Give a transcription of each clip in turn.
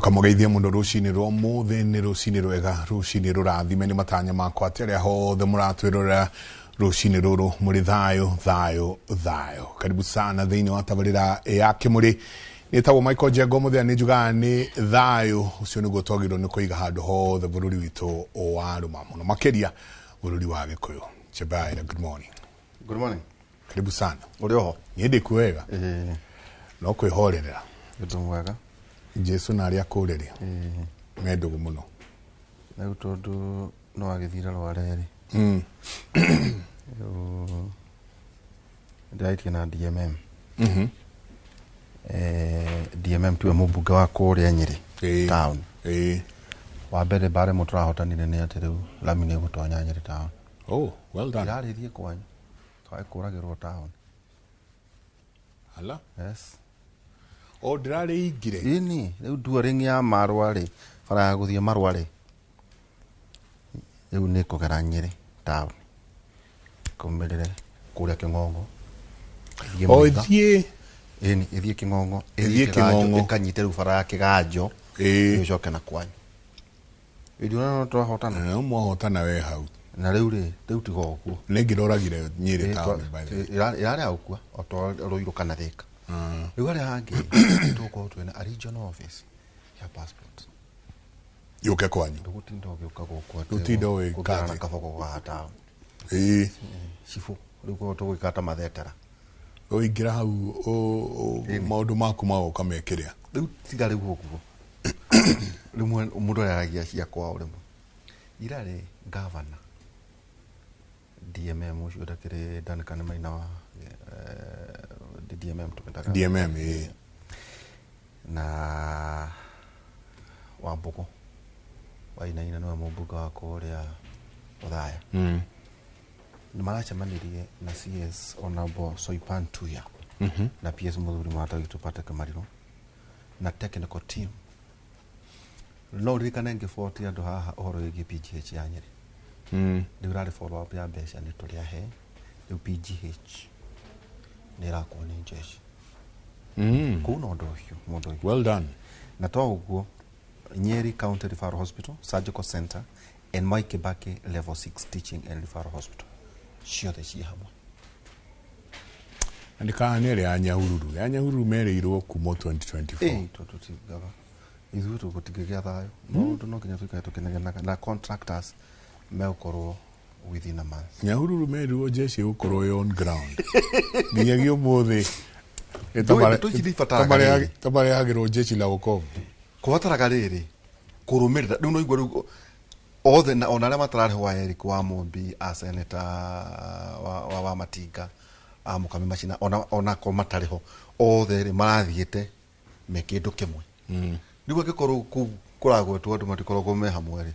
Tũkamũgeithia mũno rũcinĩ rwa ũmũthĩ. Nĩ rũcinĩ rwega, rũcinĩ rũrathime. Nĩ matanya makwa atĩ arĩa hothe mũratwĩrorera rũcinĩ rũrũ mũrĩ thayũ, thayũ, thayũ. Karibu sana thĩinĩ wa tabarĩra ya Kĩmũrĩ. Nĩtagwo Michael Njenga. Mũthenya nĩ njugaga nĩ thayũ ũcio nĩguo twagĩrĩirwo nĩ kũiga handũ hothe bũrũri witũ warũma, mũno makĩria bũrũri wa Gĩkũyũ. Chebaira, good morning. Good morning. Karibu sana. Ũrĩ oho? Niĩ ndĩkuo wega, no kwĩhorerera. Ũndũ mwega. Jesu na arĩa akũrĩrĩ me ndũgũ mũno. Rĩu tondũ no agĩthire Rware rĩ, rĩu ndĩraitie na DMM. DMM tiwe mũmbunge wa kũrĩa Nyĩrĩ town. Wa mbere mbara ĩmwe tũrahotanire nĩ atĩ rĩu lami nĩ ĩgũtonya Nyĩrĩ town. Oh, well done. Ĩrarĩthiĩ kwanyu twae kũragĩrwo town. Ala. Yes. O ndĩrarĩ ingire. Ĩni rĩu duaring ya Marwa rĩ, bara ya gũthiĩ Marwa rĩ, rĩu nĩ kũgera Nyĩrĩ town kũmĩrĩre kũrĩa Kĩng'ong'o, ĩthiĩ O Mũitha. ĩthiĩ. Ĩni ĩthiĩ Kĩng'ong'o, Ĩthiĩ ĩthiĩ Kĩganjo, Kĩng'ong'o. ĩkanyite rĩu bara ya Kĩganjo, ĩcoke na kwanyu. Ĩndiona no twahotana. No mwahotana we hau. Na rĩu rĩ, rĩu tiga ũguo. Nĩ ngĩroragire Nyĩrĩ town, by the way. Ĩrarĩ ya gũkua o ta Rũirũ kana Thĩka. Rĩu harĩa hangĩ tũgũkorwo twĩna a regional office ya passport. Yũke kwanyu. Ndũgũtinda ũgĩũka gũkũ atĩ Ndũtinda ũgĩka kũgĩra na atĩ. kabogo ga town. Cibũ rĩu korwo tũgwĩka ta mathetera. Ũingĩra hau maũndũ maku magoka mekĩrĩa. Rĩu tiga rĩu ũguo, rĩmwe mũndũ araragia cia kwao. Rĩmwe irarĩ gavana DMM ũcio ndakĩrĩ Duncan Maina wa DMM tũmĩtaga. DMM, ĩĩ. Na Wambũgũ Wainaina nĩwe mũmbunge wa kũrĩa Othaya. Nĩ maracemanirie na CS Honorable Soipan Tuya na PS mũthuri mwata witũ Patrick Mariru na technical team. No ũririkane ngĩboti andũ haha ũhoro wĩgiĩ PGH ya Nyĩrĩ. Rĩu ĩrarĩ follow up ya mbeca nĩ tũrĩ ahe. Rĩu PGH nĩ ĩrakwo nĩ jeshi kũu na ũndũ ũcio mũndũ ũyũ. Well done. Na to ũguo, Nyeri County Referral Hospital, Surgical Center and Mwai Kibaki Level 6 Teaching and Referral Hospital ciothe ciĩ hamwe. Na ndĩkaga ĩrĩa ya Nyahururu, ya Nyahururu merĩirwo kuma 2024. Ĩĩ, tondũ tingaga ithuĩ tũgũtingĩgĩa thayũ, maũndũ no nginya tũikare tũkĩnegenaga na contractors megũkorwo within a month. Nyahururu merirwo jeshi ĩgũkorwo ĩ on ground nginyagia ũmũthĩ. Ndũĩ, ndeto ici nĩibataraga rĩrĩ. Tamarehagĩrwo jeshi la wokovu. Kũbataraga rĩrĩ kũrũmĩrĩra. Rĩu no igua rĩu othe na ona arĩa matararĩ wa Eric wa Mumbi a senator wa Matinga a Mũkami Macina, ona ko matarĩ ho othe rĩ, marathiĩte me kĩndũ kĩmwe. Rĩu angĩkorwo kũu kũragwetwo andũ matikoragwo me hamwe rĩ,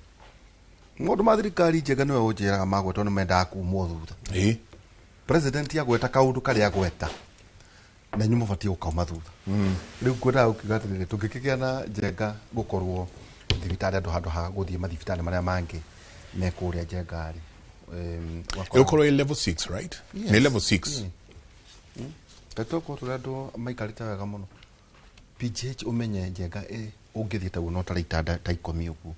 maũndũ ma thirikari njega nĩwe ũnjĩraga magwetwo nĩ mendaga kumwo thutha. President agweta kaũndũ karĩa agweta na inyuĩ mũbatiĩ gũkauma thutha. Rĩu ngwendaga gũkiuga atĩrĩrĩ, tũngĩkĩgĩa na Njenga gũkorwo thibitarĩ andũ handũ ha gũthiĩ mathibitarĩ marĩa mangĩ me kũrĩa Njenga rĩ, ũgakora- Ĩgũkorwo ĩ level 6, right? Yes. Nĩ level 6. Tũkorwo tũrĩ andũ maikarĩte wega mũno. PGH ũmenye Njenga ĩ ũngĩthiĩ taguo no tarĩ itanda ta 10 ũguo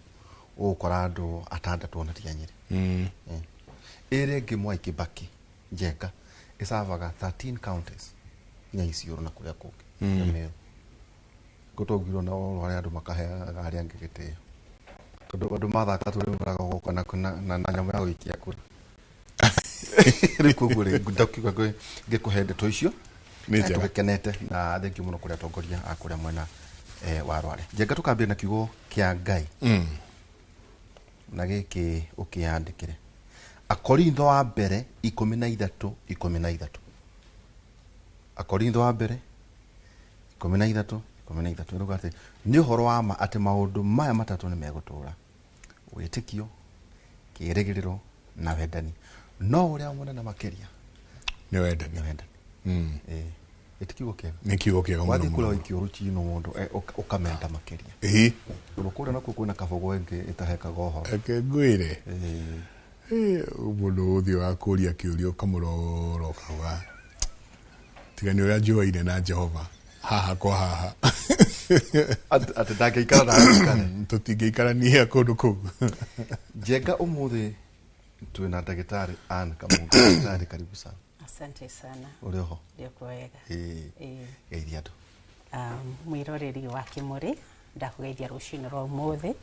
ũgũkora andũ atandatũ ona ti a Nyĩrĩ. Ĩrĩa ĩngĩ Mwai Kibaki Njenga ĩcavaga 13 counties nginya Isiolo na kũrĩa kũngĩ na Meru. Gũtũngirwo na ũhoro harĩa andũ makaheaga arĩa angĩ gĩtĩo tondũ andũ mathaka tũrĩ maraga gũka na nyamũ ya gũikia kura. Rĩu koguo rĩ, ndakiuga ngĩkũhe ndeto icio. Nĩ njega. Tũgĩkenete na thengiũ mũno kũrĩ atongoria a kũrĩa mwena wa Rware. Njenga, tũkambia na kiugo kĩa Ngai na gĩkĩ ũkĩyandĩkĩre Akorintho wa mbere 13:13. Akorintho wa mbere 13:13 ĩrauga atĩ nĩ ũhoro wa ma atĩ maũndũ maya matatũ nĩ megũtũũra: wĩtĩkio, kĩĩrĩgĩrĩro na wendani, no ũrĩa mũnene makĩria nĩ wendani. Nĩ wendani. Ĩĩ, ĩti kiugo kĩega? Nĩ kiugo kĩega mũno. Wathiĩ kũrĩa Mũno. waikio rũcinũ mũndũ ũkamenda makĩria. Tondũ kũrĩa nakuo kwĩna kabũgũ ĩngĩ ĩtahekaga ũhoro. Reke ngwĩre. Mũndũ ũgũthiĩ wakũria kĩũria ũkamũrora ũkauga tiga nĩ ũrĩa njũaine na Jehova haha kwa haha. Atĩ ndangĩikara na aikare. Tũtingĩikarania kũndũ kũu. Njenga ũmũthĩ twĩna ndagĩtarĩ Ann Kamunga. Ndagĩtarĩ, karibu sana. Asante sana. Ũrĩ oho? Ndio kwega. Ĩĩ. Ĩĩ. Geithia andũ. Mwĩroreri wa Kĩmũrĩ, ndakũgeithia rũcinĩ rwa ũmũthĩ.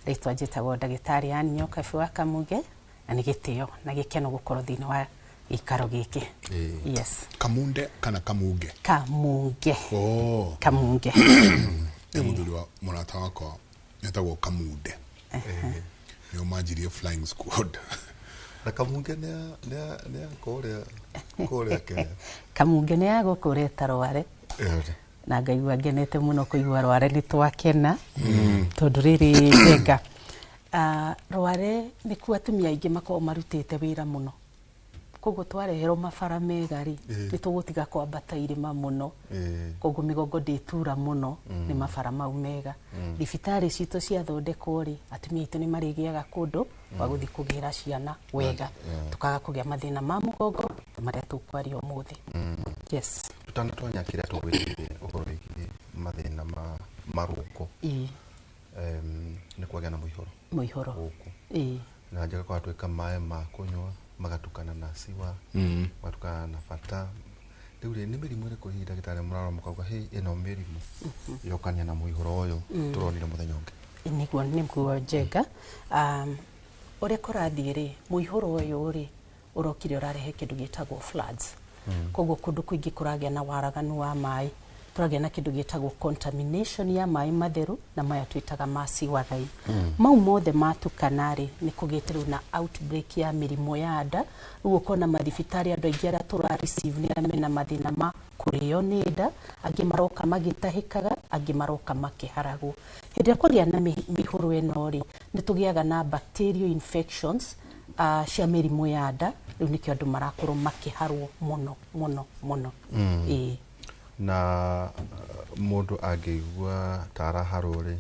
Rĩtwa njĩtagwo ndagĩtarĩ Ann Nyokabi wa Kamuge, na nĩ gĩtĩo na gĩkeno gũkorwo thĩinĩ wa gĩikaro gĩkĩ. Ĩĩ. Yes. Kamunde kana Kamunge? Kamunge. Oh. Kamunge. Nĩ mũthuri wa mũrata wakwa etagwo Kamunde, nĩo manjirie flying squad. Na Kamunge nĩ ya kũrĩa Kenya. Kamunge nĩ ya gũkũ ũreta Rware. Ĩĩ. Na ngaigua ngenete mũno kũigua Rware nĩ twakena, tondũ rĩrĩ njenga, Rware nĩkuo atumia aingĩ makoragwo marutĩte wĩra mũno, koguo twareherwo mabara mega rĩ, nĩ tũgũtiga kwambata irĩma mũno. Koguo mĩgongo ndĩtura mũno nĩ mabara mau mega. Thibitarĩ citũ ciathondekwo rĩ, atumia aitũ nĩ marĩgĩaga kũndũ gwa gũthiĩ kũgĩra ciana wega, tũkaga kũgĩa mathĩna ma mũgongo marĩa tũkwaria ũmũthĩ. Yes. Tũtanatonya kĩrĩa tũgwĩtĩire ũhoro wĩgiĩ mathĩna ma marũngo, Ĩĩ. nĩ kwagĩa na mũihũro Mũihũro. gũkũ, Ĩĩ. na njaga kwatuĩka maĩ ma kũnyua magatukana na siwa, magatukana na bata. Rĩu rĩ, nĩ mĩrimũ ĩrĩkũ hihi ndagĩtarĩ mũrarora mũkauga, "Hĩ, ĩno mĩrimũ yokania na mũihũro ũyũ tũronire mũthenya ũngĩ"? Nĩguo njenga, ũrĩa kũrathiĩ rĩ, mũihũro ũyũ rĩ ũrokire ũrarehe kĩndũ gĩtagwo floods. Koguo kũndũ kũingĩ kũragĩa na waraganu wa maĩ, tũragĩa na kĩndũ gĩtagwo contamination ya maĩ matheru na maya twĩtaga ma sewer line. Mau mothe matukana rĩ, nĩ kũgĩte rĩu na outbreak ya mĩrimũ ya nda. Rĩu ũkona mathibitarĩ andũ aingĩ arĩa tũra receive nĩ arĩa mena mathĩna ma kũrĩo nĩ nda, angĩ maroka magĩtahĩkaga, angĩ maroka makĩharagwo. Hĩndĩ ĩrĩa kwagĩa na mĩihũro ĩno rĩ, nĩ tũgĩaga na bacterial infections cia mĩrimũ ya nda. Rĩu nĩkĩo andũ marakorwo makĩharwo mũno mũno mũno. Ĩĩ. Na mũndũ angĩigua ta araharwo rĩ,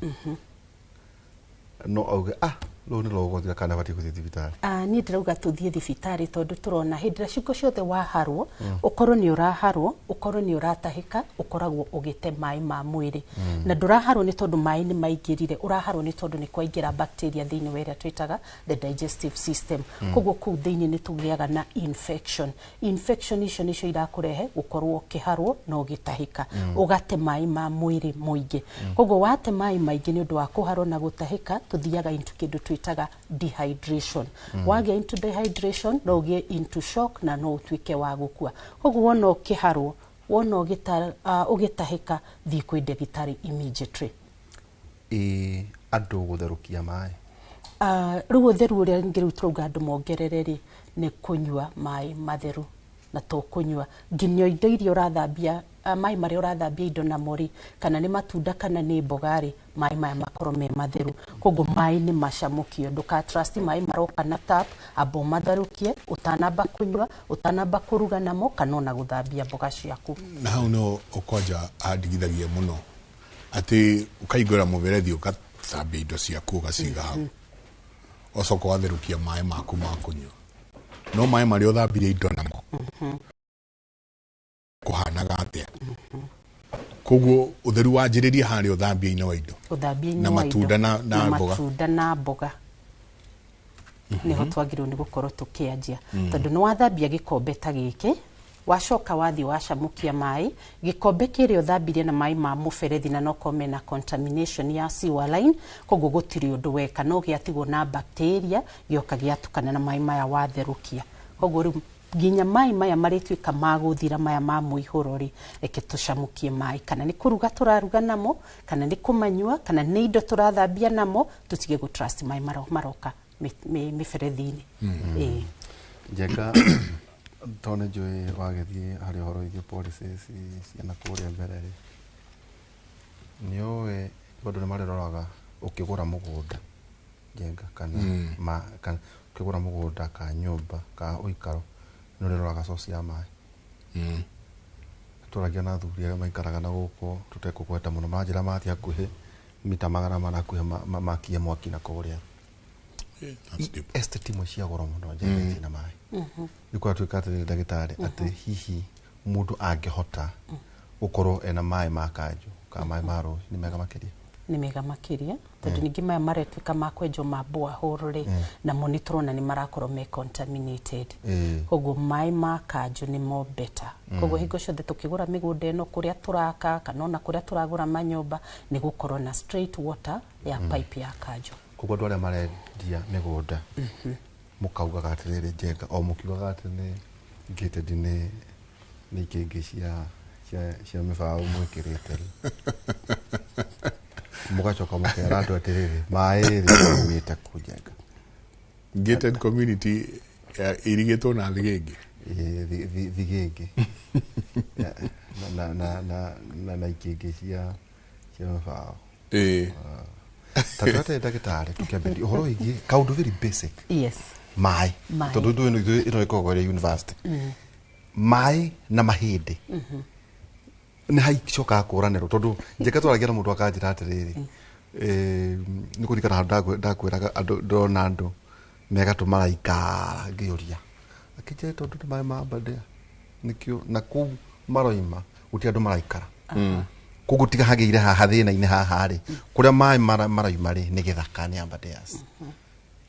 no auge, "Ah, rũu nĩ rũgũthira," kana abatiĩ gũthiĩ thibitarĩ? Niĩ ndĩrauga tũthiĩ thibitarĩ, tondũ tũrona hĩndĩ ĩrĩa ciĩko ciothe waharwo, ũkorwo nĩ ũraharwo, ũkorwo nĩ ũratahĩka, ũkoragwo ũgĩte maĩ ma mwĩrĩ. Na ndũraharwo nĩ tondũ maĩ nĩ maingĩrire, ũraharwo nĩ tondũ nĩ kwaingĩra bacteria thĩinĩ wa ĩrĩa twĩtaga the digestive system. Koguo kũu thĩinĩ nĩ tũgĩaga na infection. Infection icio nĩcio irakũrehe gũkorwo ũkĩharwo na ũgĩtahĩka, ũgate maĩ ma mwĩrĩ mũingĩ. Koguo wate maĩ maingĩ nĩ ũndũ wa kũharwo na gũtahĩka, tũthiaga into kĩndũ twĩtaga dehydration. Wagĩa into dehydration, no ũgĩe into shock na no ũtuĩke wa gũkua. Koguo wona ũkĩharwo, wona ũgĩtahĩka, thiĩ kwĩ ndagĩtarĩ immediately. Ĩ andũ gũtherũkia maĩ? Rĩu ũtheru ũrĩa rĩngĩ rĩu tũrauga andũ mongerere rĩ, nĩ kũnyua maĩ matheru, na to kũnyua nginya indo iria ũrathambia, maĩ marĩa ũrathambia indo namo rĩ, kana nĩ matunda kana nĩ mboga rĩ, maĩ maya makorwo me matheru. Koguo maĩ nĩ macamũkio, ndũka trust maĩ maroka na tap, amba ũmatherũkie ũtanamba kũnyua, ũtanamba kũruga namo, kana ona gũthambia mboga ciaku. Na hau no ũkwanja andigithagia mũno atĩ ũkaingũra mũberethi, ũgathambia indo ciaku, ũgaciga hau, ũcoka watherũkia maĩ maku ma kũnyua, no maĩ marĩa ũthambirie indo namo kũhanaga atĩa? Koguo ũtheru wanjĩrĩria harĩa ũthambia-inĩ wa indo. Ũthambia-inĩ Na wa indo. Matunda na mboga. Matunda na mboga nĩho twagĩrĩirwo nĩ gũkorwo tũkĩanjia, tondũ nĩ wathambia gĩkombe ta gĩkĩ, wacoka wathiĩ wacamũkia maĩ, gĩkombe kĩrĩa ũthambirie na maĩ ma mũberethi na no korwo mena contamination ya sewer line. Koguo gũtirĩ ũndũ weka, no gĩatigwo na bacteria, gĩoka gĩatukana na maĩ maya watherũkia. Koguo rĩu nginya maĩ maya marĩtuĩka ma gũthira, maya ma mũihũro rĩ, reke tũcamũkie maĩ, kana nĩ kũruga tũraruga namo, kana nĩ kũmanyua, kana nĩ indo tũrathambia namo, tũtige gũ trust maĩ maroka mĩberethi-inĩ. Ĩĩ. Njenga, tondũ nĩ njũĩ wagĩthiĩ harĩ ũhoro wĩgiĩ policies cia na kũrĩa mbere rĩ, nĩ ũĩ andũ nĩ marĩroraga ũkĩgũra mũgũnda, Njenga, kana ma, kana ũkĩgũra mũgũnda ka nyũmba ka ũikaro, nĩ ũrĩroraga source ya maĩ. Tũragia na athuri arĩa maikaraga na gũkũ tũtekũgweta mũno, maranjĩra mathiĩ hakuhĩ mita 400 hakuhĩ makie mwaki na kũrĩa. That's deep. Estate imwe cia goro mũno, Njenga, itina maĩ. Nĩ kũratuĩka atĩrĩrĩ ndagĩtarĩ, atĩ hihi mũndũ angĩhota gũkorwo ena maĩ ma kanjũ Kana maĩ ma rũĩ nĩ mega makĩria? Nĩ mega makĩria, tondũ ningĩ maya maretuĩka ma kwenjwo ma borehole rĩ, namo nĩ tũrona nĩ marakorwo me contaminated. Koguo maĩ ma kanjũ nĩmo better. Koguo hingo ciothe tũkĩgũra mĩgũnda ĩno kũrĩa tũraka kana ona kũrĩa tũragũra manyũmba, nĩ gũkorwo na straight water ya pipe ya kanjũ. Koguo andũ arĩa marendia mĩgũnda, mũkaugaga atĩrĩrĩ, Njenga, o mũkiugaga atĩ nĩ gated, nĩ ikĩngĩ cia mĩbaũ mwĩkĩrĩte rĩ, mũgacoka mũkera andũ atĩrĩrĩ, maĩ rĩ maumĩte kũ, Njenga? Gated community irigĩtwo na thigĩngĩ. Ĩĩ, thigĩngĩ na ikĩngĩ cia mĩbaũ. Ta twate ndagĩtarĩ, tũkĩambĩrĩria ũhoro wĩgiĩ kaũndũ very basic. Yes. Maĩ. Maĩ. Tondũ ndũ ĩno ĩkoragwo ĩrĩ university, maĩ na mahĩndĩ nĩ haicokaga kũranĩrwo, tondũ Njeka twaragia na mũndũ akanjĩra atĩrĩrĩ, nĩ kũririkana handũ ndakwĩraga andũ ndĩrona andũ megatũ maraikara, ngĩũria akĩnjĩra tondũ nĩ maĩ ma Aberdare nĩkĩo na kũu maroima gũtirĩ andũ maraikara. Koguo tiga hagĩire haha thĩna-inĩ haha rĩ, kũrĩa maĩ maraima rĩ, nĩ gĩthaka, nĩ Aberdares.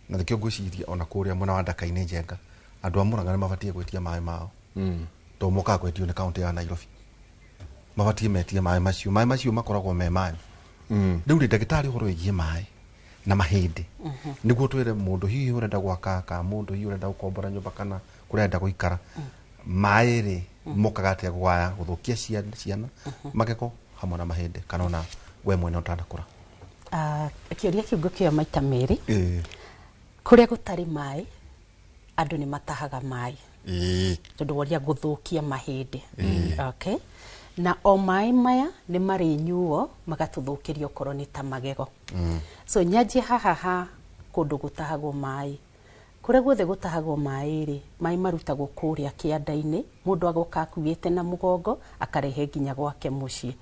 Na nĩkĩo ngwĩciria ona kũrĩa mwena wa Ndaka-inĩ, Njenga, andũ a Mũrang'a nĩ mabatiĩ gwĩtia maĩ mao, tondũ mokaga kwetio nĩ kaũntĩ ya Nairobi. Mabatiĩ metie maĩ macio, maĩ macio makoragwo me maĩ. Rĩu rĩ, ndagĩtarĩ, ũhoro wĩgiĩ maĩ na mahĩndĩ, nĩguo twĩre mũndũ hihi ũrenda gwaka kana mũndũ hihi ũrenda gũkombora nyũmba kana kũrĩa arenda gũikara, maĩ rĩ mokaga atĩa gwaya gũthũkia ciana magego hamwe na mahĩndĩ, kana ona we mwene ũtanakũra? Ah, kĩũria kĩu ngũkĩoya maita merĩ. Kũrĩa gũtarĩ maĩ, andũ nĩ matahaga maĩ, tondũ woria gũthũkia mahĩndĩ, okay. Na o maĩ maya nĩ marĩnyuo magatũthũkĩria okorwo nĩ ta magego. So nyanjie haha ha kũndũ gũtahagwo maĩ. Kũrĩa guothe gũtahagwo maĩ rĩ, maĩ marutagwo kũrĩa kĩanda-inĩ, mũndũ agoka akuĩte na mũgongo akarehe nginya gwake mũciĩ.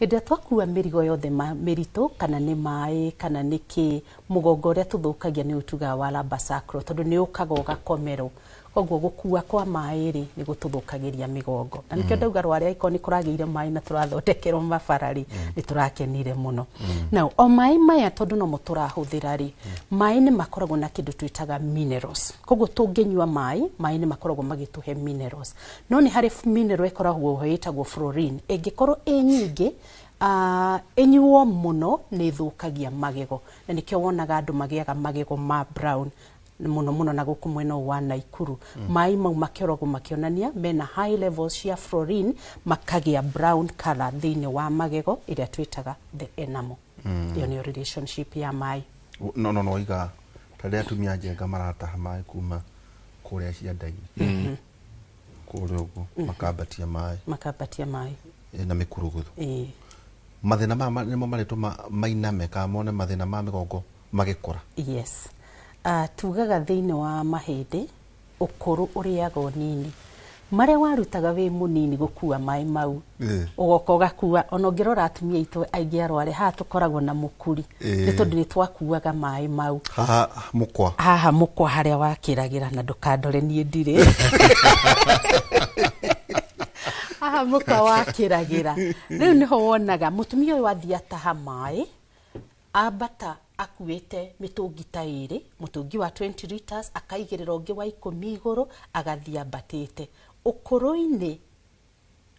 Hĩndĩ ĩrĩa twakua mĩrigo yothe mĩritũ, kana nĩ maĩ kana nĩ kĩ, mũgongo ũrĩa tũthũkagia nĩ ũtugaga wa lumbar sacral, tondũ nĩ ũkaga ũgakomerwo. Koguo gũkua kwa maĩ rĩ, nĩ gũtũthũkagĩria mĩgongo, na nĩkĩo ndauga Rware angĩkorwo nĩ kũragĩire maĩ na tũrathondekerwo mabara rĩ, nĩ tũrakenire mũno. Now o maĩ maya, tondũ nomo tũrahũthĩra rĩ, maĩ nĩ makoragwo na kĩndũ twĩtaga minerals. Koguo tũngĩnyua maĩ, maĩ nĩ makoragwo magĩtũhe minerals, no nĩ harĩ mineral ĩkoragwo ho ĩtagwo fluorine. Ĩngĩkorwo ĩ nyingĩ, ĩnyuo mũno, nĩ ĩthũkagia magego, na nĩkĩo wonaga andũ magĩaga magego ma brown mũno mũno na gũkũ mwena ũyũ wa Naikuru. Maĩ mau makĩoragwo makĩonania mena high levels cia fluorine, makagĩa brown color thĩinĩ wa magego ĩrĩa twĩtaga the enamel. Ĩyo nĩyo relationship ya maĩ. No iga ta rĩrĩa atumia, Njenga, marataha maĩ kuma kũrĩa cianda-inĩ kũrĩa ũguo, makambatia maĩ, makambatia maĩ na mĩkurugutho, mathĩna maya nĩmo marĩtũma mainame kana mone mathĩna ma mĩgongo magĩkũra? Yes. Tugaga thĩinĩ wa mahĩndĩ, ũkũrũ ũrĩaga ũnini. Marĩa warutaga wĩ mũnini gũkua maĩ mau, ũgoka ũgakua. Ona ũngĩrora atumia aitũ aingĩ arware haha tũkoragwo na mũkuri, nĩ tondũ nĩ twakuaga maĩ mau. Haha mũkwa. Haha mũkwa harĩa wakĩragĩra, na ndũkandore niĩ ndirĩ haha mũkwa wakĩragĩra. Rĩu nĩho wonaga mũtumia ũyũ athiĩ ataha maĩ, ambata akuĩte mĩtũngi ta ĩrĩ, mũtũngi wa 20 liters akaigĩrĩra ũngĩ wa 10 igũrũ, agathiĩ ambatĩte. Ũkũrũ-inĩ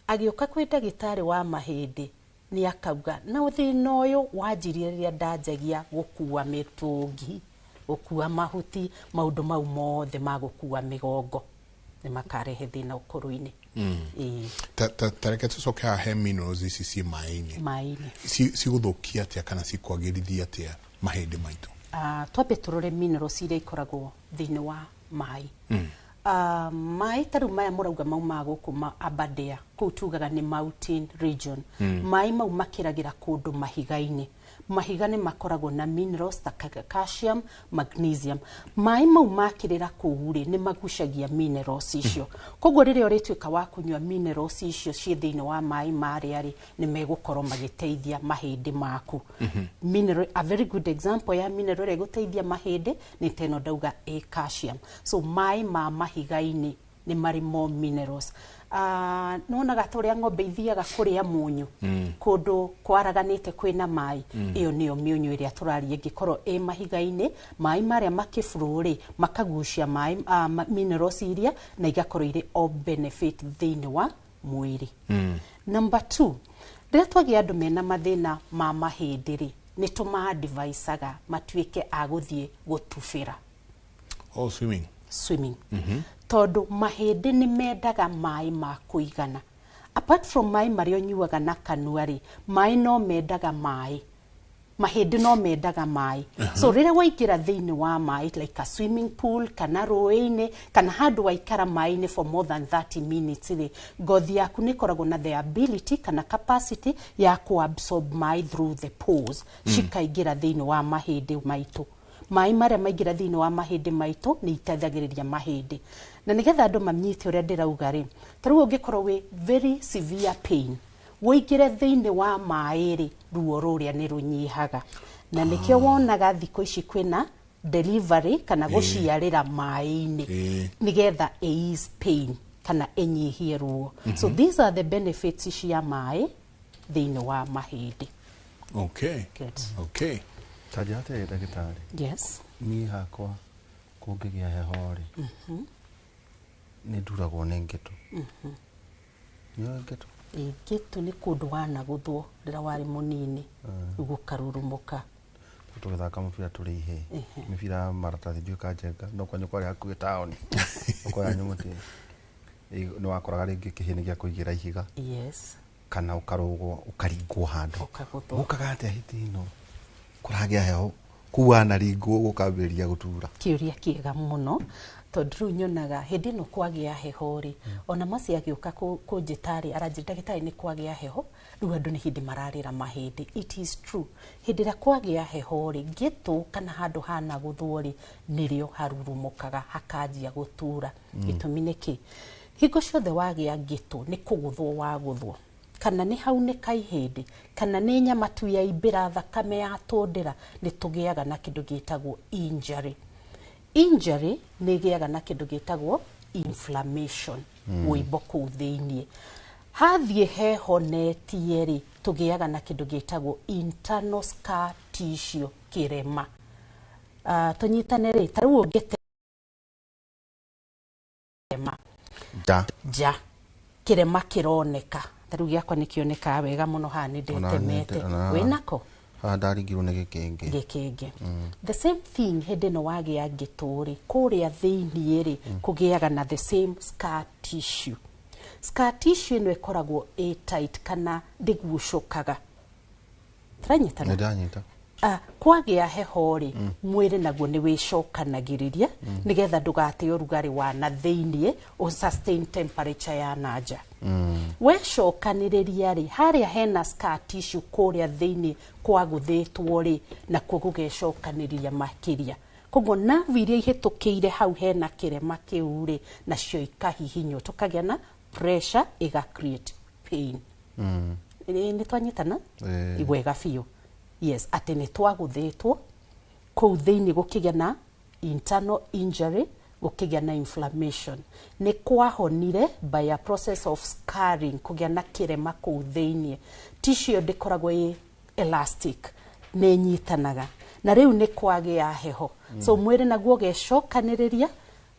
agĩũka kwĩ ndagĩtarĩ wa mahĩndĩ, nĩ akauga na thĩna ũyũ wanjirie rĩrĩa ndanjagia gũkua mĩtũngi, gũkua mahuti, maũndũ mau mothe ma gũkua mĩgongo nĩ makarehe thĩna ũkũrũ-inĩ. Ĩĩ. Ta reke tũcoke haha he minerals ici ciĩ maĩ-inĩ. Maĩ-inĩ. Cigũthũkia atĩa kana cikwagĩrithia atĩa mahĩndĩ maitũ? Twambe tũrore minerals iria ikoragwo thĩinĩ wa maĩ. Maĩ ta rĩu maya mũrauga maumaga gũkũ ma Aberdare, kũu tugaga nĩ mountain region. Maĩ mau makĩragĩra kũndũ mahiga-inĩ. Mahiga nĩ makoragwo na minerals ta calcium, magnesium. Maĩ mau makĩrĩra kũu rĩ, nĩ magucagia minerals icio. Koguo rĩrĩa ũrĩtuĩka wa kũnyua minerals icio ciĩ thĩinĩ wa maĩ marĩa rĩ, nĩ megũkorwo magĩteithia mahĩndĩ maku. Mineral, a very good example ya mineral ĩrĩa ĩgũteithia mahĩndĩ nĩ ta ĩno ndauga ĩ calcium. So maĩ ma mahiga-inĩ Nĩ marĩ more minerals. Nĩwonaga ta ũrĩa ng'ombe ithiaga kũrĩa mũnyũ kũndũ kwaraganĩte kwĩna maĩ, ĩyo nĩyo mĩũnyũ ĩrĩa tũraria. Ĩngĩkorwo ĩ mahiga-inĩ, maĩ marĩa makĩflow rĩ, makagucia maĩ, minerals iria na igakorwo irĩ o benefit thĩinĩ wa mwĩrĩ. Number two, rĩrĩa twagĩa andũ mena mathĩna ma mahĩndĩ rĩ, nĩ tũmaadvisaga matuĩke a gũthiĩ gũtubĩra. Oh, swimming. Swimming, tondũ mahĩndĩ nĩ mendaga maĩ ma kũigana. Apart from maĩ marĩa ũnyuaga na kanua rĩ, maĩ no mendaga maĩ, mahĩndĩ no mendaga maĩ. So rĩrĩa waingĩra thĩinĩ wa maĩ, like a swimming pool kana rũĩ-inĩ kana handũ waikara maĩ-inĩ for more than 30 minutes rĩ, ngothi yaku nĩ ĩkoragwo na the ability kana capacity ya kuabsorb maĩ through the pores, cikaingĩra thĩinĩ wa mahĩndĩ maitũ. Maĩ marĩa maingĩra thĩinĩ wa mahĩndĩ maitũ nĩ iteithagĩrĩria mahĩndĩ. Na nĩgetha andũ manyite ũrĩa ndĩrauga rĩ, ta rĩu ũngĩkorwo wĩ very severe pain, wũingĩre thĩinĩ wa maĩ rĩ, ruo rũrĩa nĩ rũnyihaga. Na nĩkĩo wonaga thikũ ici kwĩna delivery kana gũciarĩra maĩ-inĩ, nĩgetha ease pain kana ĩnyihie ruo. So these are the benefits cia maĩ thĩinĩ wa mahĩndĩ. Good. Ta njĩra atĩrĩ, ndagĩtarĩ. Yes. Niĩ hakwa kũngĩgĩa heho rĩ, nĩ nduragwo nĩ ngĩtũ. Nĩũĩ ngĩtũ? Ngĩtũ nĩ kũndũ wanagũthwo rĩrĩa warĩ mũnini, gũkarurumũka. Tũgĩthaka mũbira tũrĩ ihĩĩ, mĩbira ya maratathi, ndiũĩ kanjenga no kwanyu kwarĩ hakuhĩ taũni, no yanyu mũtĩ nĩ wakoraga rĩngĩ kĩhĩĩ nĩ gĩa kũigĩra ihiga kana ũkarũgwo, ũkaringwo handũ. Ũkagũthwo. Gũkaga atĩa hĩndĩ ĩno kũragĩa heho kũu wanaringwo gũkambĩrĩria gũtura? Kĩũria kĩega mũno, tondũ rĩu nyonaga hĩndĩ ĩno kwagĩa heho rĩ, ona maci agĩũka kũnjĩta rĩ, aranjĩra, "Ndagĩtarĩ, nĩ kwagĩa heho, rĩu andũ nĩ hĩndĩ mararĩra mahĩndĩ." It is true. Hĩndĩ ĩrĩa kwagĩa heho rĩ, ngĩtũ kana handũ hana gũthwo rĩ, nĩrĩo harurumũkaga hakanjia gũtura. Gĩtũmi nĩ kĩ? Hingo ciothe wagĩa ngĩtũ nĩ kũgũthwo wagũthwo, kana nĩ haunĩka ihĩndĩ, kana nĩ nyama tu yaimbĩra, thakame yatũndĩra, nĩ tũgĩaga na kĩndũ gĩtagwo injury. Injury nĩ ĩgĩaga na kĩndũ gĩtagwo inflammation, wũimbo kũu thĩiniĩ. Hathiĩ hehonetie rĩ, tũgĩaga na kĩndũ gĩtagwo internal scar tissue, kĩrema. Tũnyitane rĩ, ta rĩu ũngĩtema nja. Nja kĩrema kĩroneka, ta rĩu gĩakwa nĩ kĩonekaga wega mũno haha, nĩ ndĩtemete. Wĩnako? Haha ndaringirwo nĩ gĩkĩngĩ. Gĩkĩngĩ. The same thing, hĩndĩ ĩno wagĩa ngĩtũ rĩ, kũrĩa thĩiniĩ rĩ, kũgĩaga na the same scar tissue. Scar tissue ĩno ĩkoragwo ĩ tight kana ndĩgucũkaga. Tũranyitana? Nĩ ndanyita. Kwagĩa heho rĩ, mwĩrĩ naguo nĩ wĩcokanagĩrĩria nĩgetha ndũgate ũrugarĩ wa na thĩiniĩ, ũ sustain temperature ya na nja. Wecokanĩrĩria rĩ, harĩa hena scar tissue kũrĩa thĩiniĩ kwagũthĩtwo rĩ, nakuo gũgecokanĩrĩria makĩria. Koguo nerve iria ihĩtũkĩire hau hena kĩrema kĩu rĩ, nacio ikahihinywo, tũkagĩa na pressure, ĩga create pain. Nĩ twanyitana? Ĩĩ. Wega biũ. Yes, atĩ nĩ twagũthĩtwo kũu thĩinĩ, gũkĩgĩa na internal injury, gũkĩgĩa na inflammation, nĩ kwahonire by a process of scarring, kũgĩa na kĩrema kũu thĩinĩ. Tissue ĩyo ndĩkoragwo ĩ elastic, nĩ ĩnyitanaga, na rĩu nĩ kwagĩa heho, so mwĩrĩ naguo ũgecokanĩrĩria,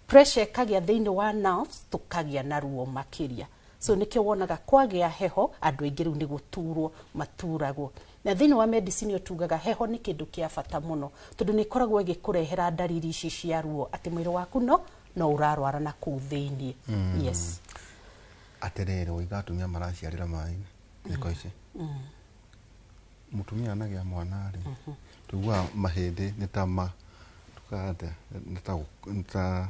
pressure ĩkagĩa thĩinĩ wa nerves, tũkagĩa na ruo makĩria. So nĩkĩo wonaga kwagĩa heho andũ aingĩ rĩu nĩ gũturwo maturagwo. Na thĩinĩ wa medicine ũtugaga heho nĩ kĩndũ kĩa bata mũno, tondũ nĩ ĩkoragwo ĩgĩkũrehera ndariri ici cia ruo, atĩ mwĩrĩ waku no ũrarwara na kũu thĩinĩ. Yes. Atĩrĩrĩ, waiga atumia maraciarĩra maĩ-inĩ thikũ ici. Mũtumia anagĩa mwana rĩ, tũiguaga mahĩndĩ nĩ ta ma tugaga atĩa, nĩ ta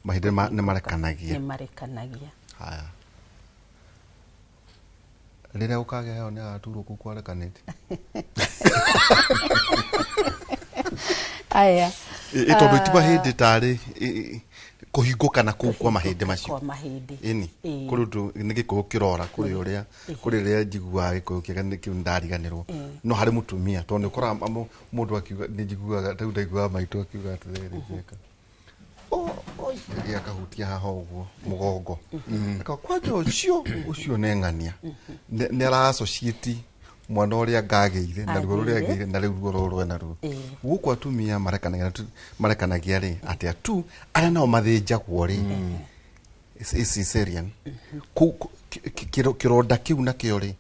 mahĩndĩ nĩ marekanagia. Nĩ marekanagia. Haya, rĩrĩa ũkagĩa heho nĩ agaturwo kũu kwarekanĩte? Aya. Ĩ tondũ ti mahĩndĩ tarĩ kũhingũkana kũu kwa mahĩndĩ macio. Kwa mahĩndĩ. Ĩni. Ĩĩ. Kũrĩ ũndũ nĩ gĩkũyũ kĩrora kũrĩ ũrĩa kũrĩ rĩrĩa njiguaga gĩkũyũ kĩega nĩ kĩu ndariganĩrwo, no harĩ mũtumia tondũ nĩ ũkoraga mũndũ akiuga nĩ njiguaga rĩu ndaiguaga maitũ akiuga atĩrĩrĩ, "Njeka Rĩrĩa akahutia haha ũguo mũgongo akauga kwanja ũcio ũcio nĩ ng'ania nĩ ara associate mwana ũrĩa ngagĩire na ruo rũrĩa Agĩire. agĩire na rĩu ruo rũrũ ena ruo. Ĩĩ. Gũkũ atumia marekanagia rĩ atĩa tu arĩa nao mathĩnjagwo rĩ cesarean kũu kĩronda kĩu nakĩo rĩ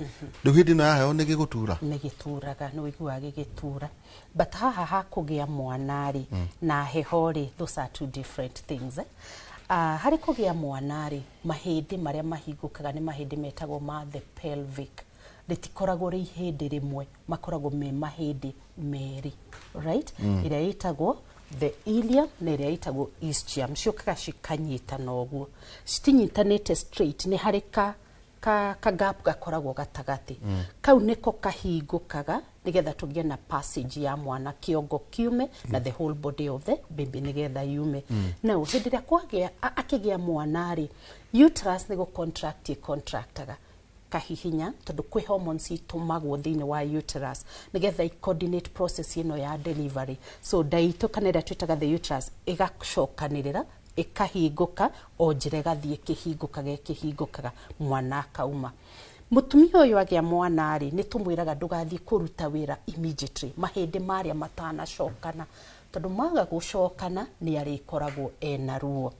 rĩu hĩndĩ ĩno yaheo nĩ gĩgũtura. Nĩ gĩturaga, nĩ ũiguaga gĩgĩtura, but haha hakũgĩa mwana rĩ na heho rĩ, those are two different things, eh? Harĩ kũgĩa mwana rĩ, mahĩndĩ marĩa mahingũkaga nĩ mahĩndĩ metagwo ma the pelvic. Rĩtikoragwo rĩ ihĩndĩ rĩmwe, makoragwo me mahĩndĩ merĩ, right? Ĩrĩa ĩtagwo the ilium na ĩrĩa ĩtagwo ischium ciũkaga cikanyitana ũguo, citinyitanĩte straight, nĩ harĩ ka gap gakoragwo gatagatĩ. Kau nĩko kahingũkaga nĩgetha tũgĩe na passage ya mwana, kĩongo kiume na the whole body of the baby nĩgetha yume. Now hĩndĩ ĩrĩa kwagĩa akĩgĩa mwana rĩ, uterus nĩ gũ contract ĩcontractaga kahihinya, tondũ kwĩ hormones itũmagwo thĩinĩ wa uterus nĩgetha i coordinate process ĩno ya delivery. So nda itũ, kana ĩrĩa twĩtaga the uterus, ĩgacokanĩrĩra, ĩkahingũka o njĩra ĩgathiĩ ĩkĩhingũkaga ĩkĩhingũkaga, mwana akauma. Mũtumia ũyũ agĩa mwana rĩ, nĩ tũmwĩraga ndũgathiĩ kũruta wĩra immediately mahĩndĩ marĩa matanacokana, tondũ maga gũcokana nĩ arĩkoragwo ena ruo.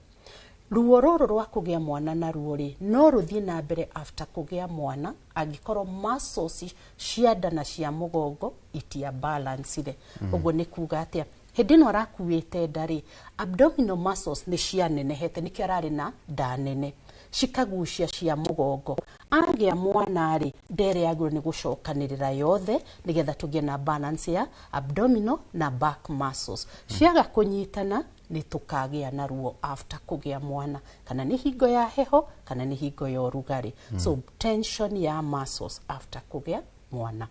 Ruo rũrũ rwa kũgĩa mwana na ruo rĩ, no rũthiĩ na mbere after kũgĩa mwana angĩkorwo muscles cia nda na cia mũgongo itia balancire. Ũguo nĩ kuga atĩa? Hĩndĩ ĩno arakuĩte nda rĩ, abdominal muscles nĩ cianenehete, nĩkĩo ararĩ na nda nene, cikagucia cia mũgongo. Agĩa mwana rĩ, ndere yagĩrĩirwo nĩ gũcokanĩrĩra yothe nĩgetha tũgĩe na balance ya abdominal na back muscles. Ciaga kũnyitana, nĩ tũkagĩa na ruo after kũgĩa mwana, kana nĩ hingo ya heho kana nĩ hingo ya ũrugarĩ. So tension ya muscles after kũgĩa mwana.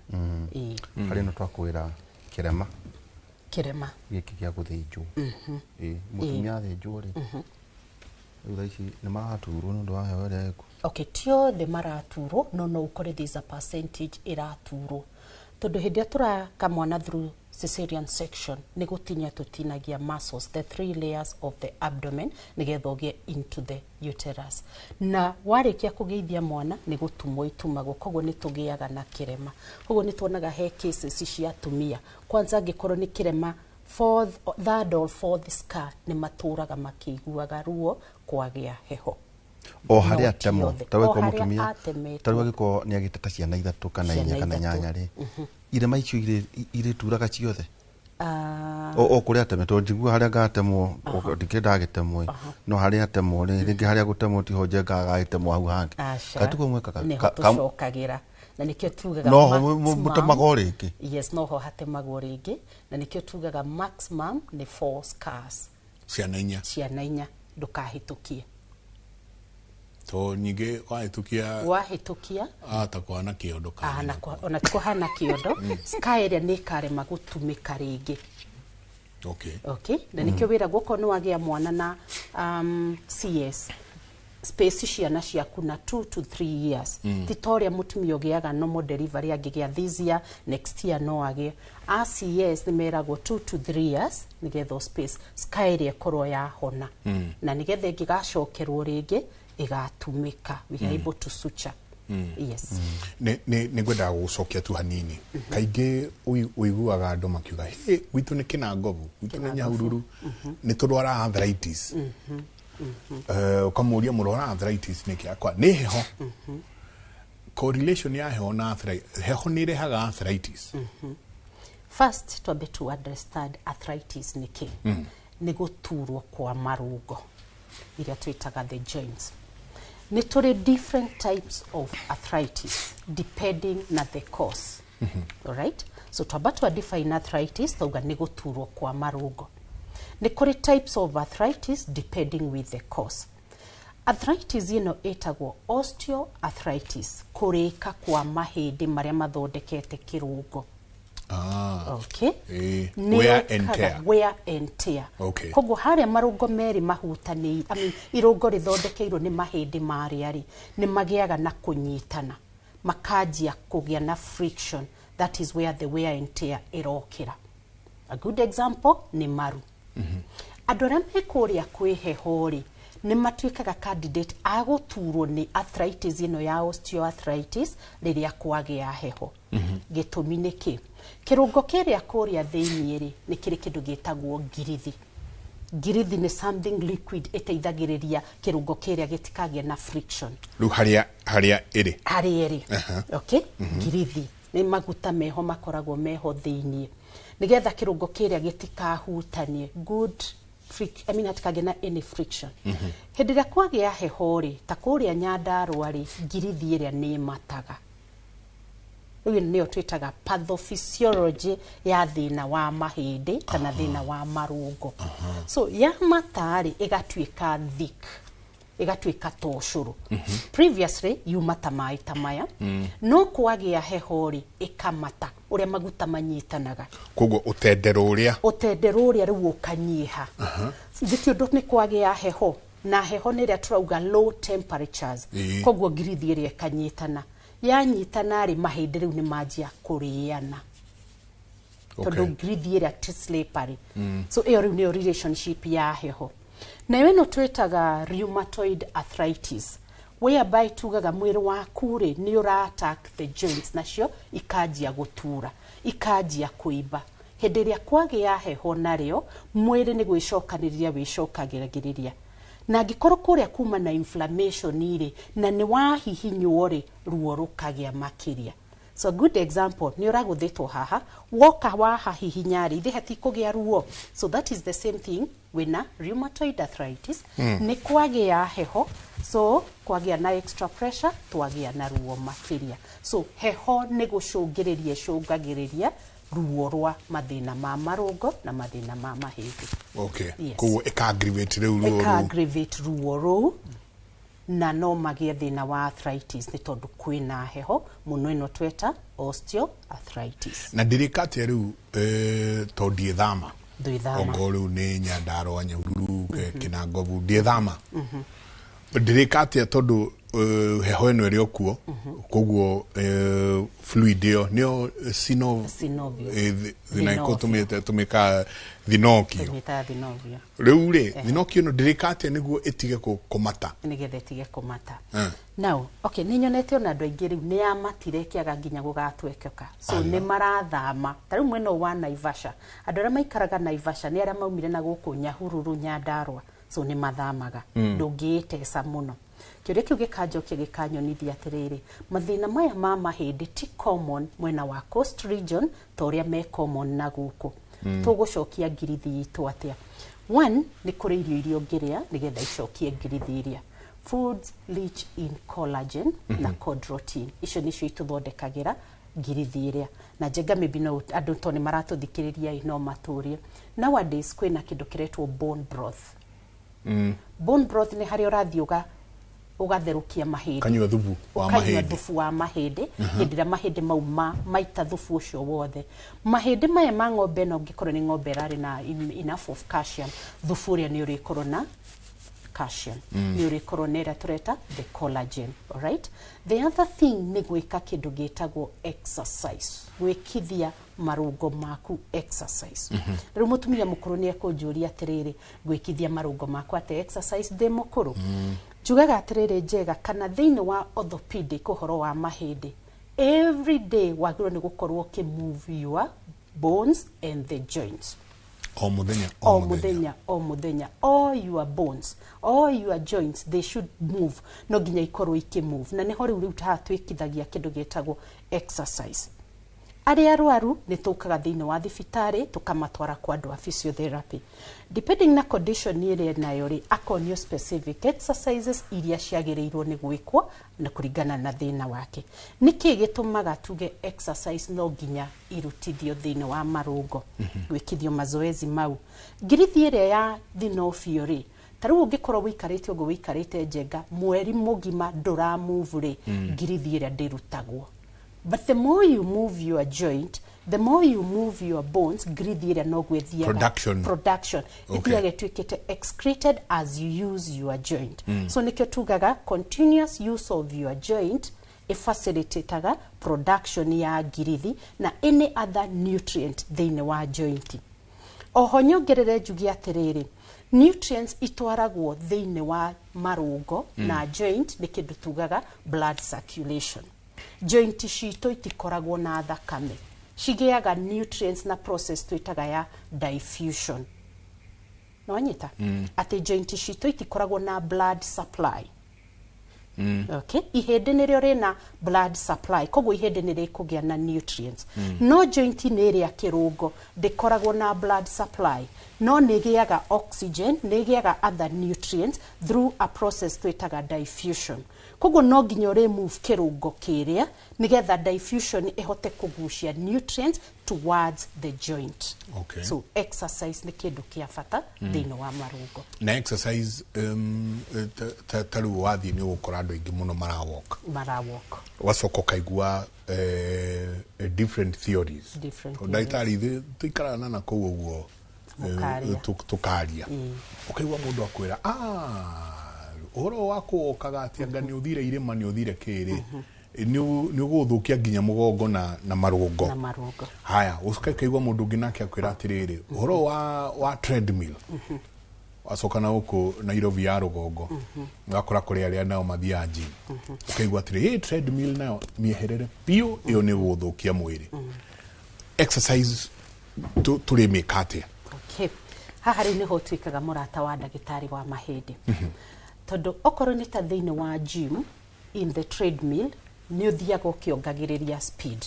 Ĩĩ. Harĩ ĩno twakwĩra kĩrema. Kĩrema. Gĩkĩ gĩa gũthĩnjwo. Ĩĩ, mũtumia athĩnjwo rĩ, rĩu thaa ici nĩ maraturwo nĩ ũndũ wa heho ĩrĩa ĩkuo? Okay, ti othe maraturwo, no ũkore there is a percentage ĩraturwo, tondũ hĩndĩ ĩrĩa tũraka mwana through cesarean section, nĩ gũtinia tũtinagia muscles, the three layers of the abdomen, nĩgetha ũgĩe into the uterus. Na warĩkia kũgĩithia mwana, nĩ gũtumwo itumagwo, koguo nĩ tũgĩaga na kĩrema. Koguo nĩ tuonaga he cases cia atumia, kwanza angĩkorwo nĩ kĩrema fourth, third or fourth scar, nĩ matũraga makĩiguaga ruo kwagĩa heho. O harĩa No ti atemwo othe. ta weko O harĩa mũtumia atemetwo. ta rĩu angĩkorwo nĩ agĩte ta ciana ithatũ kana Ciana inya kana ithatũ. inyanya rĩ, irema icio irĩturaga ciothe? Ah, o kũrĩa atemetwo, njigua harĩa ngatemwo ndikĩrĩ ndagĩtemwo, no harĩa atemwo rĩ, rĩngĩ harĩa gũtemwo tiho njenga agagĩtemwo hau hangĩ. Aca. Katiguo mwĩkaga? Nĩho tũcokagĩra na nĩkĩo tugaga No ho maximum- mũtemagwo rĩngĩ? Yes, noho hatemagwo rĩngĩ, na nĩkĩo tugaga maximum nĩ four scars. Ciana inya. Ciana inya, ndũkahĩtũkie. To ningĩ wahĩtũkia Wahĩtũkia ahota kũhana kĩondo ahana kana ona ti kũhana kĩondo, scar ĩrĩa nĩ ĩkarema gũtumĩka rĩngĩ. Okay, na nĩkĩo wĩragwo okorwo nĩ wagĩa mwana na CS, space ciana ciaku na 2 to 3 years. Ti ta ũrĩa mũtumia ũgĩaga normal delivery angĩgĩa this year, next year no agĩe. A CS nĩ meragwo 2 to 3 years nĩgetha space scar ĩrĩa ĩkorwo yahona, na nĩgetha ĩngĩgacokerwo rĩngĩ ĩgatumĩka, we are able to suture. Yes. Nĩ ngwendaga gũgũcokia tu hanini. Kaingĩ ũiguaga andũ makiuga, "Hĩ, gwitũ nĩ kĩnangobu, gwitũ nĩ Nyahururu, nĩ tũrwaraga arthritis." Ũkamũria mũrwara arthritis nĩkĩ, akwa nĩ heho. Correlation ya heho na arthritis, heho nĩ ĩrehaga arthritis? First twambe to understand arthritis nĩ kĩ. Nĩ gũturwo kwa marũngo iria twĩtaga the joints. Nĩ tũrĩ different types of arthritis depending na the cause. Alright, so twamba twa define arthritis, tauga nĩ gũturwo kwa marũngo. Nĩ kũrĩ types of arthritis depending with the cause. Arthritis ĩno ĩtagwo osteoarthritis, kũrĩka kwa mahĩndĩ marĩa mathondekete kĩrũngo. Okay. Nĩ Wear and yũkaga tear. Wear and tear. Koguo harĩa marũngo merĩ mahutanĩire, I mean, irũngo rĩthondekeirwo nĩ mahĩndĩ marĩa rĩ, nĩ magĩaga na kũnyitana, makanjia kũgĩa na friction. That is where the wear and tear ĩrokĩra. A good example nĩ maru. Andũ arĩa me kũrĩa kwĩ heho rĩ, nĩ matuĩkaga candidate a gũturwo nĩ arthritis ĩno ya osteoarthritis rĩrĩa kwagĩa heho. Gĩtũmi nĩ kĩ? Kĩrũngo kĩrĩa kũrĩa thĩiniĩ rĩ, nĩ kĩrĩ kĩndũ gĩtagwo ngirithi. Ngirithi nĩ something liquid ĩteithagĩrĩria kĩrũngo kĩrĩa gĩtikagĩe na friction. Rĩu harĩa ĩrĩ. Harĩa ĩrĩ. Okay, ngirithi nĩ maguta meho makoragwo meho thĩiniĩ nĩgetha kĩrũngo kĩrĩa gĩtikahutanie, good I mean, hatikagĩe na any friction. Hĩndĩ ĩrĩa kwagĩa heho rĩ, ta kũrĩa Nyandarũa rĩ, ngirithi ĩrĩa nĩ ĩmataga. Rĩu ĩno nĩyo twĩtaga pathophysiology ya thĩna wa mahĩndĩ kana thĩna wa marũngo. So yamata rĩ, ĩgatuĩka thick, ĩgatuĩka ta ũcũrũ. Previously yuma ta maĩ ta maya, no kwagĩa heho rĩ, ĩkamata ũrĩa maguta manyitanaga. Koguo ũtendero ũrĩa ũtendero ũrĩa rĩu ũkanyiha. Thĩ ũndũ nĩ kwagĩa heho, na heho nĩ ĩrĩa tũrauga low temperatures. Koguo ngirithi ĩrĩa ĩkanyitana, yanyitana rĩ, mahĩndĩ rĩu nĩ manjia kũrĩana tondũ ngirithi ĩrĩa ti slippery. So ĩyo rĩu nĩyo relationship ya heho. Nayo ĩno twĩtaga rheumatoid arthritis, whereby tugaga mwĩrĩ waku rĩ, nĩ ũra attack the joints, nacio ikanjia gũtura, ikanjia kũimba. Hĩndĩ ĩrĩa kwagĩa heho narĩo mwĩrĩ nĩ gwĩcokanĩrĩria wĩcokagĩrĩria, na angĩkorwo kũrĩa kuma na inflammation rĩ, na nĩ wahihinywo rĩ, ruo rũkagĩa makĩria. So a good example, nĩ ũragũthĩtwo haha, woka wahahihinya rĩ, ithe hatikũgĩa ruo. So that is the same thing wĩna rheumatoid arthritis. Nĩ kwagĩa heho, so kwagĩa na extra pressure, twagĩa na ruo makĩria. So heho nĩ gũcũngĩrĩria ĩcũngagĩrĩria ruo rwa mathĩna ma marũngo na mathĩna ma mahĩndĩ. Yes. Koguo ĩka-aggravate rĩu ruo ĩka rũu. Aggravate ruo rũu, na no magĩe thĩna wa arthritis nĩ tondũ kwĩna heho mũno, ĩno tweta osteoarthritis. Na ndĩrĩka atĩa rĩu, tondũ ndiĩthama? Ndwĩthama. Ongorwo rĩu nĩ Nyandarũa, Nyahururu, Kĩnangobu, ndiĩthama. Ndĩrĩka atĩa tondũ heho ĩno ĩrĩ o kuo? Koguo fluid ĩyo nĩyo Synovial. Thina tũmĩkaga thinokio. Tũmĩtaga thinokio. Rĩu rĩ, thinokio ĩno ndĩrĩka atĩa nĩguo ĩtige kũmata? Nĩgetha ĩtige kũmata. Now, okay, nĩ nyonete ona andũ aingĩ rĩu nĩ yamatire ĩkĩaga nginya gũgatwekeka, so nĩ marathama. Ta rĩu mwena ũyũ wa Naivasha, andũ arĩa maikaraga Naivasha nĩ arĩa maumire na gũkũ Nyahururu, Nyandarũa, so nĩ mathamaga. Ndũngĩĩteca mũno. Kĩũria kĩu gĩkanjokia gĩkanyonithia atĩrĩrĩ, mathĩna maya ma mahĩndĩ ti common mwena wa coast region ta ũrĩa me common na gũkũ. Tũgũcokia ngirithi itũ atĩa? One, nĩ kũrĩ irio iria ũngĩrĩa nĩgetha icokie ngirithi iria. Foods rich in collagen na chondroitin, icio nĩcio itũthondekagĩra ngirithi ĩrĩa. Na njenga maybe no andũ to nĩ maratũthikĩrĩria ĩ, no matũrie, nowadays kwĩna kĩndũ kĩretwo bone broth. Bone broth nĩ harĩa ũrathiĩ ũgatherũkia mahĩndĩ. Kanyua thubu wa ũkanyua mahĩndĩ. Thubu wa mahĩndĩ. Hĩndĩ ĩrĩa mahĩndĩ mau maita thubu ũcio wothe, mahĩndĩ maya ma ng'ombe ĩno, ũngĩkorwo nĩ ng'ombe ĩrarĩ na enough of calcium, thubu ũrĩa nĩ ũrĩkorwo na calcium, nĩ ũrĩkorwo na ĩrĩa tũreta the collagen. Alright, the other thing nĩ gwĩka kĩndũ gĩtagwo exercise, gwĩkithia marũngo maku exercise. Rĩu mũtumia mũkũrũ nĩ ekũnjũria atĩrĩrĩ, gwĩkithia marũngo makwa atĩ exercise ndĩ mũkũrũ? Njugaga atĩrĩrĩ, njega kana thĩinĩ wa orthopedic, ũhoro wa mahĩndĩ, every day wagĩrĩirwo nĩ gũkorwo ũkĩ move your bones and the joints. O mũthenya? O muthenya, o muthenya. All your bones, all your joints, they should move. No nginya ikorwo ikĩ na nĩho rĩu haha twĩkithagia kĩndũ gĩtagwo exercise. Arĩa arwaru nĩ tũkaga thĩinĩ wa thibitarĩ tũkamatwara kwa andũ a physiotherapy. Depending na condition ĩrĩa nayo rĩ, akonio specific exercises iria ciagĩrĩirwo nĩ gwĩkwo na kũringana na thĩna wake. Nĩkĩ gĩtũmaga tuge exercise no nginya irutithio thĩinĩ wa marũngo, gwĩkithio mazoezi mau? Ngirithi ĩrĩa ya thinobio rĩ, ta rĩu ũngĩkorwo wĩikarĩte ũguo wĩikarĩte njenga mweri mũgima ndũramove rĩ, ngirithi ĩrĩa ndĩrutagwo. But the more you move your joint, the more you move your bones, ngirithi ĩrĩa noguo ĩthiaga. Production. Production ĩthiaga ĩtuĩkĩte excreted as you use your joint. So nĩkĩo tugaga continuous use of your joint ĩfacilitataga production ya ngirithi na any other nutrient thĩinĩ wa joint. Oho nyongerere njuge atĩrĩrĩ, Nutrients itwaragwo thĩinĩ wa marũngo na joint nĩ kĩndũ tugaga blood circulation. Joint citũ itikoragwo na thakame, cigĩaga nutrients na process twĩtaga ya diffusion. Nĩwanyita? Atĩ joint citũ itikoragwo na blood supply. Okay. Ihĩndĩ nĩrĩo rĩna blood supply, koguo ihĩndĩ nĩ rĩkũgĩa na nutrients. No joint nĩ ĩrĩa kĩrũngo ndĩkoragwo na blood supply, no nĩ ĩgĩaga oxygen, nĩ ĩgĩaga other nutrients through a process twĩtaga diffusion. Koguo no nginya ũrĩ-move kĩrũngo kĩrĩa nĩgetha diffusion ĩhote kũgucia nutrients towards the joint. So exercise nĩ kĩndũ kĩa bata thĩinĩ wa marũngo. Na exercise, ta rĩu wathiĩ nĩ ũgũkora andũ aingĩ mũno marawalk. Marawalk. Wacoka ũkaigua different theories. Different. Tondũ ndagĩtarĩ, ithuĩ tũikaraga na kũu ũguo, Mũkaria. Tũkaria, ũkaigua mũndũ akwĩra, "Ah, ũhoro wa kũwokaga atĩ anga nĩ ũthire irĩma, nĩ ũthire kĩrĩ, nĩ ũgũthũkia nginya mũgongo na marũngo." Na marũngo. Haya, ũcoke ũkaigua mũndũ ũngĩ nake akwĩra atĩrĩrĩ, ũhoro wa treadmill. Wacoka na gũkũ Nairobi ya rũgongo, ũgakora kũrĩ arĩa nao mathiaga gym, ũkaigua atĩrĩ, "Hey, treadmill nayo mĩeherere biũ, ĩyo nĩ gũthũkia mwĩrĩ." Exercise tũrĩmĩka atĩa? Okay. Haha rĩu nĩho ũtuĩkaga mũrata wa ndagĩtarĩ wa mahĩndĩ, tondũ okorwo nĩ ta thĩinĩ wa gym, in the treadmill nĩ ũthiaga ũkĩongagĩrĩria speed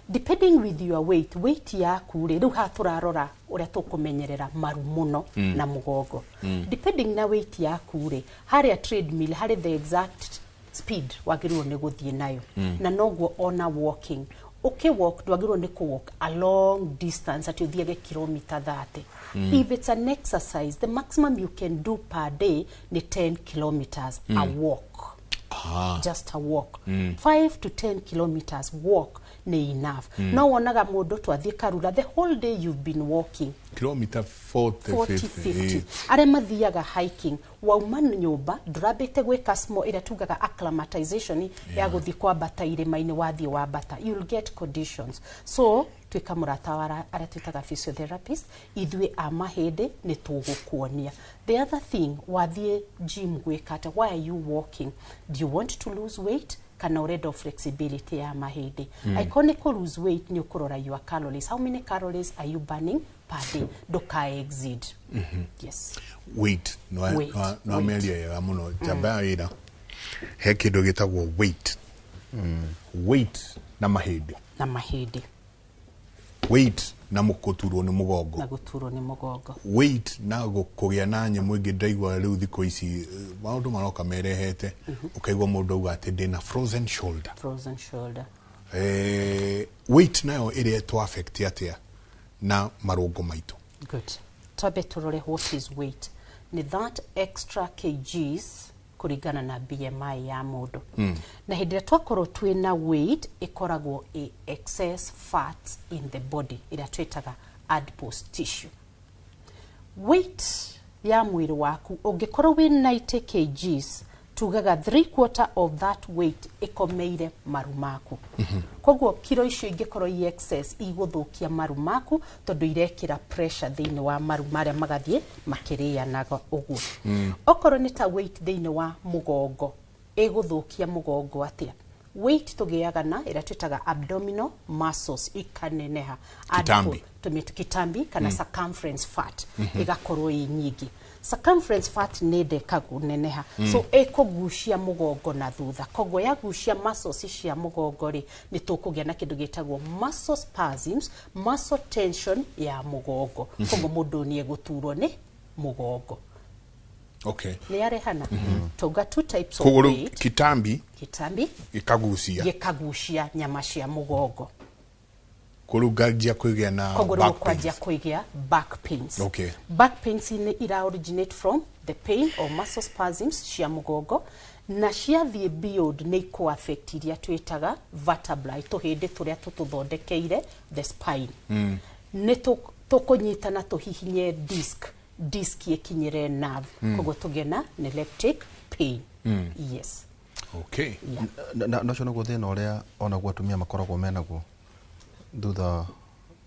depending with your weight. Weight yaku rĩ, rĩu haha tũrarora ũrĩa tũkũmenyerera maru mũno na mũgongo. Depending na weight yaku rĩ, harĩa treadmill harĩ the exact speed wagĩrĩirwo nĩ gũthiĩ nayo, na noguo ona walking, ũkĩwalk ndwagĩrĩirwo nĩ kũwalk a long distance atĩ ũthiage kilomita 30. If it's an exercise, the maximum you can do per day nĩ 10 kilometers a walk. Just a walk, 5 to 10 kilometers walk nĩ enough. No wonaga mũndũ twathiĩ Karura, the whole day you've been walking. Kilomita 40. 40. 50. 50. Arĩa mathiaga hiking, wauma nyũmba ndũrambĩte gwĩka small ĩrĩa tugaga acclimatization ya gũthiĩ kwambata irĩma-inĩ, wathiĩ wambata, you'll get conditions. So tuĩka mũrata wa arĩa twĩtaga physiotherapist, ithuĩ a mahĩndĩ nĩ tũgũkuonia. The other thing, wathiĩ gym gwĩka atĩa? Why are you walking? Do you want to lose weight kana ũrenda o flexibility ya mahĩndĩ? Angĩkorwo nĩ kũ lose weight, nĩ ũkũrora your calories, how many calories are you burning per day, ndũka exceed. Yes. Weight. Weight, No weight. ameria yega mũno njamba ya wĩra. He kĩndũ gĩtagwo weight, weight na mahĩndĩ. Na mahĩndĩ. Weight na mũkũturwo nĩ mũgongo. Na gũturwo nĩ mũgongo. Weight na kũgĩa na nyamũ ĩngĩ ndaigua rĩu thikũ ici, maũndũ maroka merehete, ũkaigua mũndũ auga atĩ ndĩna frozen shoulder. Frozen shoulder. Weight nayo ĩrĩa ĩtũ affect atĩa na marũngo maitũ? Good. Twambe tũrore what is weight. Nĩ that extra kgs kũringana na BMI ya mũndũ. Na hĩndĩ ĩrĩa twakorwo twĩna weight, ĩkoragwo ĩ excess fat in the body ĩrĩa twĩtaga adipose tissue. Weight ya mwĩrĩ waku, ũngĩkorwo wĩ 90 kgs, tugaga three quarter of that weight ĩkomeire maru maku. Koguo kiro icio ingĩkorwo i excess, igũthũkia maru maku tondũ irekĩra pressure thĩinĩ wa maru marĩa magathiĩ makĩrĩanaga ũguo. Okorwo nĩ ta weight thĩinĩ wa mũgongo, ĩgũthũkia mũgongo atĩa? Weight tũgĩaga na ĩrĩa twĩtaga abdominal muscles ikaneneha. Kitambi. Kitambi kana circumference fat ĩgakorwo ĩ nyingĩ. Circumference fat nĩ ndeka kũneneha, so ĩkũgucia mũgongo na thutha. Koguo yagucia muscles cia mũgongo rĩ, nĩ tũkũgĩa na kĩndũ gĩtagwo muscle spasms, muscle tension ya mũgongo. Koguo mũndũ nĩ egũturwo nĩ mũgongo. Nĩ yarehana. Tauga two types of Koguo rĩu weight. Kitambi. Kitambi. Gĩkagucia. Gĩkagucia nyama cia mũgongo. Koguo nganjia kwĩgĩa na Koguo rĩu back ũkwanjia pains. kũigĩa back pains. Back pains nĩ ira originate from the pain or muscle spasms cia mũgongo, na ciathiĩ beyond nĩ ikũ affect iria twĩtaga vertebrae, tũhĩndĩ tũrĩa tũtũthondekeire the spine. Nĩ tũkũnyitana tũhihinye disc, disc ĩkinyĩre nerve, koguo tũgĩe na neuropathic pain. Yes. Yeah. Na ũcio nĩguo thĩna ũrĩa onaguo atumia makoragwo menaguo thutha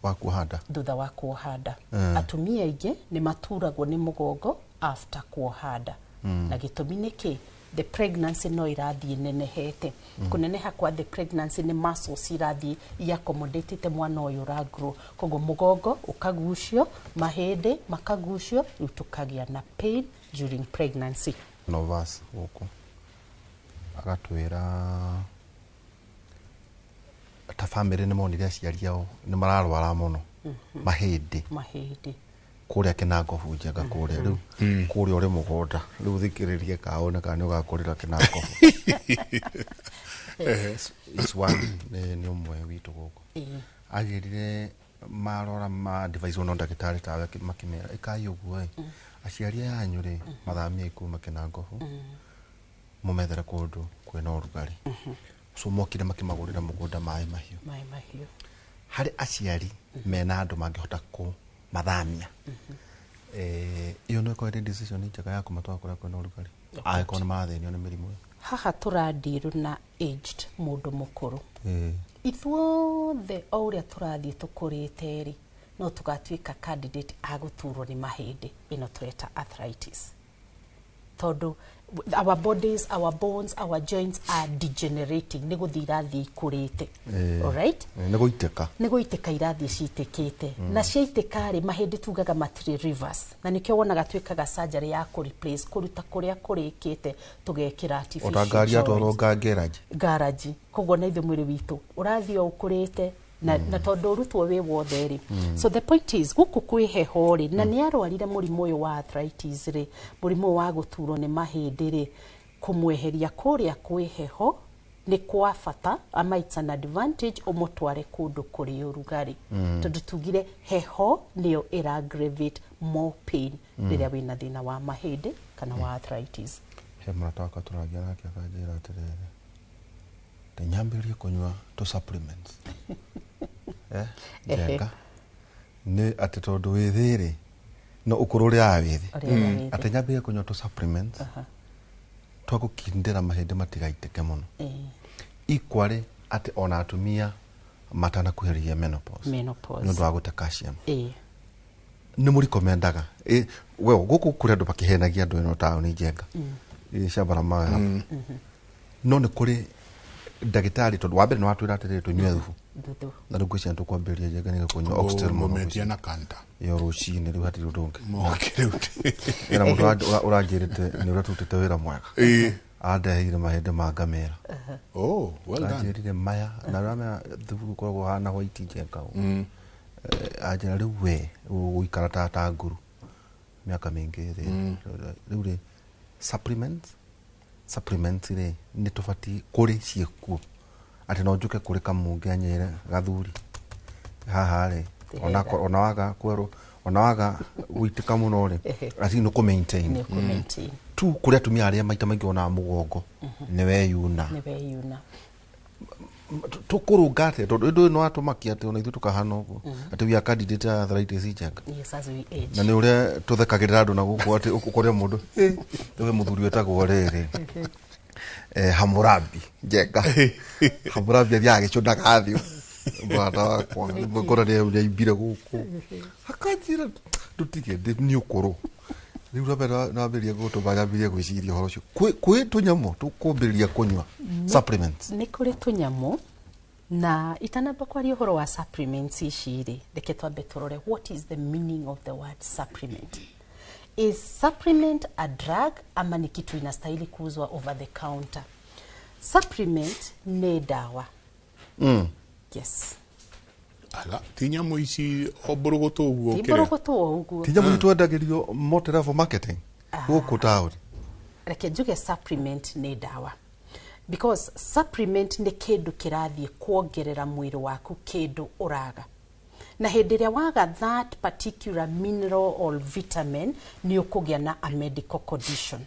wa kuoha nda. Thutha wa kuoha nda, atumia aingĩ nĩ maturagwo nĩ mũgongo. After kuoha nda, na gĩtũmi nĩ kĩ? The pregnancy no irathiĩ nenehete. Kũneneha kwa the pregnancy nĩ muscles irathiĩ iacommodatĩte mwana ũyũ ũragrow, koguo mũgongo ũkagucio, mahĩndĩ makagucio, rĩu tũkagĩa na pain during pregnancy. Novas gũkũ agatwĩra ta bamĩrĩ nĩ monire aciari ao nĩ mararwara mũno mahĩndĩ. Mahĩndĩ. Kũrĩa Kĩnangobu, Njenga, kũrĩa rĩu kũrĩa ũrĩ mũgũnda rĩu, thikĩrĩrie kaone kana nĩ ũgakũrĩra Kĩnangobu. Is one nĩ ũmwe witũ gũkũ. Agĩrire marora ma advice no ndagĩtarĩ tawe makĩmera ĩkai ũguo ĩ, aciari aya anyu rĩ, mathamie kuma Kĩnangobu, mũmethere kũndũ kwĩna ũrugarĩ. So mokire makĩmagũrĩra mũgũnda Maĩ Mahiũ. Maĩ Mahiũ. Harĩ aciari mena andũ mangĩhota kũmathamia, ĩyo no ĩkorwo ĩrĩ decision njega ya kũmatwara kũrĩa kwĩna ũrugarĩ angĩkorwo nĩ marathĩnio nĩ mĩrimũ ĩyo. Haha tũradeal na aged, mũndũ mũkũrũ. Ithuothe o ũrĩa tũrathiĩ tũkũrĩte rĩ, no tũgatuĩka candidate a gũturwo nĩ mahĩndĩ, ĩno tũreta arthritis, tondũ our bodies, our bones, our joints are degenerating, nĩ gũthiĩ irathiĩ ikũrĩte. Alright? Nĩ gũitĩka. Nĩ gũitĩka irathiĩ citĩkĩte, na ciaitĩka rĩ, mahĩndĩ tugaga matirĩ reverse, na nĩkĩo wonaga twĩkaga surgery ya kũ replace, kũruta kũrĩa kũrĩkĩte, tũgekĩra artificial Ota ngari atwarwo joints. Ngaraji. Ngaraji. Koguo na ithuĩ mwĩrĩ witũ ũrathiĩ o ũkũrĩte na tondũ ũrutwo wĩ wothe rĩ. So the point is, gũkũ kwĩ heho rĩ, na nĩ arwarire mũrimũ ũyũ wa arthritis rĩ, mũrimũ ũyũ wa gũturwo nĩ mahĩndĩ rĩ, kũmweheria kũrĩa kwĩ heho nĩ kwa bata, ama it's an advantage ũmũtware kũndũ kũrĩ ũrugarĩ, tondũ tugire heho nĩyo ĩra aggravate more pain rĩrĩa wĩna thĩna wa mahĩndĩ kana wa arthritis. He mũrata wakwa tũragia nake akanjĩra atĩrĩrĩ, nyambĩrĩrie kũnyua tũ supplements, Njenga, nĩ atĩ tondũ wĩ thĩ rĩ, no ũkũrũ ũrĩa wĩ thĩ, Ũrĩa wĩ thĩ. Atĩ nyambĩrĩrie kũnyua tũ supplements twa gũkindĩra mahĩndĩ matigaitĩke mũno. Equally atĩ ona atumia matanakuhĩrĩria menopause, Menopause. nĩ ũndũ wa gũte calcium, nĩ mũrikomendaga? Well, gũkũ kũrĩ andũ makĩhenagia andũ ĩno taũni, Njenga, shamba la mawe hapa, no nĩ kũrĩ ndagĩtarĩ, tondũ wa mbere nĩ watwĩra atĩrĩrĩ tũnyue thubu. Thuthu. Na rĩu ngwĩciria tũkwambĩrĩria, Njenga, nĩ kũnyua oxtail mũno. Ngũmetia na kanta. Ĩyo rũcinĩ rĩu hatirĩ ũndũ ũngĩ. Moke rĩu. Ena mũndũ ũranjĩrĩte nĩ ũrĩa tũrutĩte wĩra mwega. Andeheire mahĩndĩ ma ngamĩra. Oh, well done. Anjĩrire maya na ũramenya thubu ũkoragwo hana white, Njenga, ũũ. Anjĩra rĩu we ũgũikara ta nguru mĩaka mĩingĩ rĩ, rĩu rĩ supplements rĩ, nĩ tũbatiĩ kũrĩ ciĩkuo atĩ no njũke kũrĩ kamunge anyĩre gathuri haha rĩ, ona waga kwerwo, ona waga gũitĩka mũno rĩ, atĩ nĩ kũ maintain. Nĩ ũkũ maintain. Tu kũrĩ atumia arĩa maita maingĩ wonaga mũgongo nĩ weyuna. Nĩ weyuna. Tũkũrũnga atĩa, tondũ ũndũ ũyũ nĩ watũmakia atĩ ona ithuĩ tũkahana ũguo, atĩ we are candidate ya arthritis, Njenga? Yes, as we age. Na nĩ ũrĩa tũthekagĩrĩra andũ na gũkũ atĩ ũkore mũndũ, we mũthuri wĩtagwo rĩrĩ, Hamurabi, Njenga, Hamurabi athiaga agĩcũnaga thiũ mũrata wakwa ngora nĩ aimbire gũkũ akanjĩra ndũtige nĩ ũkũrũ rĩu nambĩrĩria gũtũma nyambĩrĩrie gwĩciria ũhoro ũcio. Kwĩ tũnyamũ tũkũmbĩrĩria kũnyua supplements? Nĩ kũrĩ tũnyamũ, na itanamba kwaria ũhoro wa supplements ici rĩ, reke twambe tũrore what is the meaning of the word supplement. Is supplement a drug ama ni kitu inastahili kuuzwa over the counter? Supplement nĩ ndawa. Yes. Ala, ti nyamũ ici o mbũrũgũtũ ũguo Ti kĩrĩa? mbũrũgũtũ o ũguo. Ti nyamũ twendagĩrio multi-level marketing gũkũ taũni. Reke njuge supplement nĩ ndawa, because supplement nĩ kĩndũ kĩrathiĩ kuongerera mwĩrĩ waku kĩndũ ũraga, na hĩndĩ ĩrĩa waga that particular mineral or vitamin, nĩ ũkũgĩa na a medical condition.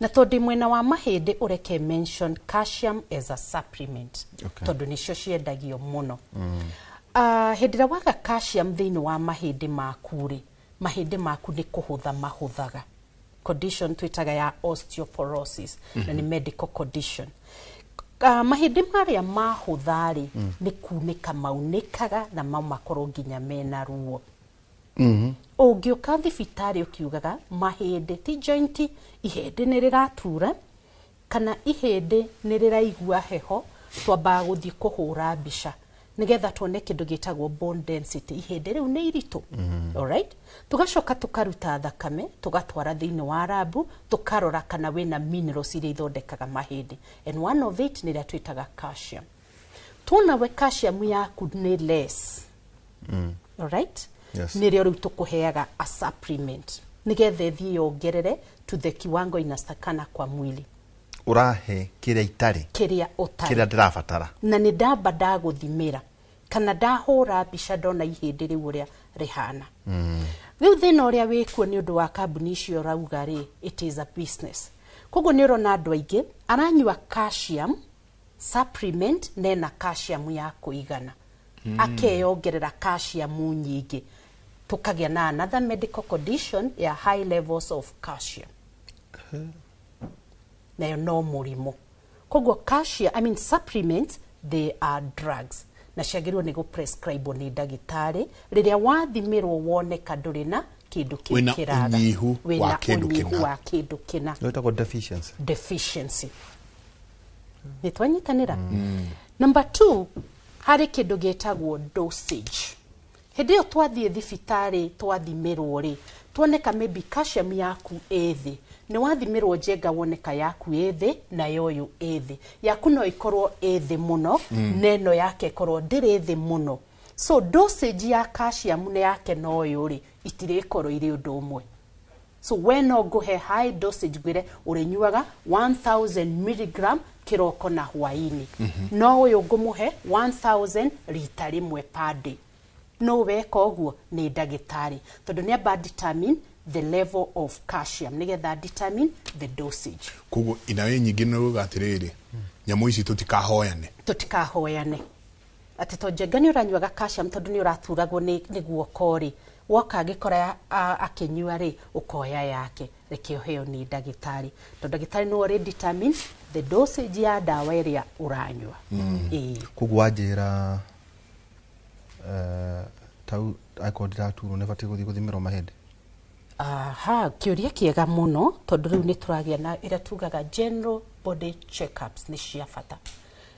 Na tondũ mwena wa mahĩndĩ, ũreke mention calcium as a supplement, tondũ nĩcio ciendagio mũno. Hĩndĩ ĩrĩa waga calcium thĩinĩ wa mahĩndĩ maku rĩ, mahĩndĩ maku nĩ kũhũtha mahũthaga, condition twĩtaga ya osteoporosis, na nĩ medical condition. Mahĩndĩ marĩa mahũtha rĩ, nĩ kunĩka maunĩkaga na mau makorwo nginya mena ruo. Ũngĩũka thibitarĩ ũkiugaga mahĩndĩ ti joint, ihĩndĩ nĩ rĩratura kana ihĩndĩ nĩ rĩraigua heho, twambaga gũthiĩ kũhũra mbica nĩgetha tuone kĩndũ gĩtagwo bone density, ihĩndĩ rĩu nĩ iritũ. Alright, tugacoka tukaruta thakame tugatwara thĩinĩ wa lab, tukarora kana wĩna minerals iria ithondekaga mahĩndĩ, and one of it nĩ ĩrĩa twĩtaga calcium. Tuona we calcium yaku nĩ less, alright, Yes. nĩrĩo rĩu tũkũheaga a supplement nĩgetha ĩthiĩ yongerere to the kiwango inastakana kwa mwili. Ũrahe kĩrĩa itarĩ. Kĩrĩa ũtarĩ. Kĩrĩa ndĩrabatara. Na nĩ ndamba ndagũthimĩra kana ndahũra mbica ndona ihĩndĩ rĩu ũrĩa rĩhana. Rĩu thĩna ũrĩa wĩkuo nĩ ũndũ wa kambuni icio ũrauga rĩ, it is a business. Koguo nĩ ũrona andũ aingĩ aranyua calcium supplement nena calcium ya kũigana, akeyongerera calcium nyingĩ, tũkagĩa na another medical condition ya high levels of calcium, nayo no mũrimũ. Koguo calcium, I mean supplements, they are drugs na ciagĩrĩirwo nĩ gũprescribe nĩ ndagĩtarĩ rĩrĩa wathimĩrwo woneka ndũrĩ na kĩndũ kĩu Wĩna kĩraga. ũnyihu Wĩna wa kĩndũ ũnyihu kĩna. wa kĩndũ kĩna. Ĩtagwo deficiency. Deficiency, nĩ twanyitanĩra. Number two, harĩ kĩndũ gĩtagwo dosage. Hĩndĩ ĩyo twathiĩ thibitarĩ twathimĩrwo rĩ, tuoneka maybe calcium yaku ĩ thĩ, nĩ wathimĩrwo njenga woneka yaku ĩ thĩ na ya ũyũ ĩ thĩ, yaku no ĩkorwo ĩ thĩ mũno na ĩno yake ĩkorwo ndĩrĩ thĩ mũno, so dosage ya calcium nĩ yake na ũyũ rĩ itirĩkorwo irĩ ũndũ ũmwe. So we no ngũhe high dosage, ngwĩre ũrĩnyuaga 1000 milligram kĩroko na hwaĩ-inĩ, no ũyũ ngũmũhe 1000 rita rĩmwe per day. No weka ũguo nĩ ndagĩtarĩ, tondũ nĩ amba determine the level of calcium nĩgetha determine the dosage. Koguo inawe nyingĩ nĩ ruga atĩrĩrĩ, nyamũ ici tũtikahoyane. Tũtikahoyane atĩ to njenga nĩ ũranyuaga calcium tondũ nĩ ũraturagwo nĩ guoko rĩ, woka angĩkora akĩnyua rĩ, ũkoya yake, reke ũheo nĩ ndagĩtarĩ, tondũ ndagĩtarĩ nĩwe ũrĩ determine the dosage ya ndawa ĩrĩa ũranyua. Ĩĩ. Koguo wanjĩra tau angĩkorwo ndĩraturwo nĩ batiĩ gũthiĩ gũthimĩrwo mahĩndĩ? Aha, kĩũria kĩega mũno, tondũ rĩu nĩ tũragĩa na ĩrĩa tugaga general body checkups nĩ cia bata,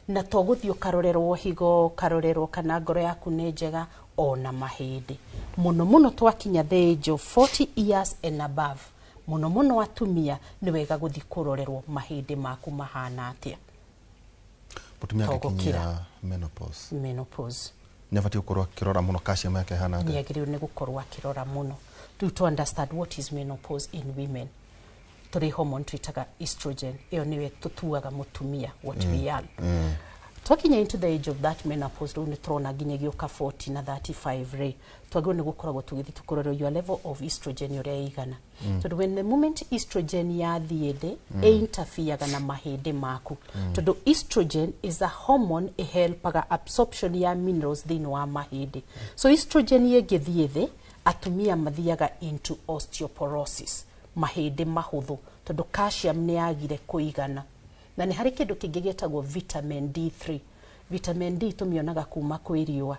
na to gũthiĩ ũkarorerwo higo, ũkarorerwo kana ngoro yaku nĩ njega, ona mahĩndĩ. Mũno mũno twakinya the age of 40 years and above, mũno mũno atumia, nĩ wega gũthiĩ kũrorerwo mahĩndĩ maku mahana atĩa. Mũtumia To angĩkinyia gũkĩra. menopause, Menopause, nĩ abatiĩ gũkorwo akĩrora mũno calcium yake ĩhana atĩa? Nĩ agĩrĩirwo nĩ gũkorwo akĩrora mũno. Rĩu to understand what is menopause in women, tũrĩ hormone twĩtaga estrogen, ĩyo nĩyo tũtuaga mũtumia what we are. Twakinya into the age of that menopause, rĩu nĩ tũrona nginya gĩũka 40 na 35 rĩ, twagĩrĩirwo nĩ gũkoragwo tũgĩthiĩ tũkũrorwo your level of estrogen ũrĩa ĩigana, tondũ when the moment estrogen yathiĩ thĩ, ĩinterfereaga na mahĩndĩ maku, tondũ estrogen is a hormone ĩhelpaga absorption ya minerals thĩinĩ wa mahĩndĩ. So estrogen ĩngĩthiĩ thĩ, atumia mathiaga into osteoporosis, mahĩndĩ mahũthũ, tondũ calcium nĩ yagire kũigana. Na nĩ harĩ kĩndũ kĩngĩ gĩtagwo vitamin D3. Vitamin D tũmĩonaga kuma kwĩ riũa,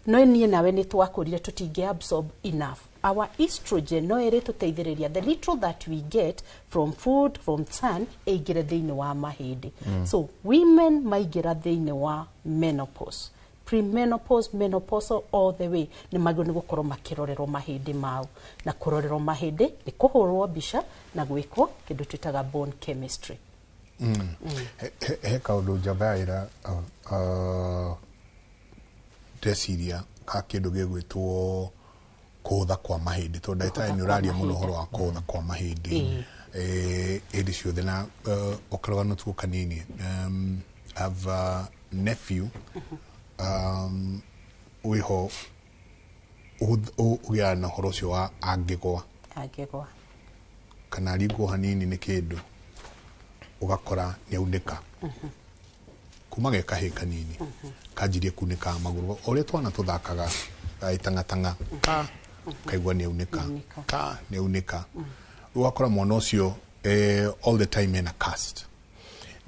no niĩ nawe nĩ twakũrire tũtingĩ absorb enough. Our estrogen no ĩrĩ tũteithĩrĩria the little that we get from food, from sun, ĩingĩre thĩinĩ wa mahĩndĩ. So women maingĩra thĩinĩ wa menopause, premenopause, menopausal, all the way, nĩ magĩrĩirwo nĩ gũkorwo makĩrorerwo mahĩndĩ mao, na kũrorerwo mahĩndĩ nĩ kũhũrwo mbica na gwĩkwo kĩndũ twĩtaga bone chemistry. He kaũndũ njambaĩra ndeciria ka kĩndũ gĩgwĩtwo kũhũtha kwa mahĩndĩ, tondũ ndagĩtarĩ nĩ Kũhũtha kwa ũraria mũno mahĩndĩ. ũhoro wa kũhũtha kwa mahĩndĩ Ĩĩ. Hĩndĩ ciothe na ũkarũgano tuo kanini. I have a nephew wĩho ũgĩaga na ũhoro ũcio wa angĩgwa angĩgwa kana aringwo hanini nĩ kĩndũ, ũgakora nĩ aunĩka kuma ge kahĩ kanini, kanjirie kunĩka magũrũ o ũrĩa twana tũthakaga gagĩtang'atang'a ka kaigua nĩ aunĩka. Nĩaunĩka. Ka nĩ aunĩka. Rĩu ũgakora mwana ũcio all the time ena cast.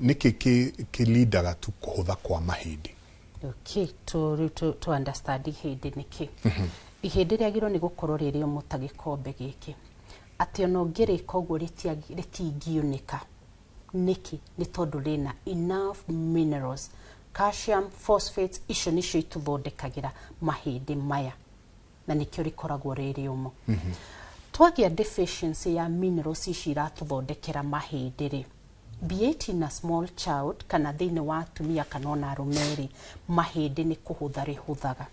Nĩkĩ kĩlindaga tu kũhũtha kwa mahĩndĩ? Okay, to, rĩu to understand ihĩndĩ nĩkĩ. Ihĩndĩ rĩagĩrĩirwo nĩ gũkorwo rĩ rĩũmũ ta gĩkombe gĩkĩ, atĩ ona ũngĩrĩka ũguo rĩtingiunĩka. Nĩkĩ? Nĩ tondũ rĩna enough minerals, calcium, phosphates, icio nĩcio itũthondekagĩra mahĩndĩ maya, na nĩkĩo rĩkoragwo rĩ rĩũmũ. Twagĩa deficiency ya minerals ici iratũthondekera mahĩndĩ rĩ, be it in a small child kana thĩinĩ wa atumia kana ona arũme rĩ, mahĩndĩ nĩ kũhũtha rĩhũthaga.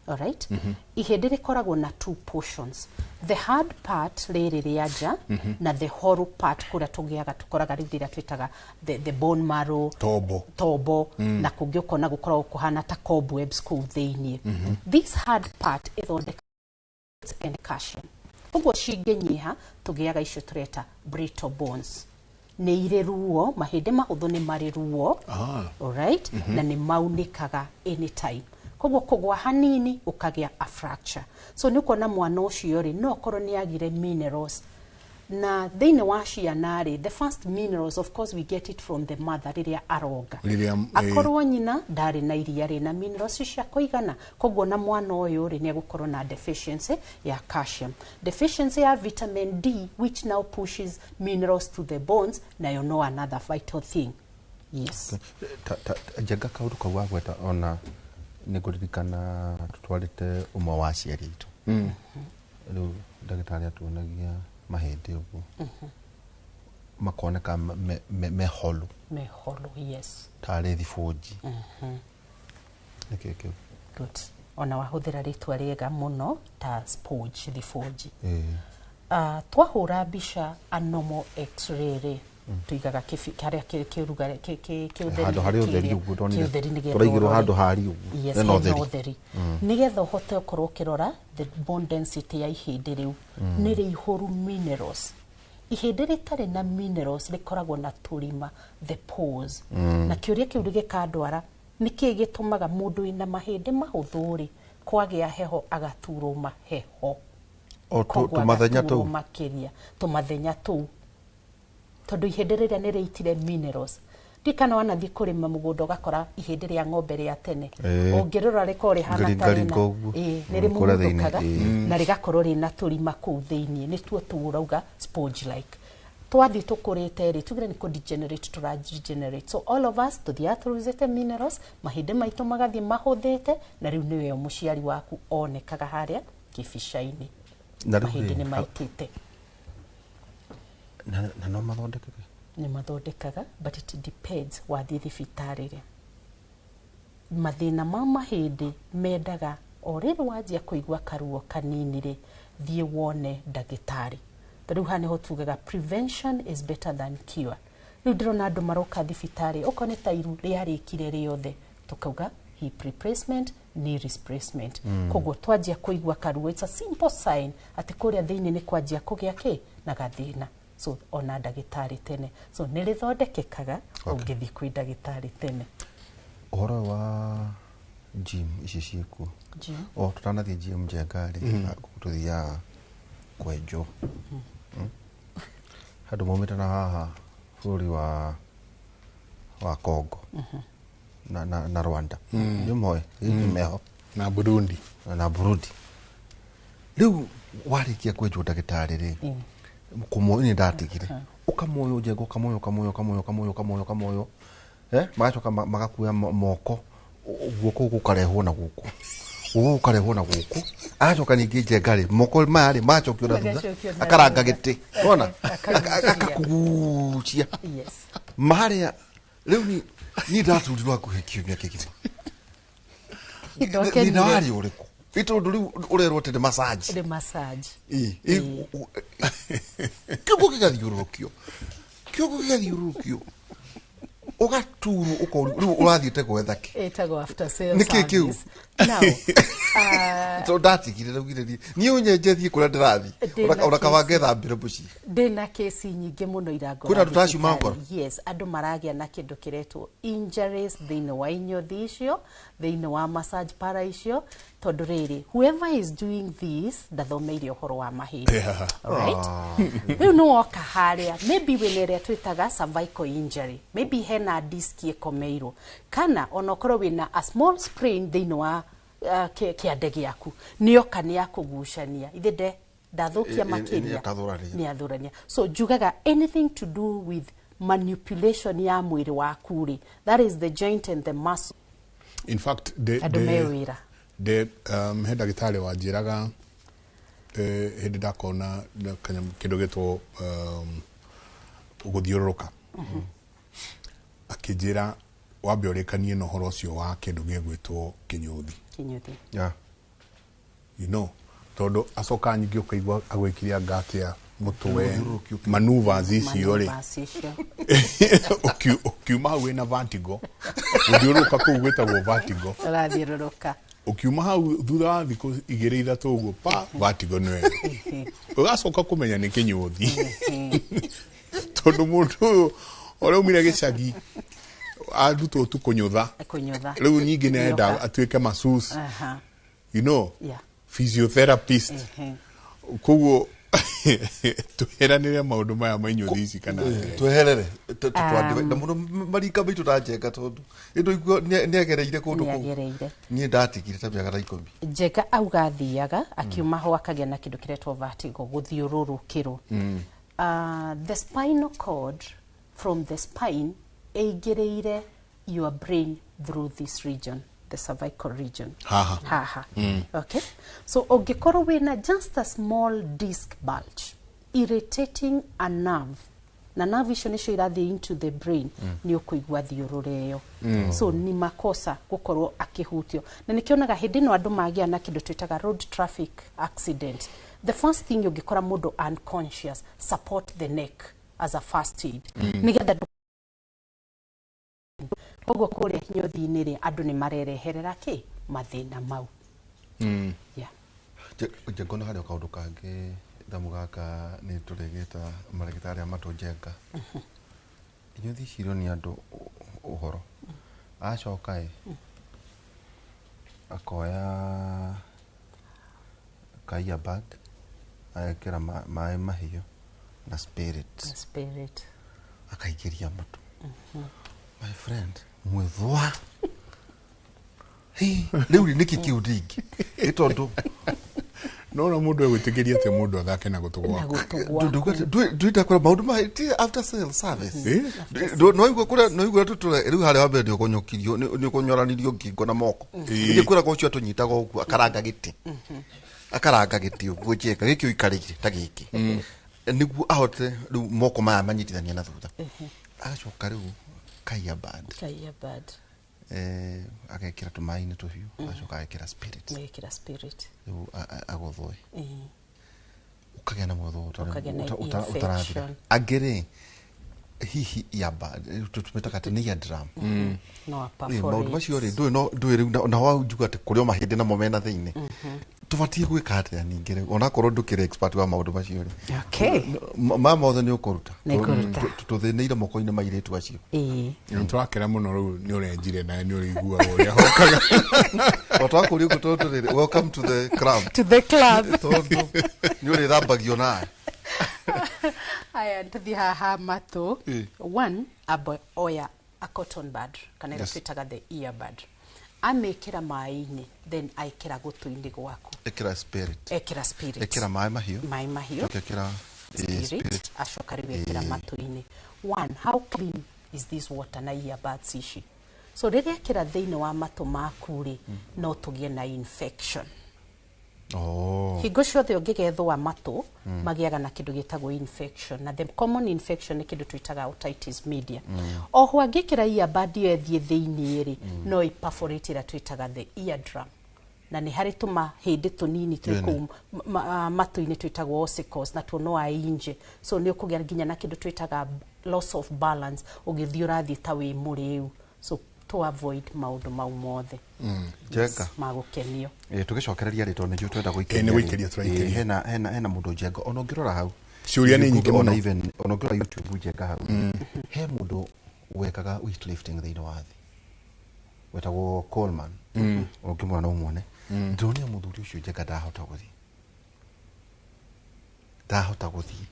Alright? Ihĩndĩ rĩkoragwo na two portions, the hard part rĩrĩ rĩa nja na the hollow part, kũrĩa tũgĩaga tũkoraga rĩu rĩrĩa twĩtaga the bone marrow. Tombo. Tombo. Na kũngĩ ũkona gũkoragwo kũhana ta cobwebs kũu thĩiniĩ. This hard part ĩthondeka and calcium, koguo cingĩnyiha tũgĩaga icio tũreta brittle bones. Nĩ irĩ ruo, mahĩndĩ mahũthũ nĩ marĩ ruo. Alright? Na nĩ maunĩkaga anytime, koguo kũgwa hanini ũkagĩa a fracture. So nĩ ũkuona mwana ũcio rĩ, no akorwo nĩ agire minerals. Na thĩinĩ wa ciana rĩ, the first minerals, of course, we get it from the mother rĩrĩa aronga. Rĩrĩa, Akorwo nyina ndarĩ na iria rĩna minerals cia kũigana, koguo na mwana ũyũ rĩ, nĩ egũkorwo na deficiency ya calcium, deficiency ya vitamin D, which now pushes minerals to the bones, nayo no another vital thing, yes. Njenga, kaũndũ kau wagweta, ona nĩ ngũririkana tũtwarĩte ũmwe wa aciari aitũ. Rĩu ndagĩtarĩ atuonagia mahĩndĩ ũguo makoneka me hollow. Meholo, yes. Tarĩ thibũnji. Nĩkĩ kĩu? Good, ona wahũthĩra rĩtwa rĩega mũno ta sponge, thibũnji. Twahũra mbica, a normal x-ray rĩ, tuigaga harĩa kĩũrugarĩ kĩũtheri. Handũ harĩ ũtheri ũguo ndonire. Kĩũtheri nĩgetha Tũraigĩrwo ũrore. Handũ harĩ ũguo. Yes, hena hena ũtheri. Ũtheri nĩgetha ũhote ũkorwo ũkĩrora the bone density ya ihĩndĩ rĩu nĩ rĩihũru minerals. Ihĩndĩ rĩtarĩ na minerals rĩkoragwo na tũrima, the pores. Na kĩũria kĩu gĩkandwara, nĩkĩĩ gĩtũmaga mũndũ wĩna mahĩndĩ mahũthũ rĩ, kwagĩa heho agaturwo maheho? O Koguo tũmathenya agaturwo tũu. Makĩria tũmathenya tũu, tondũ ihĩndĩ rĩrĩa nĩ rĩitire minerals. Ndikana wanathiĩ kũrĩma mũgũnda ũgakora ihĩndĩ rĩa ng'ombe rĩa tene, ũngĩrora rĩkorwo rĩhana ta Ngaringaringa rĩna ũguo. Ĩĩ, nĩ Kũrĩa thĩinĩ, rĩmumuthũkaga na rĩgakorwo rĩna tũrima kũu thĩinĩ, nĩtuo tũu ũrauga sponge like. Twathiĩ tũkũrĩte rĩ, tugire nĩ kũ degenerate, tũra degenerate. So all of us tũthiaga tũruzĩte minerals, mahĩndĩ maitũ magathiĩ mahũthĩte, na rĩu nĩwe mũciari waku onekaga harĩa kĩbica-inĩ. Na rĩu Mahĩndĩ rĩ, nĩ maitĩte. Na no mathondekeke? Nĩ mathondekaga, but it depends wathiĩ thibitarĩ rĩ. Mathĩna ma mahĩndĩ mendaga o rĩrĩ wanjia kũigua karuo kanini rĩ, thiĩ wone ndagĩtarĩ. Ta rĩu haha nĩho tugaga prevention is better than cure. Rĩu ndĩrona andũ maroka thibitarĩ okorwo nĩ ta iru rĩarĩkire rĩothe, tukauga hip replacement, knee replacement. Koguo twanjia kũigua karuo, it's a simple sign atĩ kũrĩa thĩinĩ nĩ kwanjia kũgĩa kĩ na gathĩna. So ona ndagĩtarĩ tene. So nĩ rĩthondekekaga ũngĩthiĩ kwĩ ndagĩtarĩ tene. Ũhoro ũyũ wa gym ici ciĩkuo. Gym. O tũtanathiĩ gym, Njenga rĩ, tũthiaga kwenjwo. Andũ maumĩte na haha bũrũri wa Congo na Rwanda, nĩ moĩ hihi meho. Na Burundi. Na Burundi. Rĩu warĩkia kwenjwo ndagĩtarĩ rĩ, kũmoyo nĩ ndatigire ũkamoyo, Njenga, ũkamoyo, ũkamoyo, ũkamoyo, ũkamoyo, ũkamoyo, ũkamoyo, magacoka magakuoya moko, guoko gũkarehwo na gũkũ, guoko gũkarehwo na gũkũ, agacoka ningĩ, Njenga rĩ, moko maya rĩ magacokio na thutha. Magacokio na Akaranga thutha. gĩtĩ wona. Akagucia. Akakugucia. Yes. Marĩa rĩu ni ndaturirwo hakuhĩ kiumia kĩgima. Ndokenire. Thĩna warĩ ũrĩkũ? Nĩ tondũ rĩu ũrerwo atĩ nĩ massage. Nĩ massage. Ĩ, kĩongo gĩgathiũrũrũkio, kĩongo gĩgathiũrũrũkio, ũgaturwo, ũkorio rĩu ũrathiĩte gwetha kĩ? Ĩtagwo after sales Nĩkĩ kĩu? service. Now, Tondũ ndatigire raugire niĩ ũnyenje thiĩ kũrĩa ndĩrathiĩ. Ndĩna Ona kaba kesi. ngethambĩre mũciĩ. Ndĩna kesi nyingĩ mũno irangora. Kwĩna andũ tacuma thibitarĩ. ngoro? Yes, andũ maragĩa na kĩndũ kĩretwo injuries thĩinĩ wa inyothi icio, thĩinĩ wa massage para icio, tondũ rĩrĩ, whoever is doing this ndathomeire ũhoro wa mahĩndĩ. Alright? Rĩu nĩ woka harĩa, maybe wĩna ĩrĩa twĩtaga cervical injury, maybe hena disk ĩkomeirwo, kana ona ũkorwo wĩna a small sprain thĩinĩ wa kĩande gĩaku nĩoka nĩ akũgucania ithe nde ndathũkia makĩria. Nĩatathũrania. Nĩ athũrania. So njugaga anything to do with manipulation ya mwĩrĩ waku rĩ, that is the joint and the muscle. In fact, Andũ me wĩra. De he ndagĩtarĩ wanjĩraga hĩndĩ ndakona na kanyamũ kĩndũ gĩtwo gũthiũrũrũka, akĩnjĩra wambe ũrĩkanie na ũhoro ũcio wa kĩndũ gĩgwĩtwo kĩnyũthi. Kĩnyũthi. Tondũ acoka nyingĩ ũkaigua agwĩkire anga atĩa mũtwe, maneuvers icio rĩ. Maneuvers icio. Ũkiuma hau wĩna vertigo, gũthiũrũrũka kũu gwĩtagwo vertigo. Ũrathiũrũrũka. Ũkiuma hau thutha wa thikũ igĩrĩ ithatũ ũguo pa vertigo nĩ wega, ũgacoka kũmenya nĩ kĩnyũthi, tondũ mũndũ ũyũ ũrĩa aumire gĩcagi arutwo tu kũnyũtha. Kũnyũtha. Rĩu ningĩ nĩ arenda Nĩoka. atuĩke masseuse, physiotherapist. Koguo tweranĩre maũndũ maya ma inyũthi ici kana atĩa? Tweherere na mũno marika maitũ na Njenga, tondũ ĩndũ nĩ agereire kũndũ kũu. Nĩagereire. Niĩ ndatigire ta mĩaka ta 10. Njenga auga athiaga akiuma ho akagĩa na kĩndũ kĩretwo vertigo, gũthiũrũrũkĩrwo. The spinal cord from the spine ĩingĩrĩire your brain through this region, the cervical region. Haha. Haha. Okay, so ũngĩkorwo wĩna just a small disc bulge irritating a nerve, na nerve icio nĩcio irathiĩ into the brain, nĩ ũkũigua thiũrũra ĩyo. So ni makosa gũkorwo akĩhutio, na nĩkĩonaga hĩndĩ ĩno andũ magĩa na kĩndũ twĩtaga road traffic accident, the first thing ũngĩkora mũndũ unconscious, support the neck as a first aid, nĩgetha koguo kũrĩa hinyũthi-inĩ rĩ, andũ nĩ marereherera kĩ mathĩna mau. Yeah. Njenga, ona harĩ o kaũndũ kangĩ thamu gaka nĩ tũrĩgĩta marĩgĩtarĩ a matũ. Njenga, inyuĩ ici ni andũ ũhoro acoka ĩ akoya ka earbud, agekĩra maĩ mahiũ na spirit. Spirit. Akaingĩria matũ, my friend, mwĩthwa. Rĩu rĩ nĩkĩ kĩu ndingĩ ĩ tondũ Nona mũndũ egwĩtĩkĩria atĩ mũndũ athake na gũtũ na gwaku? gũtũ gwaku. Ndwĩta maũndũ ma ti after sale service. Eh? No igua kũrĩa, no igua tũtũre rĩu harĩa wa mbere nĩ ũkũnyũkirio, nĩ ũkũnyoranirio ngingo na moko. Ĩndĩ kwĩraga ũcio atũnyitaga ũguo akaranga gĩtĩ, akaranga gĩtĩ ũguo, Njenga, gĩkĩ ũikarĩire ta gĩkĩ nĩguo ahote rĩu moko maya manyitithania na thutha, agacoka rĩu ka earbud. Ka earbud. Agekĩra tũmaĩ-inĩ tũhiũ, agacoka agekĩra spirit. Magekĩra spirit. Rĩu agũthũe, ũkagĩa na mwĩthũa. Ũkagĩa na ũtarathira. infection. Angĩ rĩ, hihi earbud tũmĩtaga atĩ nĩ eardrum. No. Maũndũ macio rĩ, ndũĩ no ndũĩ rĩu na wanjuga atĩ kũrĩ o mahĩndĩ namo mena thĩinĩ, tũbatiĩ gwĩka atĩa ningĩ rĩu onakorwo ndũkĩrĩ expert wa maũndũ macio rĩ? Ma mothe nĩ ũkũruta. Nĩ ngũruta. Tũthĩnĩire moko-inĩ ma airĩtu acio. Nĩ tũrakena mũno rĩu nĩ ũrenjire nawe nĩ ũrĩiguaga ũrĩa hokaga. O twakũria ũguo tondũ rĩrĩ, welcome to the club. To the club. Tondũ nĩ ũrĩthambagio nawe. Aya, tũthiĩ haha matũ. One, amba oya a cotton bud kana ĩrĩa twĩtaga the earbud, amĩkĩra maĩ-inĩ, then aikĩra gũtũ-inĩ gwaku. Ĩkĩra spirit. Ekĩra spirit. Ĩkĩra maĩ mahiũ. Maĩ mahiũ. Coka ĩkĩra spirit, acoka rĩu ekĩra matũ-inĩ. One, how clean is this water na earbuds ici? So rĩrĩa ekĩra thĩinĩ wa matũ maku rĩ, no tũgĩe na infection. Hingo ciothe ũngĩgethũa matũ magĩaga na kĩndũ gĩtagwo infection, na the common infection nĩ kĩndũ twĩtaga otitis media. Oho angĩkĩra earbud ĩyo ĩthiĩ thĩinĩ rĩ, no ĩperforate ĩrĩa twĩtaga the eardrum, na nĩ harĩ tũmahĩndĩ tũnini twĩ kũu matũ-inĩ twĩtagwo ossicles, natuo no ainje. So nĩ ũkũgĩa nginya na kĩndũ twĩtaga loss of balance, ũgĩthiĩ ũrathiĩ ta wĩ mũrĩu. So to avoid maũndũ mau mothe. Njenga. Magũkenio. Tũgĩcokereria rĩ, tondũ nĩnjũĩ twenda gũikĩria. Ĩ, nĩ gũikĩria tũraikĩria. Hena mũndũ, Njenga, ona ũngĩrora hau Ciũria nĩ nyingĩ ona mũno. Even ona ũngĩrora YouTube, Njenga, hau he mũndũ wekaga weightlifting thĩinĩ wa thĩ wetagwo Coleman. Ũngĩmuona no ũmuone. Ndĩronire mũthuri ũcio, Njenga, ndahota gũthiĩ, ndahota gũthiĩ.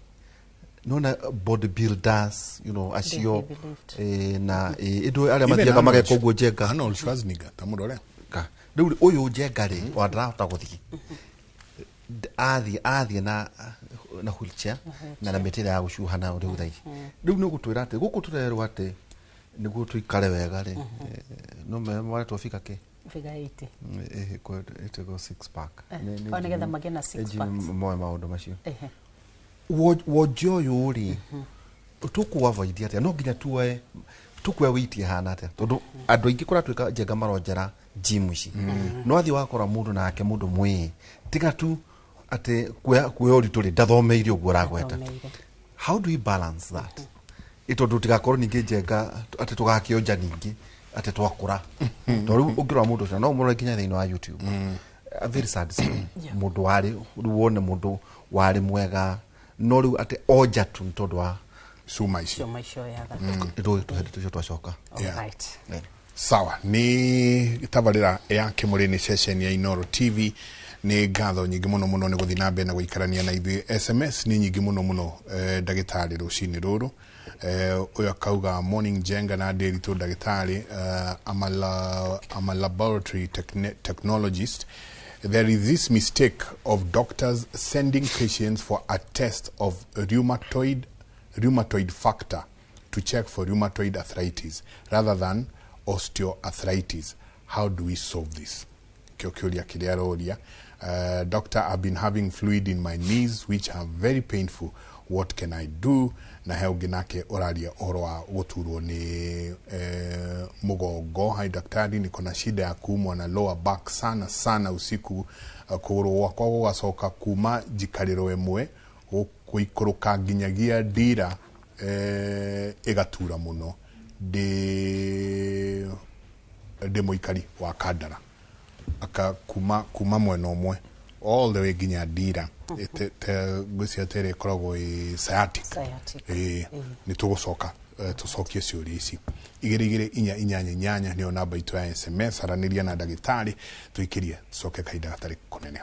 Nona bodybuilders, acio heavy lift. Na ĩndũ arĩa mathiaga mageka ũguo, Njenga. Arnold Schwarzenegger ta mũrore. Ka rĩu ũyũ Njenga rĩ wa ndarahota gũthiĩ, athiĩ na wheelchair na mĩtĩ ĩrĩa ya gũcuha nayo rĩu thaa ici. Rĩu nĩ ũgũtwĩra atĩ gũkũ tũrerwo atĩ nĩguo tũikare wega rĩ, no maretwo fika kĩ? Figure 80. Ĩtagwo six pack. O nĩgetha magĩe na six packs. Moe maũndũ macio. Wonje ũyũ rĩ, tũkũ avoid atĩa? No nginya tuoe tũkue weight ĩhana atĩa? Tondũ andũ aingĩ kũratuĩka Njenga maronjera gym ici, no athiĩ wakora mũndũ nake mũndũ mwĩĩ tiga tu atĩ kuoya ũritũ rĩ, ndathomeire ũguo ũragweta. Ndathomeire. How do we balance that? Tondũ tigakorwo ningĩ Njenga atĩ tũgakĩonja ningĩ atĩ twakũra, tondũ rĩu ũngĩrora mũndũ ũcio no ũmũrore nginya thĩinĩ wa YouTube, a very sad story. Mũndũ warĩ rĩu wone mũndũ warĩ mwega, no rĩu atĩ onja tu nĩ tondũ wa cuma ici. Cio maicio yaga. Rĩu tũhĩndĩ tũcio twacoka. Yeah. Alright. Sawa, nĩ tabarĩra ya Kĩmũrĩ, nĩ ceceni ya Inoro TV. Nĩ ngatho nyingĩ mũno mũno nĩ gũthiĩ na mbere na gũikarania na ithuĩ. SMS nĩ nyingĩ mũno mũno, ndagĩtarĩ, rũcinĩ rũrũ. Ũyũ akauga, "Morning Njenga na Ndĩritũ. Ndagĩtarĩ, I'm a laboratory technologist. There is this mistake of doctors sending patients for a test of rheumatoid factor to check for rheumatoid arthritis rather than osteoarthritis. How do we solve this?" Kĩo kĩũria kĩrĩa aroria. "Doctor, I've been having fluid in my knees which are very painful. What can I do?" Na he ũngĩ nake ũraria ũhoro wa gũturwo nĩ mũgongo. "Hi daktari, niko na shida ya kuumwa na lower back sana sana usiku. Kũgũrũ gwakwa gũgacoka kuma njikarĩro ĩmwe gũikũrũka nginyagia ndira, ĩgatura mũno. Ndĩ mũikari wa Kandara." Aka kuma mwena ũmwe all the way nginya ndira. Ngwĩciria ta ĩrĩa ĩkoragwo ĩ sciatic. Sciatic. Ĩĩ, nĩ tũgũcoka tũcokie ciũria ici. 22488 nĩyo namba itũ ya SMS. Aranĩria na ndagĩtarĩ, tũikĩrie, tũcoke kahinda gatarĩ kũnene.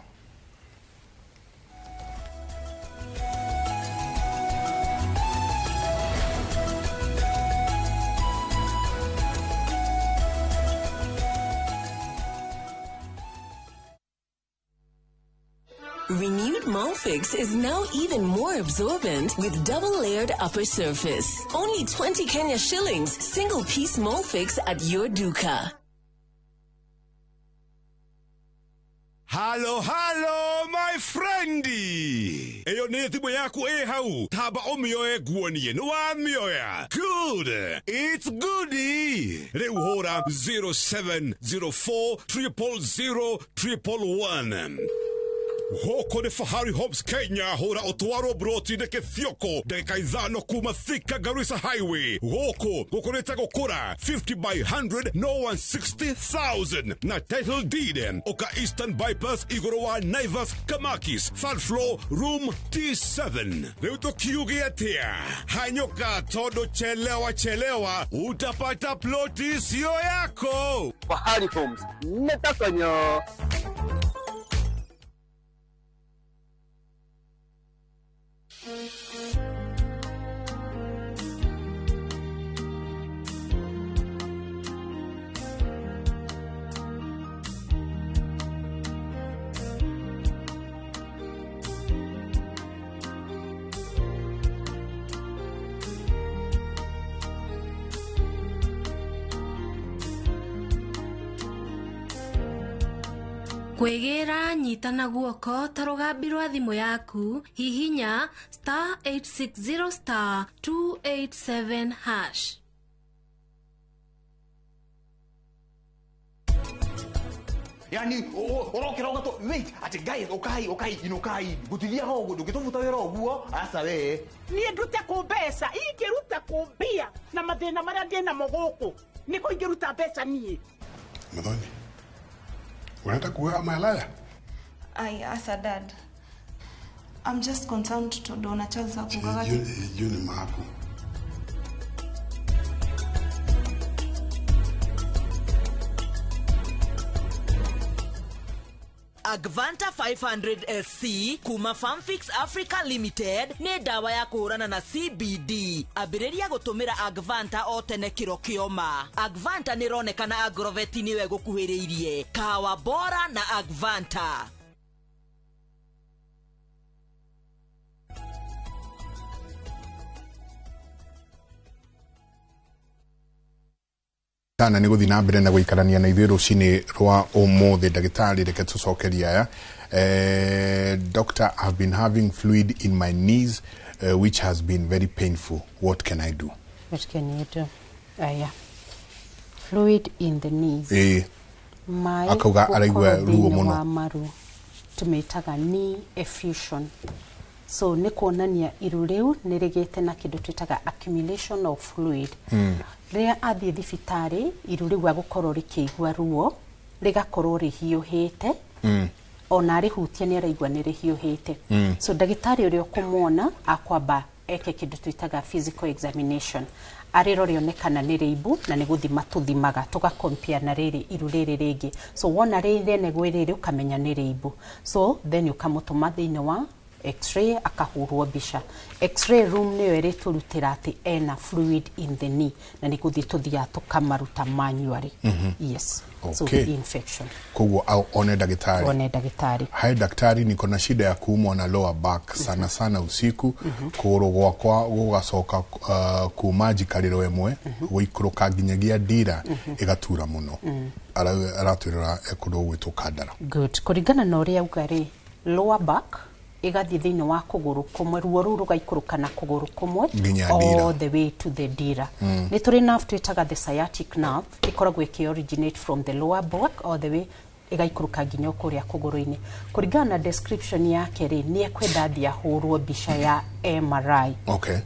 Renewed Molfix is now even more absorbent with double-layered upper surface. Only 20 Kenya shillings, single piece Molfix at your duka. Halo halo my friendi, ĩyo nĩ thimũ yaku ĩ hau, tamba ũmĩoe nguonie nĩ wamĩoya. Good, it's goodie. Rĩu hũra 0704 000 111. Gũkũ nĩ Fahari Homes Kenya. Hũra ũtwarwo broti-inĩ kĩthioko, ndagĩka 5 kuma Thika Garissa Highway. Gũkũ gũkũrĩte gũkũra 50 by 100, no 160,000 na title deed. Ũka Eastern Bypass, igũrũ wa Naivas Kamakis, third floor, room T7. Rĩu tũkiuge atĩa? Hanyũka, tondũ chelewa chelewa utapata ploti sio yako. Fahari Homes nĩtakonyo. Kwĩgĩra nyita na guoko ta rũgambi rwa thimũ yaku, hihinya *860 *287#. Yani ũrokĩra ũgatũ wait atĩ guys, ũkai ũkai inũkai, gũtithiaga ũguo, ndũngĩtũbuta wĩra ũguo, aca we. Niĩ ndute kũ mbeca? Ingĩruta kũ mbia na mathĩna marĩa ndĩ namo gũkũ? Nĩkũ ingĩruta mbeca niĩ? Muthoni, unataka kuoa malaya? Ai, asa dad. I'm just concerned tondũ ona Charles akugaga Juu ni maku. Agvanta 500 SC kuma Farmfix Africa Limited nĩ ndawa ya kũhũrana na CBD. Ambĩrĩria gũtũmĩra Agvanta o tene kĩro kĩoma. Agvanta nĩ ĩronekana Agrovet nĩwe gũkuhĩrĩirie. Kahawa bora na Agvanta. Sana nä gå thiä na mbere na gå ikarania na ithuä rå cinä rwa å må thä. Ndagätarä, reke tå cokeria aya. Doctor, I've been having fluid in my knees, which has been very painful. What can I do? What can you do? Aya, fluid in the knees. Maĩ Akauga araigua gũkorwo ruo thĩinĩ mũno. Wa maru tũmĩtaga knee effusion, so nĩ kuonania iru rĩu nĩ rĩgĩte na kĩndũ twĩtaga accumulation of fluid. Rĩrĩa athiĩ thibitarĩ, iru rĩu agũkorwo rĩkĩigua ruo, rĩgakorwo rĩhiũhĩte. Ona arĩhutia nĩ araigua nĩ rĩhiũhĩte. So ndagĩtarĩ ũrĩa ũkũmuona akwamba eke kĩndũ twĩtaga physical examination, arĩrore one kana nĩ rĩimbu, na nĩ gũthima tũthimaga tũgakompia na rĩrĩ iru rĩrĩ rĩngĩ. So wona rĩrĩ gwĩ rĩrĩ, ũkamenya nĩ rĩimbu. So then ũkamũtũma thĩinĩ wa X-ray, akahũrwo mbica. X-ray room nĩyo ĩrĩtũrutĩra atĩ ena fluid in the knee, na nĩ gũthiĩ tũthiaga tũkamaruta manually. Yes. So infection. Koguo one ndagĩtarĩ. One ndagĩtarĩ. Hai daktari, niko na shida ya kuumwa na lower back sana sana usiku. Kũgũrũ gwakwa gũgacoka kuma njikarĩro ĩmwe gũikũrũka nginyagia ndira, ĩgatura mũno. Aratwĩrora ekũndũ gwĩtwo Kandara. Good. Kũringana na ũrĩa auga rĩ, lower back ĩgathiĩ thĩinĩ wa kũgũrũ kũmwe, ruo rũu rũgaikũrũka na kũgũrũ kũmwe nginya ndira. All the way to the ndira. Nĩ tũrĩ nerve twĩtaga the sciatic nerve, ĩkoragwo ĩkĩ originate from the lower back all the way ĩgaikũrũka nginya o kũrĩa kũgũrũ-inĩ. Kũringana na description yake rĩ, nĩ ekwenda athiĩ ahũrwo mbica ya MRI,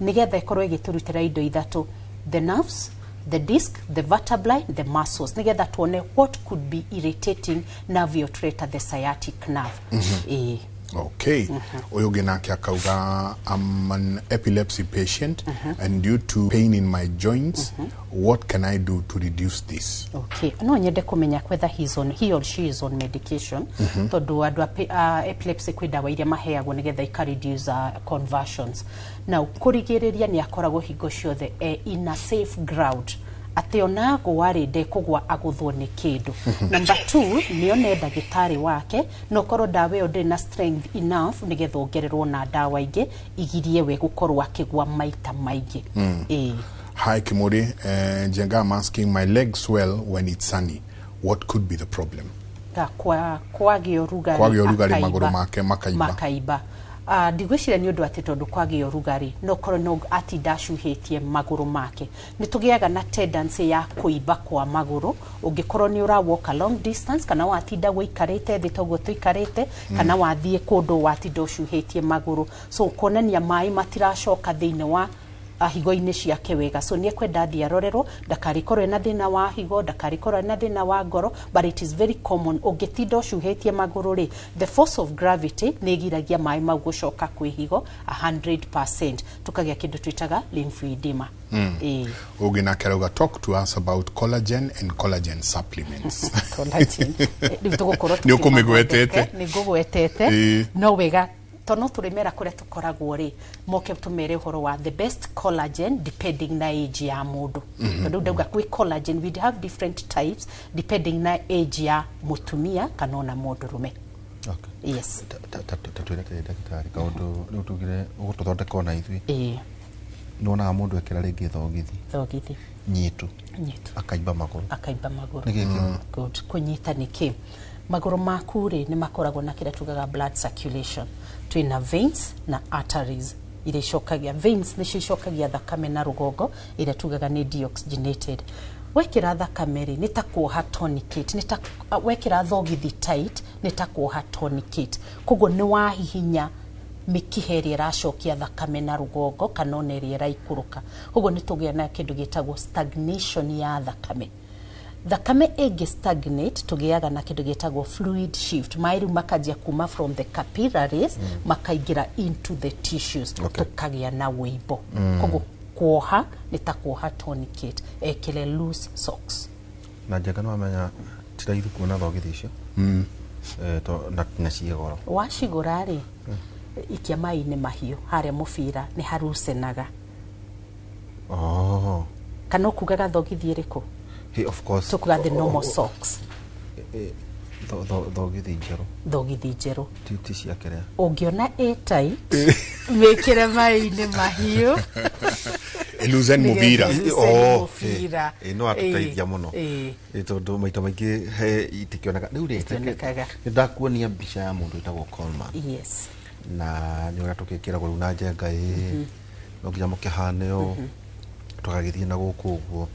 nĩgetha ĩkorwo ĩgĩtũrutĩra indo ithatũ: the nerves, the disc, the vertebrae, the muscles, nĩgetha tuone what could be irritating nerve ĩyo tũreta the sciatic nerve. Ĩĩ. Okay, ũyũ ũngĩ nake akauga, "I'm an epilepsy patient and due to pain in my joints, what can I do to reduce this?" Okay, no nyende kũmenya whether he or she is on medication, tondũ andũ a epilepsy kwĩ ndawa iria maheagwo nĩgetha ika reduce convulsions. Now kũrigĩrĩria nĩ akoragwo hingo ciothe e in a safe ground, atĩ ona agũa rĩ, ndekũgwa agũthwo nĩ kĩndũ. Number two, nĩ one ndagĩtarĩ wake, no korwo ndawa ĩyo ndĩrĩ na strength enough, nĩgetha ongererwo na ndawa ingĩ igirie we gũkorwo akĩgwa maita maingĩ. Ĩĩ. Hi Kimuri, Njenga, I'm asking, my legs swell when it's sunny. What could be the problem? Kwagĩa ũrugarĩ. Kwagĩa ũrugarĩ, akaimba. Magũrũ make makaimba. Makaimba. Ndigwĩciria nĩ ũndũ atĩ tondũ kwagĩa ũrugarĩ, no korwo no atinda acuhĩtie magũrũ make. Nĩ tũgĩaga na tendency ya kũimba kwa magũrũ ũngĩkorwo nĩ ũra walk a long distance, kana watinda gũikarĩte thĩ toguo tũikarĩte, kana wathiĩ kũndũ watinda ũcuhĩtie magũrũ. So kuonania maĩ matiracoka thĩinĩ wa higo-inĩ ciake wega. So nĩ ekwenda athiĩ arorerwo ndakarĩkorwo ena thĩna wa higo, ndakarĩkorwo ena thĩna wa ngoro. But it is very common, ũngĩtinda ũcuhĩtie magũrũ rĩ, the force of gravity nĩ ĩgiragia maĩ mau gũcoka kwĩ higo 100%, tũkagĩa kĩndũ twĩtaga lymphedema. Ĩĩ. Ũngĩ nake arauga, "Talk to us about collagen and collagen supplements." Collagen. Rĩu tũgũkorwo Nĩ ũkũmĩgwetete. tũkĩmathondeke, nĩ ngũgwetete. No wega to no tũrĩmera kũrĩa tũkoragwo rĩ, moke tũmere ũhoro wa the best collagen depending na age ya mũndũ, tondũ ndauga kwĩ collagen, we have different types depending na age ya mũtumia kana ona mũndũrũme. Yes. Ta twĩre atĩrĩ ndagĩtarĩ, kaũndũ rĩu tugire ũgũtũthondeka ona ithuĩ. Ĩĩ. Nĩwonaga mũndũ ekĩra rĩngĩ thogithi thogithi nyitu, nyitu, akaimba magũrũ. Akaimba magũrũ. Nĩ kĩĩ kĩu? Good. Kũnyita nĩ kĩ? Magũrũ maku rĩ, nĩ makoragwo na kĩrĩa tugaga blood circulation. Twĩna veins na arteries iria icokagia, veins nĩcio icokagia thakame na rũgongo, ĩrĩa tugaga nĩ deoxygenated. Wekĩra thakame rĩ, nĩ ta kuoha tourniquet, nĩ ta wekĩra thogithi tight, nĩ ta kuoha tourniquet. Koguo nĩ wahihinya mĩkiha ĩrĩa ĩracokia thakame na rũgongo, kana ona ĩrĩa ĩraikũrũka. Koguo nĩ tũgĩa na kĩndũ gĩtagwo stagnation ya thakame. Thakame ĩngĩ stagnate, tũgĩaga na kĩndũ gĩtagwo fluid shift, maĩ rĩu makanjia kuma from the capillaries makaingĩra into the tissues. Tũkagĩa na wĩimbo. Koguo kuoha nĩ ta kuoha tourniquet, ekĩre loose socks. Na Njenga, nĩ wamenya ti raithi kuona thogithi icio. Na ciĩ goro. Wacigũra rĩ, ikia maĩ-inĩ mahiũ harĩa mũbira nĩ harucenaga. Oh. Kana ũkugaga thogithi ĩrĩkũ? Hey, of course. Tũkuga the normal socks. Thogithi njerũ. Thogithi njerũ. Ti cia kĩrĩa. Ũngĩona ĩ tight, mĩkĩre maĩ-inĩ mahiũ. Ĩlusen mũbira. Nĩgetha ĩlusen mũbira. No atũteithia mũno. Tondũ maita maingĩ he itikĩoneka rĩu rĩ. Itionekaga. Nĩ ndakuonia mbica ya mũndũ wĩtagwo Coleman. Yes. Na nĩ ũrĩa tũgĩkĩragwo rĩu na njenga ĩ no nginya mũkĩhane ũũ, tũgagĩthiĩ na gũkũ ũguo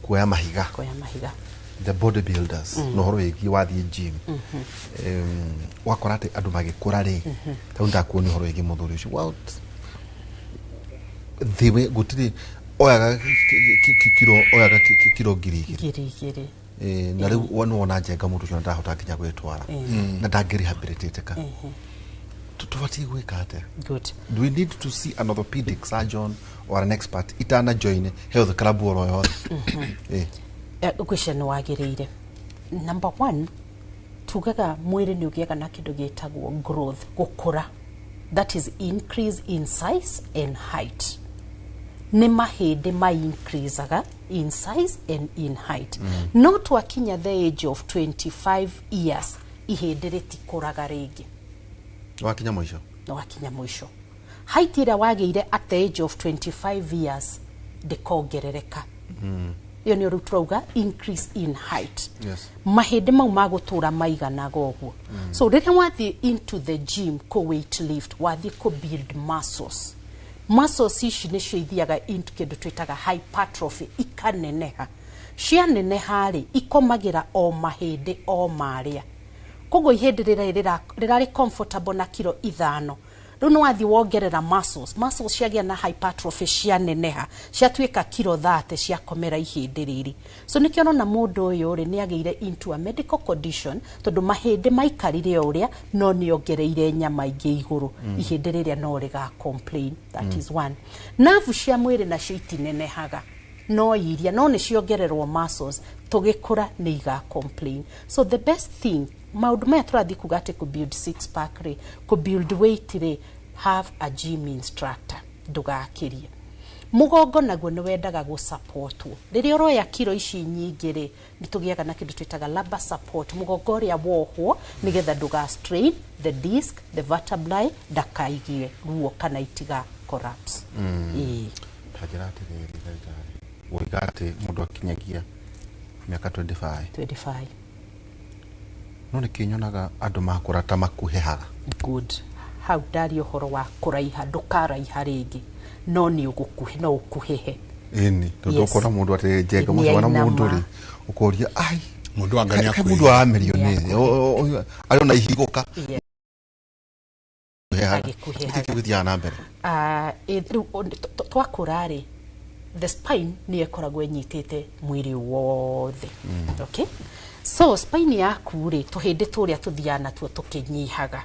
kuoya mahiga. Kuoya mahiga. The body builders na ũhoro wĩgiĩ wathiĩ gym, wakora atĩ andũ magĩkũra rĩ, tarĩu ndakuonia ũhoro wĩgiĩ mũthuri ũcio. Well, thĩ gũtirĩ oyaga kiro, oyaga kiro 2000. 2000. Na rĩu nĩwona njenga mũndũ ũcio ndahota nginya gwĩtwara na ndangĩrehabilitatĩka. Tũbatiĩ gwĩka atĩa? Good. Do we need to see an orthopedic surgeon or an expert itana join health club oro yothe? Ngwĩciria nĩ wagĩrĩire. Number one, tugaga mwĩrĩ nĩ ũgĩaga na kĩndũ gĩtagwo growth, gũkũra, that is increase in size and height. Nĩ mahĩndĩ ma increasaga in size and in height. No twakinya the age of 25 years, ihĩndĩ rĩtikũraga rĩngĩ. Wakinya mũico. Na wakinya mũico, height ĩrĩa wagĩire at the age of 25 years ndĩkongerereka. Ĩyo nĩ rĩu tũrauga increase in height. Mahĩndĩ mau magũtũra maiganaga ũguo. So rĩrĩa wathiĩ into the gym kũ weight lift, wathiĩ kũ build muscles, muscles ici nĩcio ithiaga into kĩndũ twĩtaga hypertrophy, ikaneneha. Cianeneha rĩ, ikomagĩra o mahĩndĩ o marĩa. Koguo ihĩndĩ rĩrĩa rĩrarĩ comfortable na kiro 5, rĩu nĩ wathiĩ wongerera muscles, muscles ciagĩa na hypertrophy, cianeneha, ciatuĩka kiro 30, ciakomera ihĩndĩ rĩrĩ. So nĩkĩo ũrona mũndũ ũyũ rĩ, nĩ agĩire into a medical condition, tondũ mahĩndĩ maikarire o ũrĩa, no nĩ ongereire nyama ingĩ igũrũ. Ihĩndĩ rĩrĩa no rĩga complain. That is one. Nerve cia mwĩrĩ nacio itinenehaga, no iria no nĩ ciongererwo muscles, tũgĩkũra nĩ iga complain. So the best thing, maũndũ maya tũrathiĩ kuga atĩ kũ build six pack rĩ, kũ build weight rĩ, have a gym instructor, ndũgakĩrie. Mũgongo naguo nĩ wendaga gũsupportwo rĩrĩa ũroya kiro ici nyingĩ rĩ. Nĩ tũgĩaga na kĩndũ twĩtaga lumbar support, mũgongo ũrĩa wohwo nĩgetha ndũga strain the disc, the vertebrae, ndakaigie ruo kana itiga collapse. Ĩĩ. Ta njĩra atĩrĩrĩ, ndagĩtarĩ, woiga atĩ mũndũ akinyagia mĩaka 25. 25. No nĩkĩ nyonaga andũ makũra ta makuhĩhaga? Good. Hau ndaria ũhoro wa kũraiha, ndũkaraiha rĩngĩ, no nĩ ũgũkuhe, no ũkuhĩhe. Ĩni tondũ ũkona mũndũ atĩ njenga Nĩ mũcemana mũndũ ainama. rĩ, ũkoria ai Mũndũ anga nĩ kaĩ mũndũ aramerio nĩ arĩ ona ihigũka Agĩkuhĩhaga. Nĩkĩ gĩthiaga na mbere? Ah, rĩu twakũra rĩ, the spine nĩyo ĩkoragwo ĩnyitĩte mwĩrĩ wothe. Okay, so spine yaku rĩ, tũhĩndĩ tũrĩa tũthiaga natuo tũkĩnyihaga,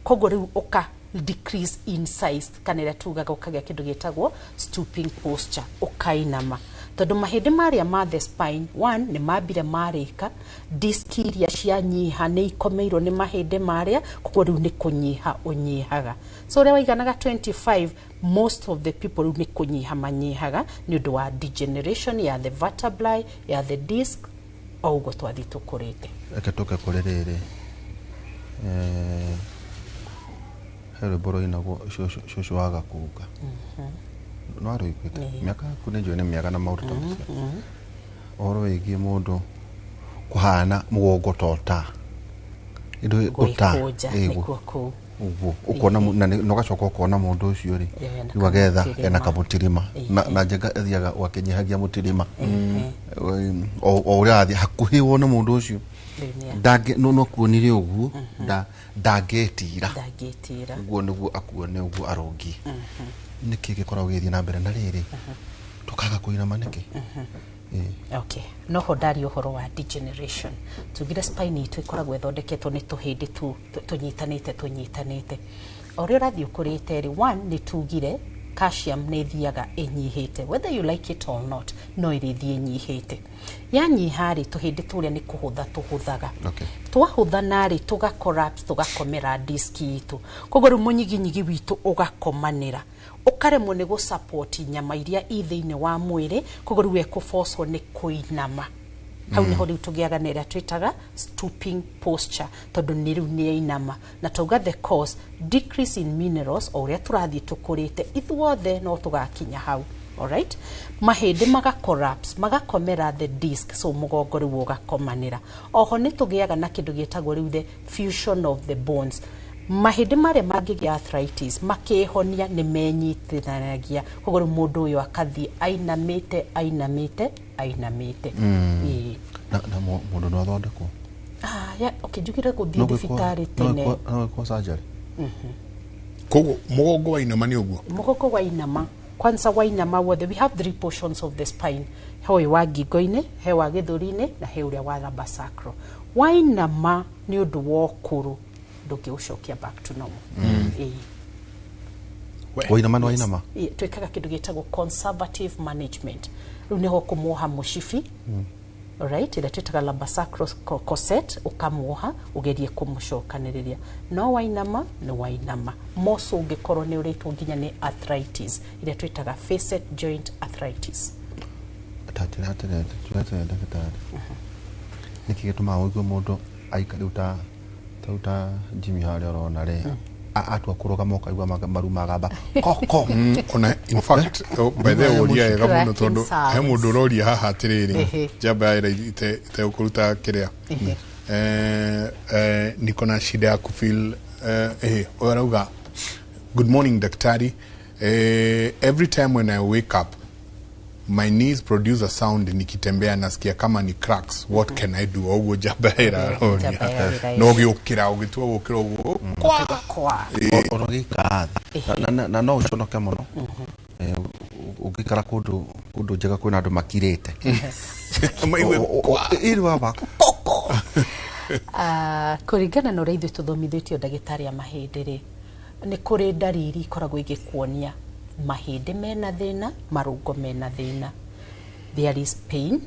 koguo rĩu ũka decrease in size, kana ĩrĩa tugaga ũkagĩa kĩndũ gĩtagwo stooping posture, ũkainama, tondũ mahĩndĩ marĩa ma the spine, one, nĩ mambire marĩka, disc iria cianyiha nĩ ikomeirwo nĩ mahĩndĩ marĩa, koguo rĩu nĩ kũnyiha ũnyihaga. So ũrĩa waiganaga 25, most of the people rĩu nĩ kũnyiha manyihaga nĩ ũndũ wa degeneration ya the vertebrae, ya the disc, o ũguo twathiĩ tũkũrĩte. Reke tũke kũrĩ rĩrĩ, he rwĩmbo rũinagwo cũcũ wa gakunga, no arũiguĩte? Mĩaka yaku nĩ njũĩ nĩ mĩega na maũndũ ta macio. Ũhoro wĩgiĩ mũndũ kũhana mũgongo ta ũta Ĩndũ ũta Gwĩkũnja. Nĩkuo kũu. Ũguo ũkona na ũgacoka ũkona mũndũ ũcio rĩ, Ena rĩu agetha kamũtirima. ena kamũtirima na njenga ĩthiaga ũgakĩnyihagia mũtirima o ũrĩa athiĩ hakuhĩ wone mũndũ ũcio. Rĩu nĩ Ndangĩ no kuonire ũguo ndangĩtira. Ndangĩtira. Ũguo nĩguo akuone ũguo arũngi. Nĩkĩ gĩkoragwo gĩgĩthiĩ na mbere na rĩrĩ tũkaga kũinama nĩkĩ? Okay, noho ndaria ũhoro wa degeneration. Tugire spine itũ ĩkoragwo ĩthondeketwo nĩ tũhĩndĩ tu tũnyitanĩte o ũrĩa ũrathiĩ ũkũrĩte rĩ, one, nĩ tugire Calcium nĩ ĩthiaga ĩnyihĩte, whether you like it or not, no ĩrĩthiĩ ĩnyihĩte. Yanyiha rĩ, tũhĩndĩ tũrĩa nĩ kũhũtha tũhũthaga. Twahũthana rĩ, tũga collapse, tũgakomera disk itũ. Koguo rĩu mũnyiginyigi witũ ũgakomanĩra, ũkaremwo nĩ gũ nyama iria i thĩinĩ wa mwĩrĩ. Koguo rĩu ekũbocwo nĩ kũinama hau. Nĩho rĩu tũgĩaga na ĩrĩa twĩtaga stooping posture, tondũ nĩ rĩu nĩ yainama. Na tauga the cause, decrease in minerals. O ũrĩa tũrathiĩ tũkũrĩte, ithuothe no tũgakinya hau. Alright, mahĩndĩ maga collapse, magakomera the disc, so mũgongo rĩu ũgakomanĩra. Oho nĩ tũgĩaga na kĩndũ gĩtagwo rĩu the fusion of the bones. Mahĩndĩ marĩa mangĩgĩa arthritis makĩhonia nĩ menyitithanagia. Koguo rĩu mũndũ ũyũ akathiĩ ainamĩte, ainamĩte, ainamĩte. Ĩĩ. Na mũndũ no athondekwo? Ah, ya, okay, njugire gũthiĩ thibitarĩ tene. No gwĩkwo surgery? Koguo mũgongo wainama nĩ ũguo? Mũgongo wainama, kwanza wainama wothe, we have three portions of the spine: he ũyũ wa ngingo-inĩ, he wa gĩthũri-inĩ, na he ũrĩa wa lumbar sacral. Wainama nĩ ũndũ wa ũkũrũ, ndũngĩũcokia back to normal. Ĩĩ. Wainama nĩ wainama. Ĩĩ, twĩkaga kĩndũ gĩtagwo conservative management. Rĩu nĩho kũmuoha mũcibi, alright, ĩrĩa twĩtaga lumbar sacral corset, ũkamuoha ũgerie kũmũcokanĩrĩria. No wainama nĩ wainama moco, ũngĩkorwo nĩ ũrĩtwo nginya nĩ arthritis ĩrĩa twĩtaga facet joint arthritis. Ta njĩra atĩrĩrĩ, njĩra atĩrĩrĩ ndagĩtarĩ, nĩkĩ gĩtũmaga ũigue mũndũ aika rĩu ta rĩu ta Jimmy harĩa ũrona rĩ, atua kũrũgama ũkaigua maru magamba koko? Ona in fact, oh, by the way, ũria wega mũno, Cracking tondũ he sounds. mũndũ ũroria haha atĩrĩrĩ, njamba ya ĩra itegũkũruta kĩrĩa. Niko na shida ya kufeel, ũyũ arauga, "Good morning daktari, every time when I wake up my knees produce a sound, nikitembea nasikia kama ni cracks. What can I do?" Ũguo njamba ya ĩra Njamba ya aroria. ĩra. No ũgĩũkĩra, ũgĩtua gũkĩra ũguo kwa kwa. Ona ũgĩikara thĩ na no ũconoke mũno. Ũngĩikara kũndũ njega kwĩna andũ makirĩte. Maigue. Ĩrĩ waba. Ah, kũringana na ũrĩa ithuĩ tũthomithĩtio ndagĩtarĩ a mahĩndĩ rĩ, nĩ kũrĩ ndariri ikoragwo igĩkuonia mahĩndĩ mena thĩna, marũngo mena thĩna. There is pain,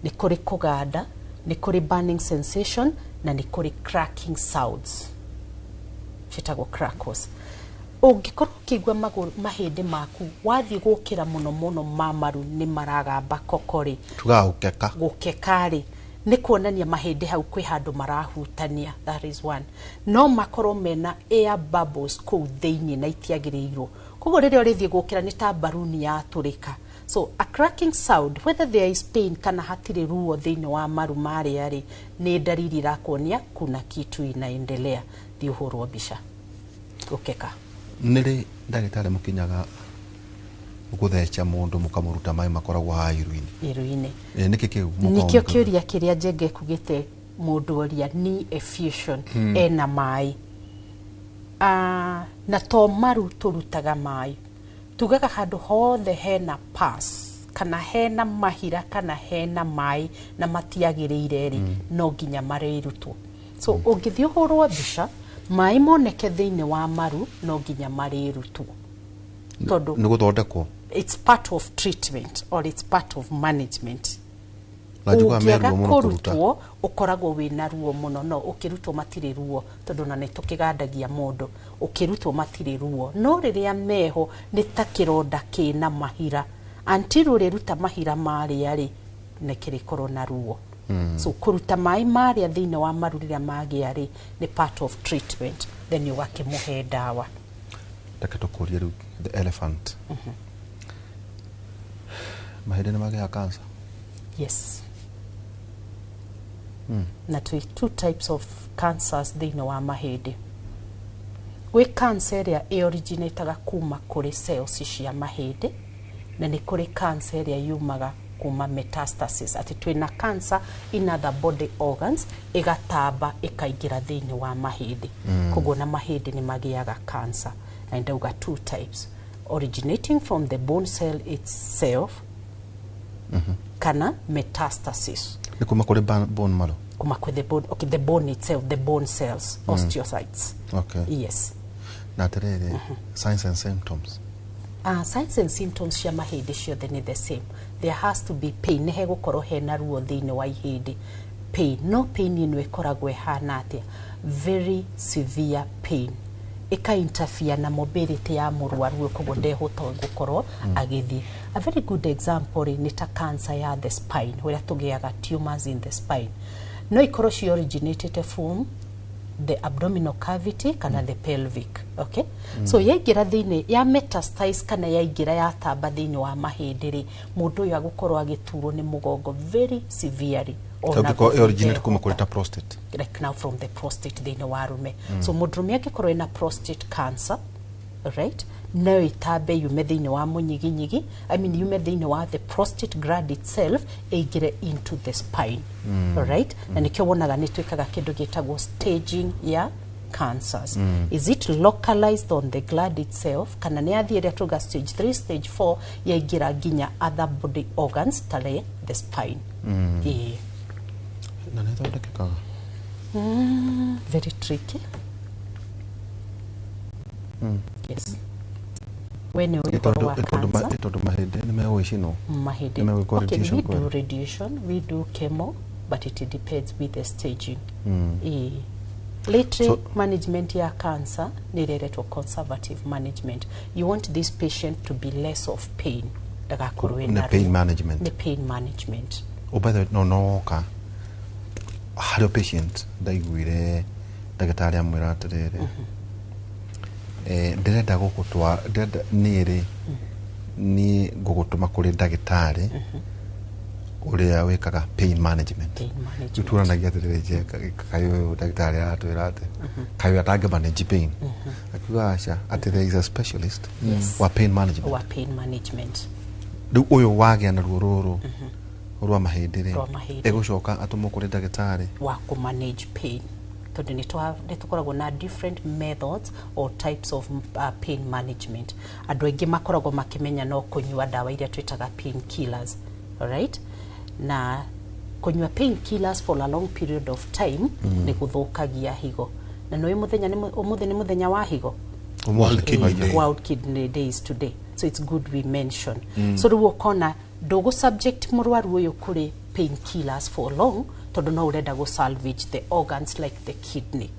nĩ kũrĩ kũganda, nĩ kũrĩ burning sensation, na nĩ kũrĩ cracking sounds ciĩtagwo crackles. Ũngĩkorwo ũkĩigua mahĩndĩ maku wathiĩ gũkĩra mũno mũno ma maru nĩ maragamba kokorĩ, tugaga gũkeka. Gũkeka-rĩ, nĩ kuonania mahĩndĩ hau kwĩ handũ marahutania. That is one. No makorwo mena air bubbles kũu thĩinĩ na itiagĩrĩirwo. Koguo rĩrĩa ũrĩthiĩ gũkĩra nĩ ta mbaruni yatũrĩka. So a cracking sound, whether there is pain kana hatirĩ ruo thĩinĩ wa maru marĩa rĩ, nĩ ndariri irakuonia kuna kitu inaendelea. Thiĩ ũhũrwo mbica gũkeka. Nĩ rĩ ndagĩtarĩ mũkinyaga gũtheca mũndũ mũkamũruta maĩ makoragwo haha iru-inĩ? Iru-inĩ. Nĩkĩ kĩu? Nĩkĩo kĩũria kĩrĩa Njenge kugĩte, mũndũ oria knee effusion ena maĩ. Ah, na to maru tũrutaga maĩ, tugaga handũ hothe hena pus kana hena mahira kana hena maĩ na matiagĩrĩire rĩ, no nginya marĩrutwo. So ũngĩthiĩ ũhũrwo mbica maĩ moneke thĩinĩ wa maru, no nginya marĩrutwo tondũ Nĩ gũthondekwo. It's part of treatment or it's part of management. Na njiguaga me Ũngĩaga ruo mũno kũruta. Kũrutwo ũkoragwo wĩna ruo mũno, no ũkĩrutwo matirĩ ruo, tondũ ona nĩ tũkĩgandagia mũndũ. Ũkĩrutwo matirĩ ruo, no rĩrĩa meho nĩ ta kĩronda kĩna mahira. Until ũrĩruta mahira marĩa rĩ, nĩ kĩrĩkorwo na ruo. So kũruta maĩ marĩa thĩinĩ wa maru rĩrĩa magĩa rĩ, nĩ part of treatment, then ũgakĩmũhe ndawa. Reke tũkũrie rĩu the elephant: mahĩndĩ nĩ magĩaga cancer? Yes. Na twĩ two types of cancers thĩinĩ wa mahĩndĩ. Gwĩ cancer ĩrĩa ĩoriginataga kuma kũrĩ cells cia mahĩndĩ, na nĩ kũrĩ cancer ĩrĩa yumaga kuma metastasis, atĩ twĩna cancer in other body organs ĩgatamba ĩkaingĩra thĩinĩ wa mahĩndĩ. Koguo na mahĩndĩ nĩ magĩaga cancer, na ndauga two types: originating from the bone cell itself kana metastasis. Nĩ kuma kũrĩ bone marrow? Kuma kwe the bone, okay, the bone itself, the bone cells, osteocytes. Yes. Na atĩrĩrĩ, signs and symptoms? Signs and symptoms cia mahĩndĩ ciothe nĩ the same. There has to be pain, nĩ hegũkorwo hena ruo thĩinĩ wa ihĩndĩ. Pain, no pain ĩno ĩkoragwo ĩhana atĩa? Very severe pain ĩka interfere na mobility ya mũrwaru, koguo ndehota gũkorwo agĩthiĩ. A very good example rĩ, nĩ ta cancer ya the spine, ũrĩa tũgĩaga tumors in the spine, no ikorwo ci originated from the abdominal cavity kana the pelvic, okay? So yaingĩra thĩinĩ ya metastasize kana yaingĩra yatamba thĩinĩ wa mahĩndĩ rĩ, mũndũ ũyũ agũkorwo agĩturwo nĩ mũgongo very severely. Ona Tondũ gũthiĩ originate kuma ndehota kũrĩ ta prostate. Like now from the prostate thĩinĩ wa arume. So mũndũrũme angĩkorwo ena prostate cancer, right, no ĩtambe yume thĩinĩ wa mũnyiginyigi, I mean yume thĩinĩ wa the prostate gland itself, ĩingĩre into the spine. Alright? Na nĩkĩo wonaga nĩ twĩkaga kĩndũ gĩtagwo staging ya cancers. Is it localized on the gland itself kana nĩ yathiĩ ĩrĩa tuga stage 3, stage 4, yaingĩra nginya other body organs ta the spine. Ĩĩ. Na nĩ ĩthondekekaga? Very tricky. Yes, we nĩ Nĩ ũhoro wa tondũ cancer. Nĩ tondũ mahĩndĩ nĩ megũgĩcinwo. Mahĩndĩ. Nĩ megwĩkwo Okay, radiation we do kweli? Radiation, we do chemo, but it depends with the staging. Ĩĩ. Lately, management ya cancer nĩ ĩreretwo conservative management. You want this patient to be less of pain, ndagakorwo Nĩ ena pain ruo. Management. Nĩ pain management. Oh, by the way, no noka harĩ o patient ndaiguire ndagĩtarĩ amwĩra atĩrĩrĩ, ndĩrenda gũgũtwara, ndĩrenda niĩ rĩ, niĩ ngũgũtũma kũrĩ ndagĩtarĩ ũrĩa wĩkaga pain management. Pain management. Rĩu tuoranagia atĩrĩrĩ, nje kaĩ ũyũ ndagĩtarĩ aratwĩra atĩ kaĩ ũyũ atangĩ manage pain? Akiuga aca, atĩ there is a specialist wa pain management. Wa pain management. Rĩu ũyũ wagĩa na ruo rũrũ rwa mahĩndĩ rĩ, Rwa mahĩndĩ. ĩgũcoka atũmwo kũrĩ ndagĩtarĩ wa kũ manage pain, tondũ nĩ tũkoragwo na different methods or types of pain management. Andũ aingĩ makoragwo makĩmenya no kũnyua ndawa iria twĩtaga pain killers, alright? Na kũnyua pain killers for a long period of time nĩ gũthũkagia higo. Na nĩ mũthenya nĩ ũmũthĩ nĩ mũthenya wa higo. World Kidney Day. World Kidney Day is today, so it's good we mention. So rĩu ũkona ndũgũ subject mũrwaru ũyũ kũrĩ pain killers for long, tondũ no ũrenda gũ salvage the organs like the kidney.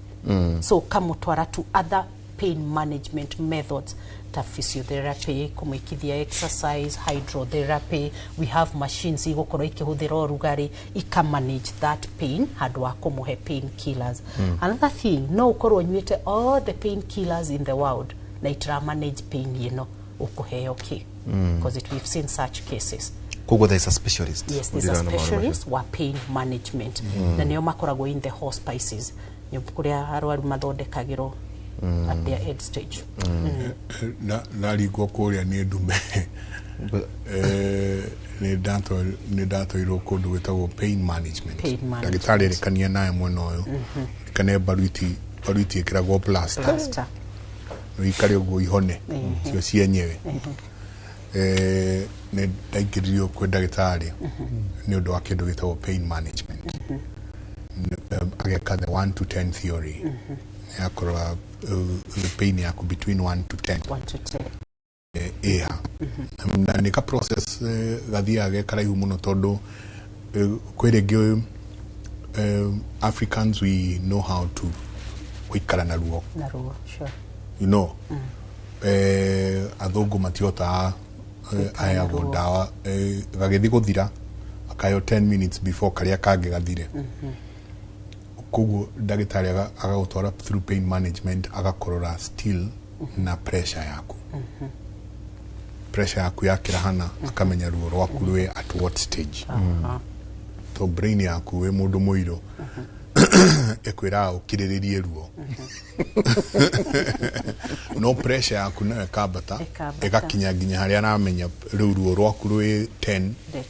So ũkamũtwara to other pain management methods ta physiotherapy, kũmwĩkithia exercise, hydrotherapy. We have machines igũkorwo ikĩhũthĩra ũrugarĩ ika manage that pain handũ wa kũmũhe pain killers. Another thing, no ũkorwo ũnyuĩte all the pain killers in the world na itira manage pain ĩno, ũkũheo kĩ? Because we've seen such cases. Koguo there is a specialist. Yes, there's a ũdealaga na maũndũ macio. specialist wa pain management, na nĩo makoragwo in the hospices, nĩ kũrĩa arwaru mathondekagĩrwo at their end stage. Ndaringwo kũrĩa nĩ ndume. Nĩ ndatwairwo kũndũ gwĩtagwo pain management. Pain management. Ndagĩtarĩ erĩkania naye mwena ũyũ kane baruti, baruti ĩkĩragwo plaster. Plaster. Ũikare ũguo ihone cio cienyewe. Nĩ ndaingĩririo kwĩ ndagĩtarĩ nĩ ũndũ wa kĩndũ gĩtagwo pain management. Ageka the 1 to 10 theory yakorwa pain yaku between 1 to 10. 1 to 10. Ĩha na nĩ ka process gathiaga ge karaihu mũno, tondũ kwĩ rĩngĩ Africans, we know how to gũikara na ruo. Na ruo, sure. Athũngũ matihotaga. Gũikara na Aheagwo ruo. ndawa, gagĩthiĩ gũthira akaheo 10 minutes before karĩa kangĩ gathire. Koguo ndagĩtarĩ agagũtwara through pain management, agakũrora still na pressure yaku. Pressure yaku yakĩra hana, akamenya ruo rwaku rwĩ at what stage. To brain yaku wĩ mũndũ mũirũ ĩkwĩraga ũkirĩrĩrie ruo, no pressure yaku nayo ĩkambata. Ĩkambata. Ĩgakinya nginya harĩa aramenya rĩu ruo rwaku rwĩ 10, The 10.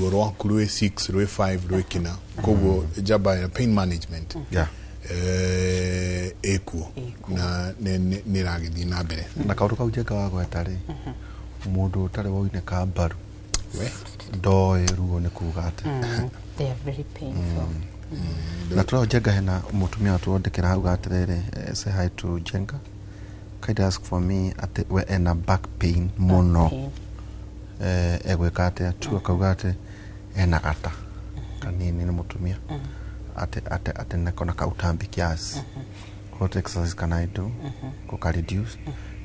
Ruo rwaku rwĩ 6, rwĩ 5, rwĩ kĩna. Koguo njamba ya pain management ĩkuo Ĩkuo. na nĩ ĩragĩthiĩ na mbere. Na kaũndũ kau njenga wa gweta rĩ, mũndũ ũtarĩ waunĩka mbaru We ndoĩ ruo nĩ kuga atĩ. They are very painful. Na tũrao njenga hena mũtumia watwandĩkĩra hau atĩrĩrĩ, say hi to Njenga. Kindly ask for me atĩ we ena back pain mũno. Pain. Egwĩka atĩa? Tu akauga atĩ ena gata kanini, nĩ mũtumia, atĩ nako na kautambi kiasi. What exercise can I do kuka reduce?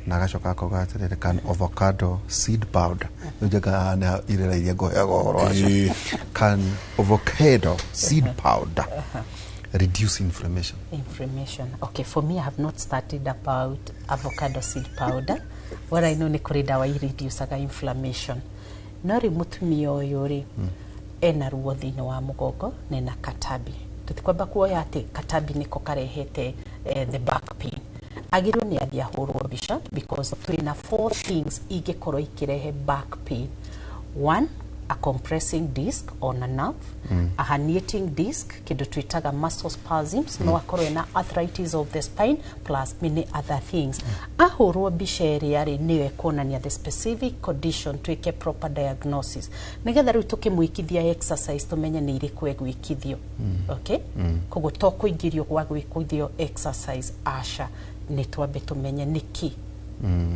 Na agacoka akauga atĩrĩrĩ, can avocado seed powder, rĩu njenga haha nĩ irĩra iria ngũheaga ũhoro wacio, can avocado seed powder reduce inflammation? Inflammation. Okay, for me, I have not studied about avocado seed powder. What I know nĩ kũrĩ ndawa ireducaga inflammation. No rĩu mũtumia ũyũ rĩ, ena ruo thĩinĩ wa mũgongo na ena katabi. Tũtikwamba kuoya atĩ katabi nĩko karehete the back pain. Agĩrĩirwo nĩ athiĩ ahũrwo mbica because twĩna four things ingĩkorwo ikĩrehe back pain. One, a compressing disc on a nerve, a herniating disc, kĩndũ twĩtaga muscle spasms, no akorwo ena arthritis of the spine plus many other things. Ahũrwo mbica ĩrĩa rĩ, nĩyo ĩkuonania the specific condition, twĩke proper diagnosis nĩgetha rĩu tũkĩmwĩkithia exercise tũmenye nĩ irĩkũ egwĩkithio. Okay, koguo to kũingĩrio gwa gwĩkithio exercise, aca, nĩ twambe tũmenye nĩkĩ.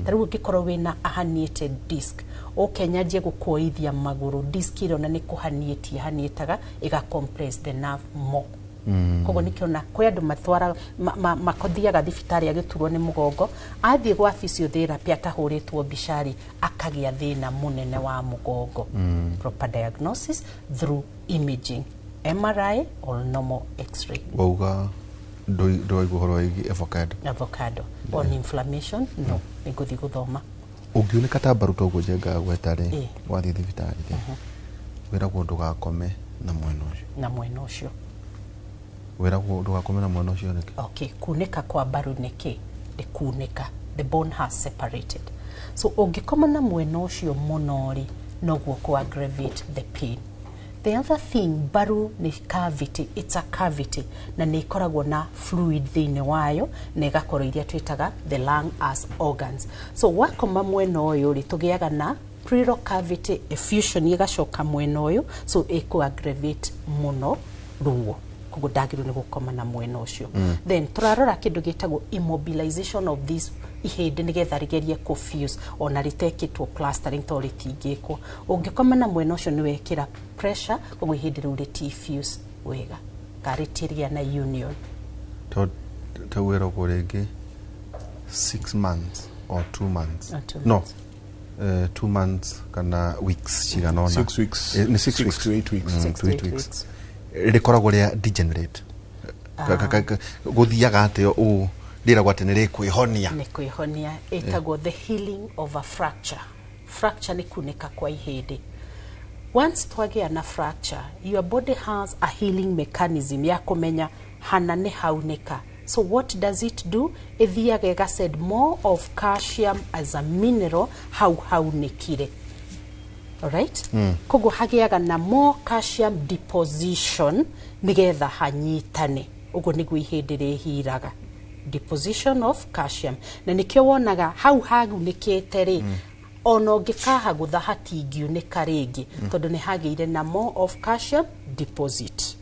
Ta rĩu ũngĩkorwo wĩna a herniated disc, ũke nyanjie gũkuoithia magũrũ, disc ĩrĩa ona nĩ kũhaniĩtie haniĩtaga ĩga compress the nerve more. Koguo nĩkĩona kwĩ andũ matwara makothiaga thibitarĩ agĩturwo nĩ mũgongo, athiĩ gwa physiotherapy atahũrĩtwo mbica rĩ, akagĩa thĩna mũnene wa mũgongo. Proper diagnosis through imaging, MRI or normal X-ray. Wauga ndũraigua ũhoro wĩgiĩ avocado? Avocado on inflammation, no nĩngũthiĩ gũthoma. Ũngiunĩka ta mbaru toguo njenga gweta rĩ, wathiĩ thibitarĩ rĩ, wĩragwo ndũgakome na mwena ũcio. Na mwena ũcio. Wĩragwo ndũgakome na mwena ũcio nĩkĩ? Okay, kunĩka kwa mbaru nĩkĩ? Nĩ kunĩka, the bone has separated, so ũngĩkoma na mwena ũcio mũno rĩ, noguo kũ aggravate the pain. The other thing, mbaru nĩ cavity, it's a cavity, na nĩ ĩkoragwo na fluid thĩinĩ wayo na ĩgakorwo iria twĩtaga the lung as organs. So wakoma mwena ũyũ rĩ, tũgĩaga na pleural cavity effusion, ĩgacoka mwena ũyũ, so ĩkũ aggravate mũno ruo. Koguo ndagĩrĩirwo nĩ gũkoma na mwena ũcio. Then tũrarora kĩndũ gĩtagwo immobilization of this ihĩndĩ nĩgetha rĩgerie kũfuse ona rĩtekĩtwo plastering, tondũ rĩtingĩkwo. Ũngĩkoma na mwena ũcio nĩ wekĩra pressure, koguo ihĩndĩ rĩu rĩtifuse wega ka rĩtirĩa na union. Tondũ tau wĩragwo rĩngĩ 6 months or 2 months. Or 2 no months. 2 months kana weeks cigana ũna. 6 weeks. Nĩ six Six weeks. to eight weeks. Six to to eight eight weeks. weeks. Rĩkoragwo rĩa degenerate. Gũthiaga atĩa ũũ rĩragwo atĩ nĩ rĩkwĩhonia? Nĩ kwĩhonia, ĩtagwo the healing of a fracture. Fracture nĩ kunĩka kwa ihĩndĩ. Once twagĩa na fracture, your body has a healing mechanism ya kũmenya hana nĩ haunĩka. So what does it do? Ĩthiaga ĩgasend more of calcium as a mineral hau haunĩkire. Alright, koguo hagĩaga na more calcium deposition nĩgetha hanyitane. Ũguo nĩguo ihĩndĩ rĩhiraga, deposition of calcium, na nĩkĩo wonaga hau hagunĩkĩte rĩ, ona ũngĩkahagũtha hatingiunĩka rĩngĩ, tondũ nĩ hagĩire na more of calcium deposit.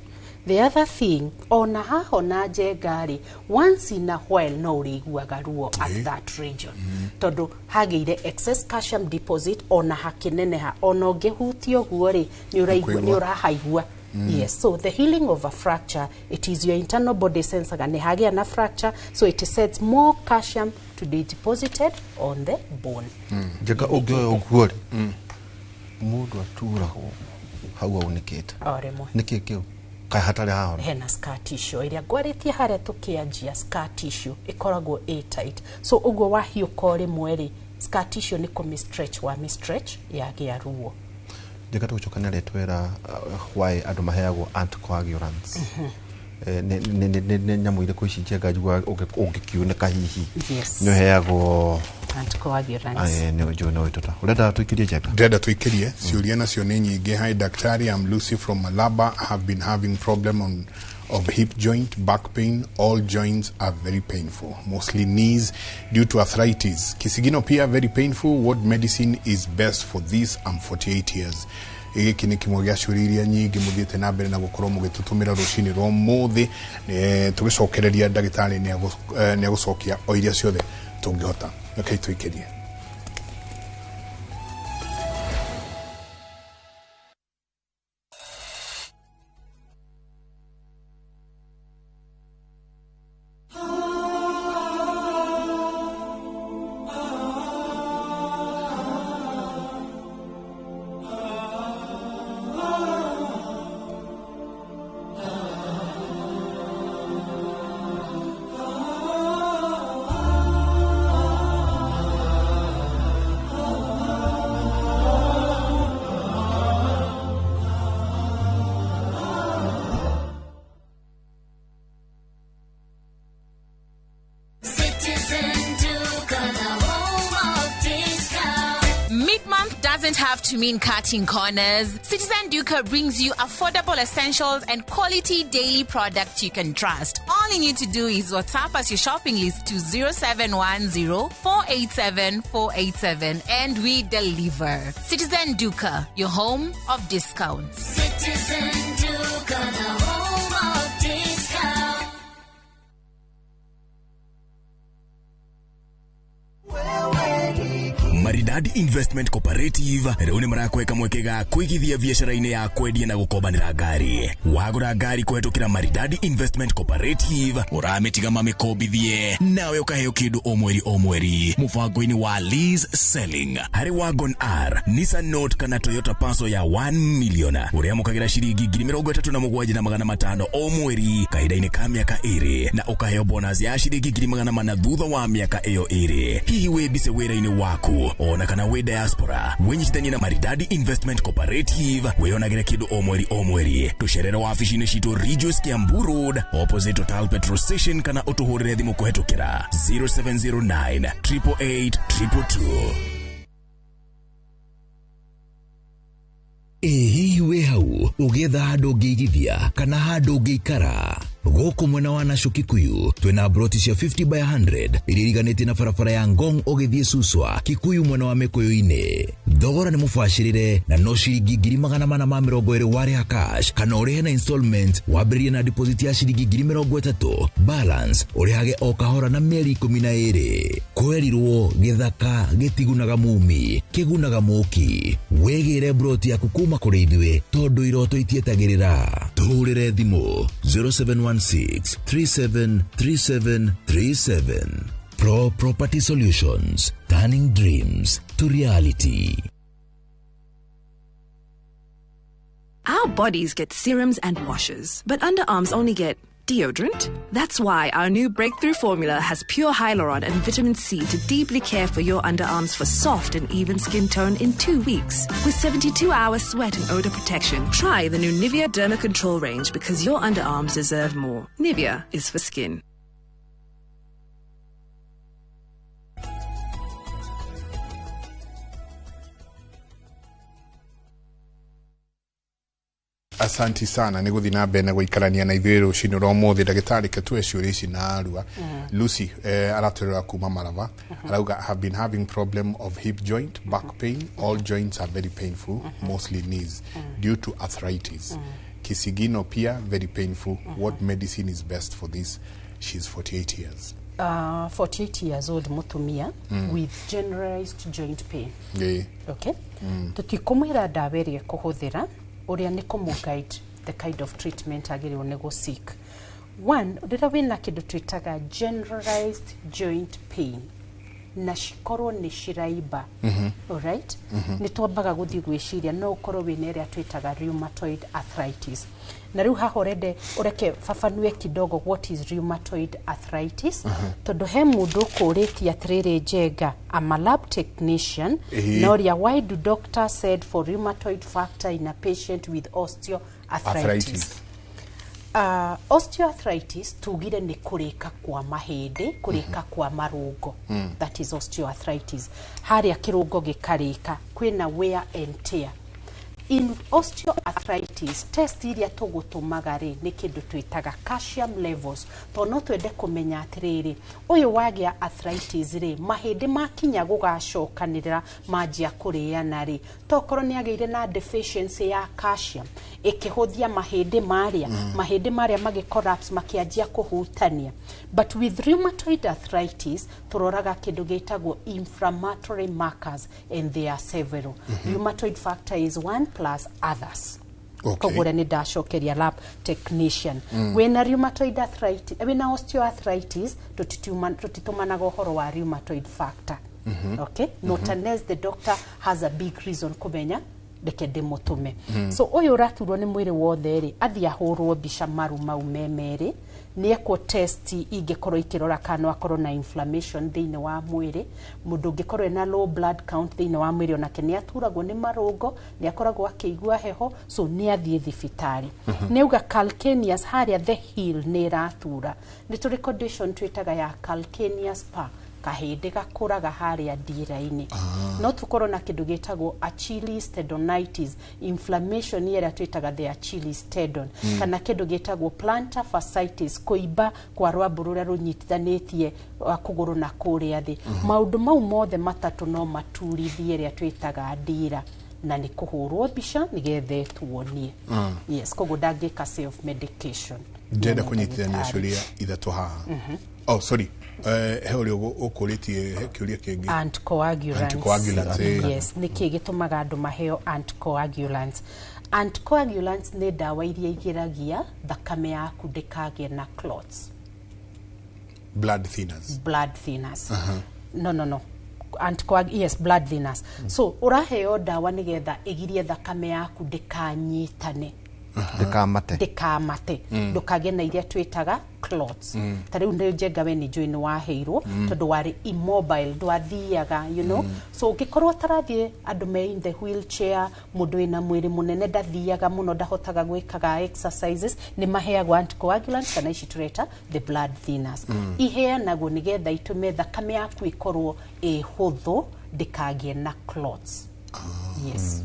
The other thing, ona hahona njenga rĩ, once in a while no ũrĩiguaga ruo at that region, tondũ hagĩire excess calcium deposit ona hakĩneneha, ona ũngĩhutia ũguo rĩ, nĩ ũraigua, nĩ Nĩkũigua. ũrahaigua. Yes, so the healing of a fracture, it is your internal body sensaga nĩ hagĩa na fracture, so it sets more calcium to be deposited on the bone. Njenga, ũngĩoya ũguo rĩ, mũndũ aturagwo hau aunĩkĩte. O rĩmwe. Nĩkĩ kĩu kaĩ hatarĩ hahona? Hena scar tissue ĩrĩa ngwarĩtie harĩa tũkĩanjia. Scar tissue ĩkoragwo ĩ tight, so ũguo wahiũka o rĩmwe rĩ, scar tissue nĩ kũmĩ stretch, wa mĩ stretch yagĩa ruo. Njenga, tũgũcoka nĩ arĩtwĩra why andũ maheagwo anticoagulants. Nĩ nyamũ irĩkũ ici, njenga, njiguaga ũngĩkiunĩka hihi nĩ ũheagwo? Anticoagulants. Nĩ njũĩ no ĩtũta ũrenda tũikĩrie, njenga. Ndĩrenda tũikĩrie ciũria nacio nĩ nyingĩ. Hi daktari, I'm Lucy from Malaba. I have been having problem of hip joint, back pain. All joints are very painful, mostly knees due to arthritis. Kisigino pia very painful. What medicine is best for this? I'm 48 years. Gĩkĩ nĩ kĩmwe gĩa ciũria iria nyingĩ mũthiĩte na mbere na gũkorwo mũgĩtũtũmĩra rũcinĩ rwa ũmũthĩ. Tũgĩcokereria ndagĩtarĩ nĩ egũcokia o iria ciothe Tũngĩhota rekei tũikĩrie. Citizen Duka, the home of discount. Mid-month doesn't have to mean cutting corners. Citizen Duka brings you affordable essentials and quality daily products you can trust. All you need to do is WhatsApp us your shopping list to 0710 487 487 and we deliver. Citizen Duka, your home of discounts. Citizen Duka, the home of discount. Maridadi Investment Cooperative rĩu nĩ marakweka mweke ga kũigithia biacara-inĩ ya kwendia na gũkombanĩra ngari. Wagũra ngari kũhetũkĩra Maridadi Investment Cooperative ũramĩtiga mamĩkombithie nawe ũkaheo kĩndũ o mweri o mweri mũbango-inĩ wa lease selling. Harĩ Wagon R, Nissan Note kana Toyota Passo ya 1 million ũrĩamũkagĩra ciringi 37,500 o mweri kahinda-inĩ ka mĩaka ĩrĩ na ũkaheo bonus ya ciringi 400,000 thutha wa mĩaka ĩyo ĩrĩ. Hihi wĩ mbise wĩra-inĩ waku ona kana wĩ diaspora, wĩnyitithanie na Maridadi Investment Cooperative wĩyonagĩre kĩndũ o mweri o mweri. Tũcerere wabici-inĩ citũ Ridgeways Kiambu Road opposite Total Petrol Station kana ũtũhũrĩre thimũ kũhetũkĩra 0709 888 222. Ĩ hihi wĩ hau ũgĩetha handũ ũngĩigithia kana handũ ũngĩikara? Gũkũ mwena wa Nasho Kikuyu twĩna broti cia 50 by 100 iria iriganĩtie na barabara ya Ngong ũgĩthiĩ Suswa Kikuyu mwena wa Mĩkũyũ-inĩ. Thogora nĩ mũbacĩrĩre na no ciringi 420,000 warĩha cash kana ũrĩhe na installment wambĩrĩrie na deposit ya ciringi 30,000, balance ũrĩhage o kahora na mĩeri 12. Kwerirwo gĩthaka gĩtigunaga mumi kĩgunaga mũki. Wĩgĩre broti yaku kuma kũrĩ ithuĩ tondũ iroto itietagĩrĩra. Tũhũrĩre thimũ 0716 373737. Pro Property Solutions, turning dreams to reality. Our bodies get serums and washes, but underarms only get deodorant. That's why our new breakthrough formula has pure hyaluron and vitamin C to deeply care for your underarms for soft and even skin tone in 2 weeks. With 72-hour sweat and odor protection, try the new Nivea Derma Control range because your underarms deserve more. Nivea is for skin. Asanti sana nä gå thiä na mbere na gå ikarania na ithuä rå cinä rwa må thä ndagätarä ketue ciå ici na arua. Lucy aratwärera kuma Marava, arauga, "I have been having problem of hip joint back pain. All joints are very painful, mostly knees, due to arthritis. Kisigino pia very painful. What medicine is best for this?" She's 48 years. 48 years old mutumia with generalized joint pain. Okay. Tutikumwira ndawa ĩrĩa ĩkũhũthĩra, ũrĩa nĩ kũmũ guide the kind of treatment agĩrĩirwo nĩ gũ seek. One, rĩrĩa wĩna kĩndũ twĩtaga generalized joint pain na cikorwo nĩ ciraimba, alright, nĩ twambaga gũthiĩ gwĩciria no ũkorwo wĩna ĩrĩa twĩtaga rheumatoid arthritis. Na rĩu haha ũrende ũreke fafanue kidogo what is rheumatoid arthritis, tondũ he mũndũ ũkũrĩtie atĩrĩrĩ, Njenga, I'm a lab technician, noria, why do doctor said for rheumatoid factor in a patient with osteoarthritis? Arthritis. Osteoarthritis tugire nĩ kũrĩka kwa mahĩndĩ, kũrĩka kwa marũngo. That is osteoarthritis. Harĩa kĩrũngo gĩkarĩka, kwĩna wear and tear. In osteoarthritis, test iria tũgũtũmaga rĩ nĩ kĩndũ twĩtaga calcium levels, tondũ no twende kũmenya atĩrĩrĩ, ũyũ wagĩa arthritis rĩ, mahĩndĩ makinya gũgacokanĩrĩra manjia kũrĩana rĩ, tokorwo nĩ agĩire na deficiency ya calcium ĩkĩhũthia mahĩndĩ marĩa, mahĩndĩ marĩa magĩ collapse makĩanjia kũhutania. But with rheumatoid arthritis tũroraga kĩndũ gĩtagwo inflammatory markers, and there are several. Rheumatoid factor is one plus others. Koguo ũrĩa nĩ ndacokeria lab technician, wĩna rheumatoid arthritis, wĩna osteoarthritis, tũtitũmanaga ũhoro wa rheumatoid factor. Okay, not unless the doctor has a big reason kũmenya reke ndĩmũtũme. So ũyũ ũraturwo nĩ mwĩrĩ wothe rĩ, athiĩ ahũrwo mbica maru mau me merĩ, nĩ ekwo test ingĩkorwo ikĩrora kana no akorwo na inflammation thĩinĩ wa mwĩrĩ. Mũndũ ũngĩkorwo ena low blood count thĩinĩ wa mwĩrĩ onake nĩ aturagwo nĩ marũngo, nĩ akoragwo akĩigua heho, so nĩ athiĩ thibitarĩ. Nĩ auga calcaneus harĩa the heel nĩ ĩratura. Nĩ tũrĩ condition twĩtaga ya calcaneus spur, kahĩndĩ gakũraga harĩa ndira-inĩ. No tũkorwo na kĩndũ gĩtagwo Achilles tendonitis, inflammation ĩrĩa twĩtaga the Achilles tendon, kana kĩndũ gĩtagwo plantar fasciitis, kũimba kwa rwambũ rũrĩa rũnyitithanĩtie kũgũrũ na kũrĩa thĩ. Maũndũ mau mothe matatũ no maturithie ĩrĩa twĩtaga ndira, na nĩ kũhũrwo mbica nĩgetha ĩtuonie. Yes, koguo ndangĩka self medication. Ndĩrenda Nĩ kũnyitithania ndagĩtarĩ. ciũria ithatũ haha. Oh, sorry, he ũrĩa ũkũrĩtie, he kĩũria kĩngĩ. Anticoagulants. Anticoagulants, eh. Yes, nĩ kĩ gĩtũmaga andũ maheo anticoagulants? Anticoagulants nĩ ndawa iria igiragia thakame yaku ndĩkagĩe na clots. Blood thinners. Blood thinners. No, yes, blood thinners. So ũraheo ndawa nĩgetha ĩgirie thakame yaku ndĩkanyitane, Ndĩkamate. Ndĩkamate, ndũkagĩe na iria twĩtaga clots. Ta rĩu nĩ njenga, we nĩ njũĩ nĩ waheirwo tondũ warĩ immobile, ndwathiaga. So ũngĩkorwo ũtarathiĩ, andũ me in the wheelchair, mũndũ wĩna mwĩrĩ mũnene ndathiaga mũno, ndahotaga gwĩkaga exercises, nĩ maheagwo anticoagulants kana ici tũreta the blood thinners. Iheanagwo nĩgetha itũme thakame yaku ĩkorwo ĩ hũthũ, ndĩkagĩe na clots. Yes.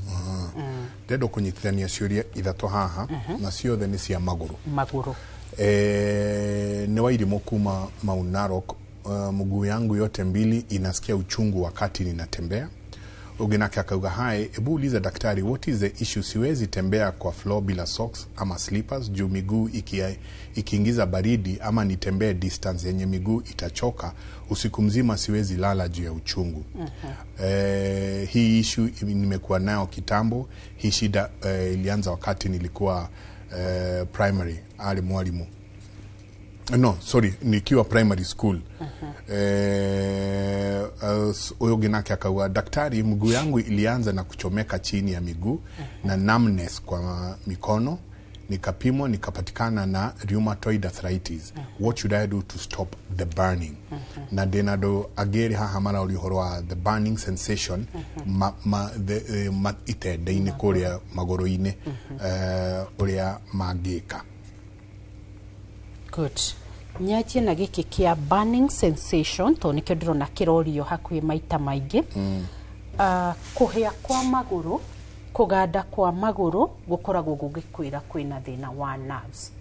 Ndĩrenda kũnyitithania ciũria ithatũ haha, na ciothe nĩ cia magũrũ. Magũrũ. Nĩ Wairimũ kuma Mount Narok. Mguu yangu yote mbili inasikia uchungu wakati ninatembea. Ũngĩ nake akauga, "Hi, hebu uliza daktari what is the issue, siwezi tembea kwa floor bila socks ama slippers juu miguu ikiingiza baridi, ama nitembee distance yenye miguu itachoka, usiku mzima siwezi lala juu ya uchungu. Hii issue nimekuwa nayo kitambo. Hii shida ilianza wakati nilikuwa primary, ali mwalimu, no, sorry, nikiwa primary school." Huyo uh, nake akauga, "Daktari, mguu yangu ilianza na kuchomeka chini ya miguu na numbness kwa mikono, nikapimwa nikapatikana na rheumatoid arthritis. What should I do to stop the burning?" Na ndĩna andũ angĩ erĩ haha maraũria ũhoro wa the burning sensation ma itende-inĩ kũrĩa magũrũ-inĩ, ũrĩa mangĩka. Good. Nyanjie na gĩkĩ kĩa burning sensation, tondũ nĩkĩo ndĩrona kĩrorio hakuhĩ maita maingĩ. Kũhĩa kwa magũrũ, kũganda kwa magũrũ gũkoragwo gũgĩkwĩra kwĩna thĩna wa nerves.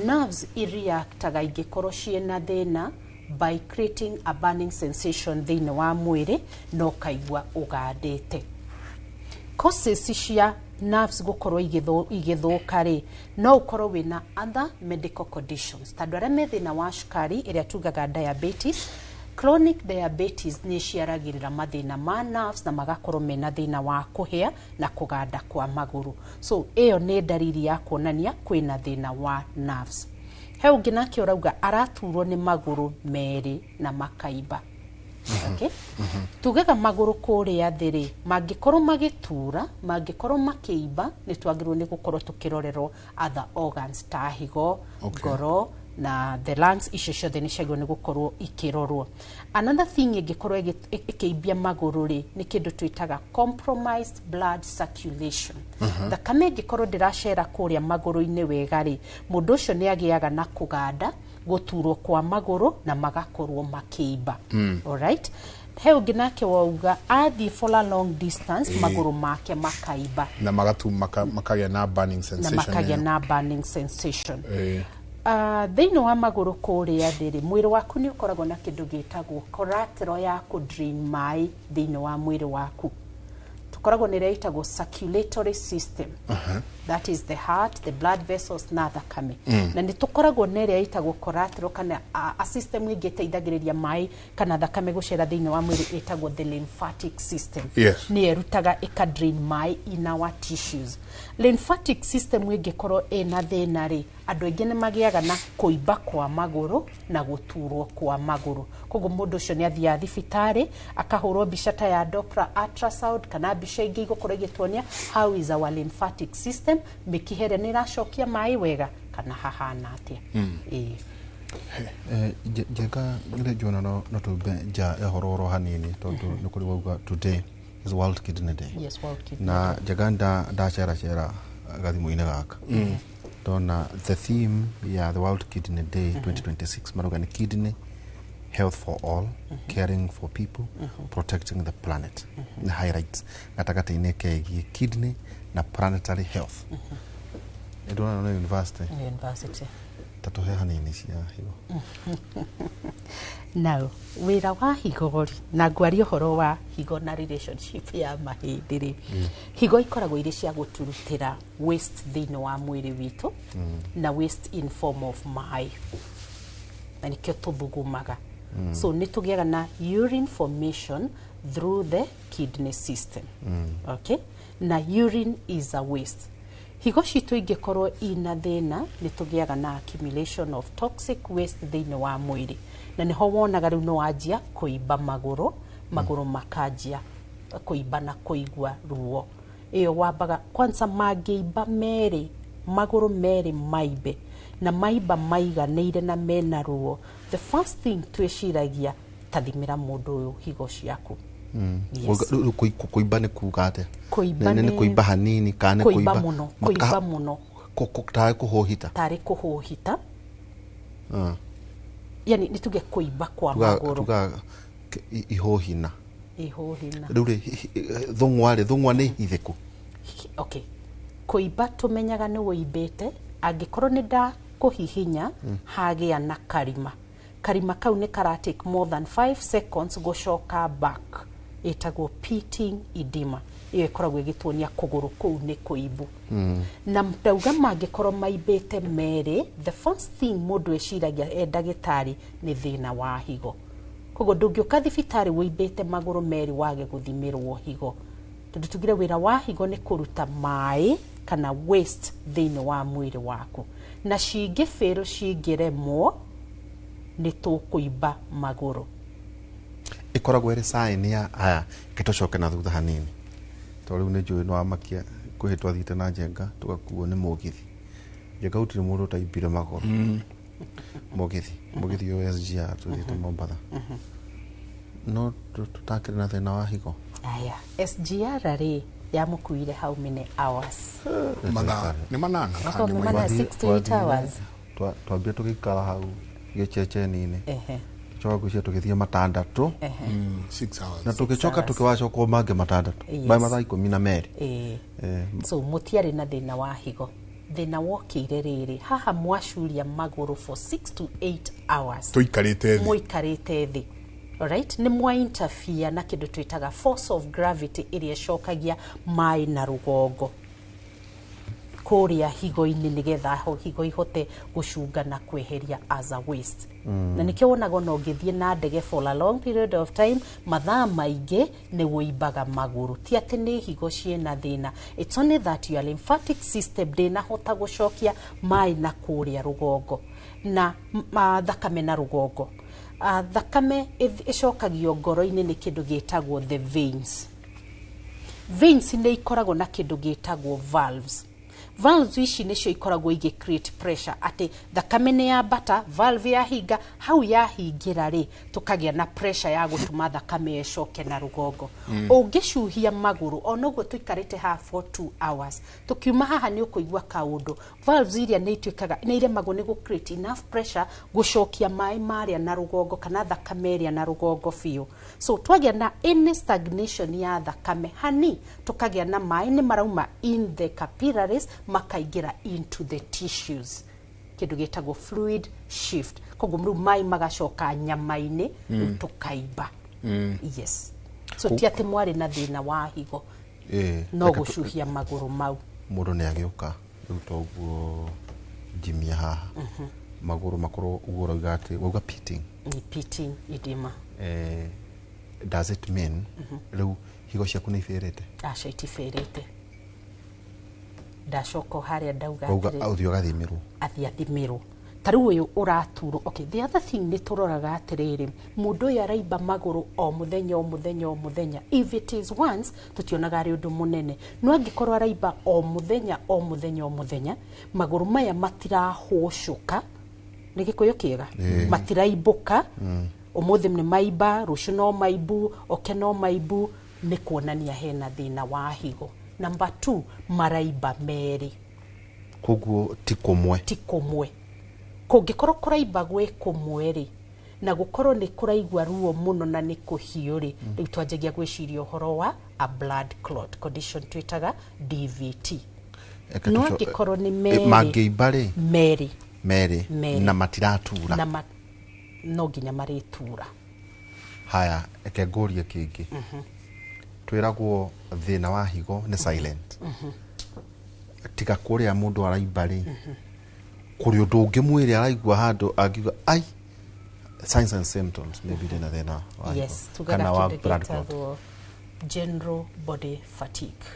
Nerves ireactaga ingĩkorwo ciĩna thĩna by creating a burning sensation thĩinĩ wa mwĩrĩ na ũkaigua ũgandĩte. Causes cia nerves gũkorwo igĩthũka rĩ, no ũkorwo wĩna other medical conditions, ta andũ arĩa me thĩna wa cukari ĩrĩa tugaga diabetes. Chronic diabetes nĩ ĩciaragĩrĩra mathĩna ma nerves na magakorwo mena thĩna wa kũhĩa na kũganda kwa magũrũ. So ĩyo nĩ ndariri ya kuonania kwĩna thĩna wa nerves. He ũngĩ nake ũrauga araturwo nĩ magũrũ merĩ na makaimba. Okay? Tugaga magũrũ kũrĩa thĩ rĩ, mangĩkorwo magĩtura, mangĩkorwo makĩimba, nĩ twagĩrĩirwo nĩ gũkorwo tũkĩrorerwo other organs ta higo, ngoro na the lungs. Icio ciothe nĩ ciagĩrĩirwo nĩ gũkorwo ikĩrorwo. Another thing ĩngĩkorwo ĩkĩimbia magũrũ rĩ, nĩ kĩndũ twĩtaga compromised blood circulation. Thakame ĩngĩkorwo ndĩracera kũrĩa magũrũ-inĩ wega rĩ, mũndũ ũcio nĩ agĩaga na kũganda, gũturwo kwa magũrũ na magakorwo makĩimba. Alright, He ũngĩ nake wauga athiĩ for a long distance, magũrũ make makaimba. Na magatu makagĩa na burning Na sensation. makagĩa ĩyo. Na burning sensation. Thĩinĩ wa magũrũ kũrĩa thĩ rĩ, mwĩrĩ waku nĩ ũkoragwo na kĩndũ gĩtagwo collateral ya kũ drain maĩ thĩinĩ wa mwĩrĩ waku. Tũkoragwo nĩ ĩrĩa ĩtagwo circulatory system, that is the heart, the blood vessels na thakame. Na nĩ tũkoragwo na ĩrĩa ĩtagwo collateral kana a system ĩngĩ ĩteithagĩrĩria maĩ kana thakame gũcera thĩinĩ wa mwĩrĩ, ĩtagwo the lymphatic system. Nĩyo ĩrutaga ĩka drain maĩ in our tissues. Lymphatic system ĩngĩkorwo ĩna thĩna rĩ, andũ aingĩ nĩ magĩaga na kũimba kwa magũrũ na gũturwo kwa magũrũ. Koguo mũndũ ũcio nĩ athiaga thibitarĩ akahũrwo mbica ta ya Doppler ultrasound kana mbica ingĩ igũkorwo igĩtuonia how is our lymphatic system, mĩkiha ĩrĩa nĩ ĩracokia maĩ wega kana hahana atĩa. Ĩĩ. Njenga nĩ njuona no tumbe nja ya horo oro hanini, tondu nĩ kũrĩ wauga today is World Kidney Day. Yes, World Kidney. Na njenga ndaceracera gathimũ-inĩ gaka, ndona the theme ya the World Kidney Day 2026 marauga nĩ kidney health for all, caring for people, protecting the planet. Nĩ highlights gatagatĩ-inĩ kegiĩ kidney na planetary health. Nĩ ndona no university. University. Ta tũhe hanini cia higo. Now, wĩra wa higo rĩ, na ngwaria ũhoro wa higo na relationship ya mahĩndĩ rĩ, higo ikoragwo irĩ cia gũturutĩra waste thĩinĩ wa mwĩrĩ witũ, na waste in form of maĩ, na nĩkĩo tũthugumaga. So nĩ tũgĩaga na urine formation through the kidney system. Okay, na urine is a waste. Higo citũ ingĩkorwo ina thĩna, nĩ tũgĩaga na accumulation of toxic waste thĩinĩ wa mwĩrĩ, na nĩho wonaga rĩu nĩ wanjia kũimba magũrũ, magũrũ makanjia kũimba na kũigua ruo. Ĩyo wambaga kwanza mangĩimba merĩ, magũrũ merĩ maimbe na maimba maiganĩire na mena ruo, the first thing twĩciragia, tathimĩra mũndũ ũyũ higo ciaku. Yes. Rĩu kũimba nĩ kuga atĩa? Kũimba Nĩ nĩ- kũimba hanini kana nĩ kũimba mũno, kũimba mũno. Tarĩ kũhũhita. Tarĩ kũhũhita. Yani nĩ tuge kũimba kwa magũrũ. Tuga ihũhina. Ihũhina. Rĩu rĩ, thũng'wa rĩ, thũng'wa nĩ ithĩkũ? Okay, kũimba tũmenyaga nĩ wũimbĩte angĩkorwo nĩ ndakũhihinya, hagĩa na karima. Karima kau nĩ kara take more than 5 seconds gũcoka back, ĩtagwo pitting edema. Ĩyo ĩkoragwo ĩgĩtuonia kũgũrũ kũu nĩ kũimbu. Na ndauga mangĩkorwo maimbĩte merĩ, the first thing mũndũ eciragia e ndagĩtarĩ nĩ thĩna wa higo. Koguo ndũngĩũka thibitarĩ wũimbĩte magũrũ merĩ wage gũthimĩrwo higo, tondũ tugire wĩra wa higo nĩ kũruta maĩ kana waste thĩinĩ wa mwĩrĩ waku, na cingĩbĩrũ cingĩremwo nĩ tũkũimba magũrũ. Ĩkoragwo ĩrĩ sign ya aya. Reke tũcoke na thutha hanini, tondũ rĩu nĩ njũĩ nĩ wamakia. Kwĩ twathiĩte na Njenga tũgakuo nĩ mũgithi. Njenga, gũtirĩ mũndũ ũtaimbire magũrũ mũgithi ũyũ SGR tũthiĩte Mombatha, no tũtakĩrĩ na thĩna wa higo. Aya, SGR rĩ, yamũkuire how many hours? Mathaa nĩ 8 kana Okorwo nĩ nĩ mana maigana? 6 to 8 hours. Twambire tũgĩikara hau gĩceceni-inĩ, tũcoka gwĩcia tũgĩthiĩ 6. 6 hours. Na tũgĩcoka Hours. tũkĩwacokwo mangĩ 6. Mai mathaa 12. So mũtiarĩ na thĩna wa higo. Thĩna wokĩire rĩrĩ haha mwacuria magũrũ for 6 to 8 hours. Tũikarĩte thĩ. Mũikarĩte thĩ. Alright, nĩ mwa interfere na kĩndũ twĩtaga force of gravity ĩrĩa ĩcokagia maĩ na rũgongo kũrĩa higo-inĩ, nĩgetha higo ihote gũcunga na kweheria as a waste. Na nĩkĩo wonaga ona ũngĩthiĩ na ndege for a long period of time, mathaa maingĩ, nĩ wũimbaga magũrũ. Ti atĩ nĩ higo ciĩna thĩna, it's only that your lymphatic system ndĩnahota gũcokia maĩ na kũrĩa rũgongo na thakame na rũgongo. Thakame ĩcokagio ngoro-inĩ nĩ kĩndũ gĩtagwo the veins. Veins nĩ ikoragwo na kĩndũ gĩtagwo valves. Valves ici nĩcio ikoragwo igĩ create pressure, atĩ thakame nĩ yambata, valve yahinga, hau yahingĩra rĩ, tũkagĩa na pressure ya gũtũma thakame ĩcoke na rũgongo. Ũngĩcuhia magũrũ ona ũguo tũikarĩte haha for 2 hours, tũkiuma haha nĩ ũkũigua kaũndũ. Valves iria nĩ ituĩkaga nĩ iremagwo nĩ gũ create enough pressure gũcokia maĩ marĩa na rũgongo kana thakame ĩrĩa na rũgongo biũ. So twagĩa na any stagnation ya thakame hani, tũkagĩa na maĩ nĩ marauma in the capillaries makaingĩra into the tissues, kĩndũ gĩtagwo fluid shift. Koguo rĩu maĩ magacoka nyama-inĩ. Rĩu tũkaimba. Yes, so ti atĩ mwarĩ na thĩna wa higo, no Reke gũcuhia magũrũ mau. Mũndũ nĩ agĩũka rĩu toguo njimia haha, magũrũ makorwo ũguo ũrauga atĩ wauga pitting. Ni pitting edema. Does it mean rĩu higo ciaku nĩ ibĩrĩte? Aca, itibĩrĩte. Ndacoka o harĩa ndauga wauga atĩrĩ, ũthiĩ ũgathimĩrwo. Athiĩ athimĩrwo. Ta rĩu ũyũ ũraturwo, okay, the other thing nĩ tũroraga atĩrĩrĩ, mũndũ ũyũ araimba magũrũ o mũthenya o mũthenya o mũthenya. If it is once, tũtionaga arĩ ũndũ mũnene, no angĩkorwo araimba o mũthenya o mũthenya o mũthenya, magũrũ maya matirahũcũka, nĩ Gĩkũyũ kĩega? Ĩĩ. Matiraimbũka. Ũmũthĩ nĩ maimba, rũciũ no maimbu, oke no maimbu, nĩ kuonania hena thĩna wa higo. Number two, maraimba merĩ. Koguo ti kũmwe? Ti kũmwe. Kũngĩkorwo kũraimba gwĩ kũmwe rĩ, na gũkorwo nĩ kũraigua ruo mũno na nĩ kũhiũ rĩ, rĩu twanjagia gwĩciria ũhoro wa a blood clot condition twĩtaga DVT. Eke No angĩkorwo nĩ merĩ, mangĩimba rĩ, merĩ, merĩ, Merĩ. na matiratura? Na no nginya marĩtura. Haya, eke ngũrie kĩngĩ. Twĩragwo thĩna wa higo nĩ silent. Tiga kũrĩa mũndũ araimba rĩ, kũrĩ ũndũ ũngĩ mwĩrĩ araigua handũ angiuga ai, signs and symptoms, maybe ndĩna thĩna wa higo Yes, tugaga kana wa kĩndũ blood clot? gĩtagwo general body fatigue.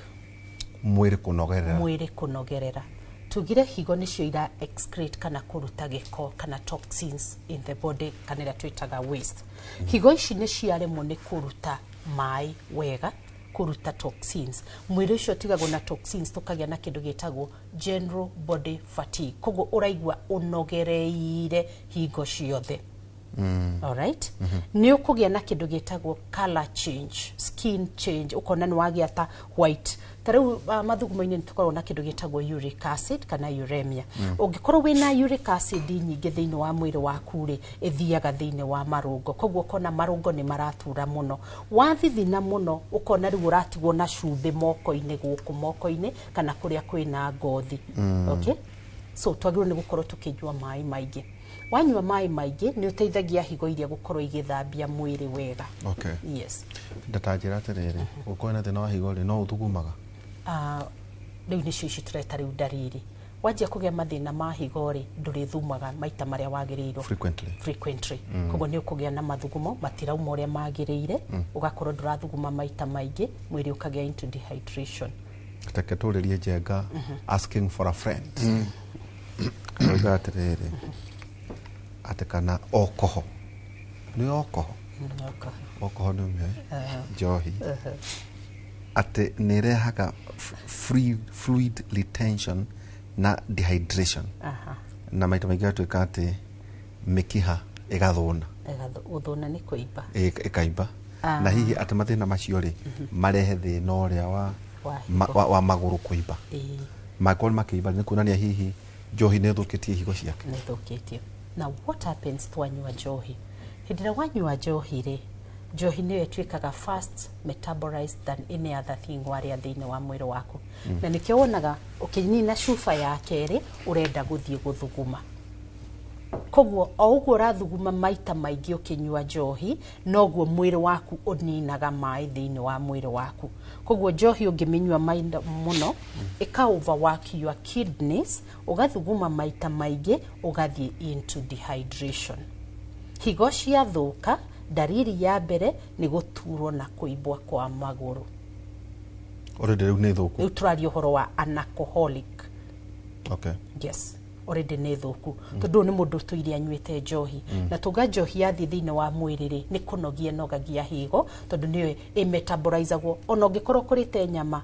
Mwĩrĩ kũnogerera. Mwĩrĩ kũnogerera. Tugire higo nĩcio ira excrete kana kũruta gĩko kana toxins in the body, kana ĩrĩa twĩtaga waste. Higo ici nĩ ciaremwo nĩ kũruta maĩ wega, kũruta toxins, mwĩrĩ ũcio ũtigagwo na toxins, tũkagĩa na kĩndũ gĩtagwo general body fatigue. Koguo ũraigua ũnogereire hingo ciothe. Alright, nĩ ũkũgĩa na kĩndũ gĩtagwo color change, skin change, ũkona nĩ wagĩa ta white. Ta rĩu mathugumo-inĩ nĩ tũkoragwo na kĩndũ gĩtagwo uric acid kana uremia. Ũngĩkorwo wĩna uric acid nyingĩ thĩinĩ wa mwĩrĩ waku rĩ, ĩthiaga thĩinĩ wa marũngo, koguo ũkona marũngo nĩ maratura mũno. Wathithina mũno, ũkona rĩu ũratigwo na cumbĩ moko-inĩ, gũkũ moko-inĩ kana kũrĩa kwĩna ngothi. Okay, so twagĩrĩirwo nĩ gũkorwo tũkĩnyua maĩ maingĩ. Wanyua maĩ maingĩ nĩ ũteithagia higo iria gũkorwo igĩthambia mwĩrĩ wega. Yes. Ndatanjĩra atĩrĩrĩ, ũkorwo na thĩna wa higo rĩ, no ũthugumaga? Ah, rĩu nĩcio ici tũreta rĩu ndariri. Wanjia kũgĩa mathĩna ma higo rĩ, ndũrĩthumaga maita marĩa wagĩrĩirwo. Frequently. Frequently. Koguo nĩ ũkũgĩa na mathugumo matirauma ũrĩa magĩrĩire, ũgakorwo ndũrathuguma maita maingĩ, mwĩrĩ ũkagĩa into dehydration. Reke tũrĩrie Njenga, asking for a friend. Auga atĩrĩrĩ, atĩ kana okoho nĩ okoho? Okoho nĩ ũmĩoĩ? Njohi atĩ nĩ ĩrehaga free fluid retention na dehydration, na maita maingĩ gatuĩka atĩ mĩkiha ĩgathũna. Gũthũna nĩ kũimba. Ĩkaimba. Na hihi atĩ mathĩna macio rĩ, marehe thĩna ũrĩa wa Wa higo. wa magũrũ kũimba? Mangĩkorwo nĩ makĩimba, nĩ kuonania hihi njohi nĩ ĩthũkĩtie higo ciake? Nĩ ĩthũkĩtie. Now what happens twanyua njohi? Hĩndĩ ĩrĩa wanyua njohi rĩ, njohi nĩyo ĩtuĩkaga fast metabolized than any other thing warĩa thĩinĩ wa mwĩrĩ waku. Na nĩkĩo wonaga ũkĩnina cuba ya kerĩ ũrenda gũthiĩ gũthuguma. Koguo o ũguo ũrathuguma maita maingĩ ũkĩnyua njohi, noguo mwĩrĩ waku ũninaga maĩ thĩinĩ wa mwĩrĩ waku. Koguo njohi ũngĩmĩnyua mainda mũno, ĩka overwork your kidneys, ũgathuguma maita maingĩ, ũgathiĩ into dehydration. Higo ciathũka, ndariri ya mbere nĩ gũturwo na kũimbwa kwa magũrũ. Already rĩu nĩ thũku. Rĩu tũraria ũhoro wa an alcoholic. Yes, already nĩ thũku, tondũ ũyũ nĩ mũndũ ũtũire anyuĩte njohi. Na tũnga njohi yathiĩ thĩinĩ wa mwĩrĩ rĩ, nĩ kũnogia ĩnogagia higo, tondũ nĩyo ĩmetabolizagwo. Ona ũngĩkorwo kũrĩte nyama,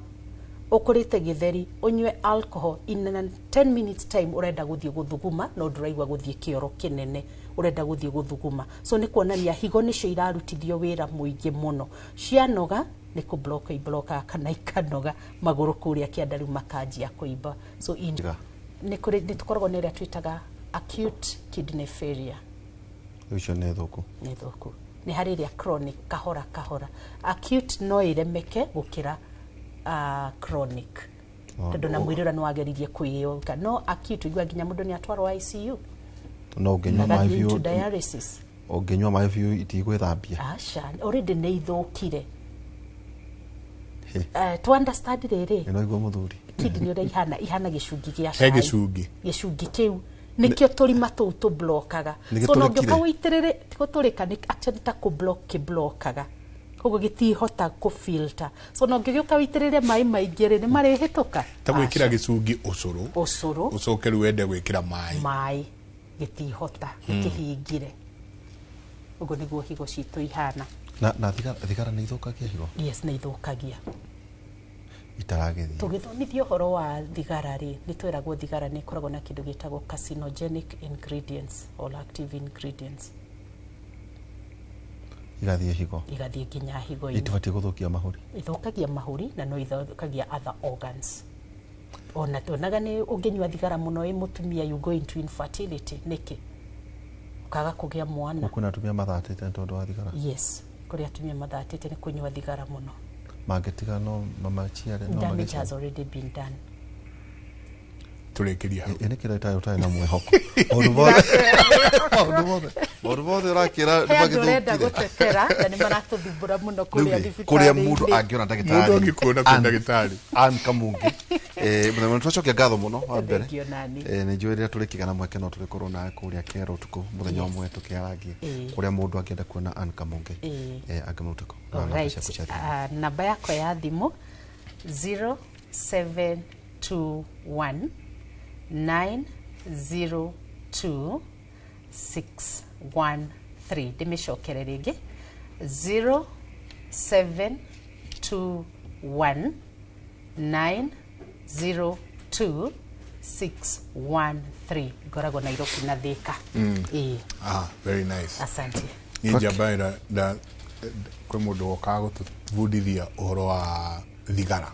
Ũkũrĩte gĩtheri, ũnyue alcohol, in a 10 minutes time ũrenda gũthiĩ gũthuguma, no ndũraigua gũthiĩ kĩoro kĩnene, ũrenda gũthiĩ gũthuguma. So nĩ kuonania higo nĩcio irarutithio wĩra mũingĩ mũno. Cianoga nĩ kũ-block iblokaga kana ikanoga, magũrũ kũrĩa kĩanda rĩu makanjia kũimba. So in nĩ kũrĩ nĩ tũkoragwo na ĩrĩa twĩtaga acute kidney failure. Ũcio nĩ thũku. Nĩ thũku. Nĩ harĩ ĩrĩa chronic, kahora kahora. Acute no ĩremeke gũkĩra chronic, tondũ na mwĩrĩ ũrĩa nĩ wageririe kwĩyũka. No acute ũiguaga nginya mũndũ nĩ atwarwo ICU, no ũngĩnyua maĩ agathiĩ into biũ, dialysis. Ũngĩnyua maĩ biũ itigwĩthambia. Aca, already nĩ ithũkire. To understand rĩrĩ, Ĩno igua mũthuri. Kidney ũrĩa ihana, ihana gĩcungi gĩa He cai. Gĩcungi. Gĩcungi kĩu nĩkĩo tũrima tũu tũblokaga. Nĩ So na ũngĩũka gĩtũrĩkire? wĩitĩrĩre, ti gũtũrĩka, nĩ actually ta kũblock kĩblokaga, koguo gĩtihota kũfilter. So na ũngĩgĩũka wĩitĩrĩre maĩ maingĩ rĩ, nĩ marĩhĩtũka? Ta gwĩkĩra gĩcungi ũcũrũ, ũcũrũ, ũcoke rĩu wende gwĩkĩra maĩ. Maĩ gĩtihota, gĩkĩhingire. Ũguo nĩguo higo citũ ihana. Na thigara nĩ ithũkagia higo? Yes, nĩ ithũkagia. Itaragĩthiĩ. Tũgĩthomithio ũhoro wa thigara rĩ, nĩ tweragwo thigara nĩ ĩkoragwo na kĩndũ gĩtagwo carcinogenic ingredients or active ingredients. Igathiĩ higo. Igathiĩ nginya higo-inĩ. Itibatiĩ gũthũkia mahũri? Ithũkagia mahũri na no ithũkagia other organs. Ona tuonaga nĩ ũngĩnyua thigara mũno ĩ mũtumia, you go into infertility. Nĩkĩ? Ũkaga kũgĩa mwana. Kwĩna atumia mathatĩte nĩ tondũ wa thigara? Yes, kũrĩ atumia mathatĩte nĩ kũnyua thigara mũno. Mangĩtiga no mamaciare no Damage magĩciare. has already been done. Tũrĩkĩria hau. Ĩ nĩkĩ ndagĩtarĩ ũtarĩ na mwĩhoko? Maũndũ mothe, maũndũ mothe, maũndũ mothe ũrakĩra He andũ ũrenda nĩmagĩthũkire. gũtetera na nĩ maratũthumbũra mũno kũrĩa Rĩu rĩ, kũrĩa mũndũ thibitarĩ-inĩ. angĩona ndagĩtarĩ? Mũndũ angĩkuona kwĩ ndagĩtarĩ? Ann Kamungi, mũthenya twacokia ngatho mũno wa mbere. Thengiũ nani. Nĩ njũĩ rĩrĩa tũrĩkĩgĩa na mweke no tũrĩkorwo nawe kũrĩa kero ũtukũ mũthenya ũmwe tũkĩarangie. Kũrĩa mũndũ angĩenda kuona Ann Kamungi, angĩmũruta kũ na namba Alright. ciaku cia thimũ? Namba yakwa ya thimũ 0721 902 613. Ndĩmĩcokere rĩngĩ, 0721 902 613. Ngoragwo Nairobi na Thika. Ĩĩ. Ah, very nice. Asante. Niĩ njamba ĩra kwĩ mũndũ wokaga gũtũbundithia ũhoro wa thigara.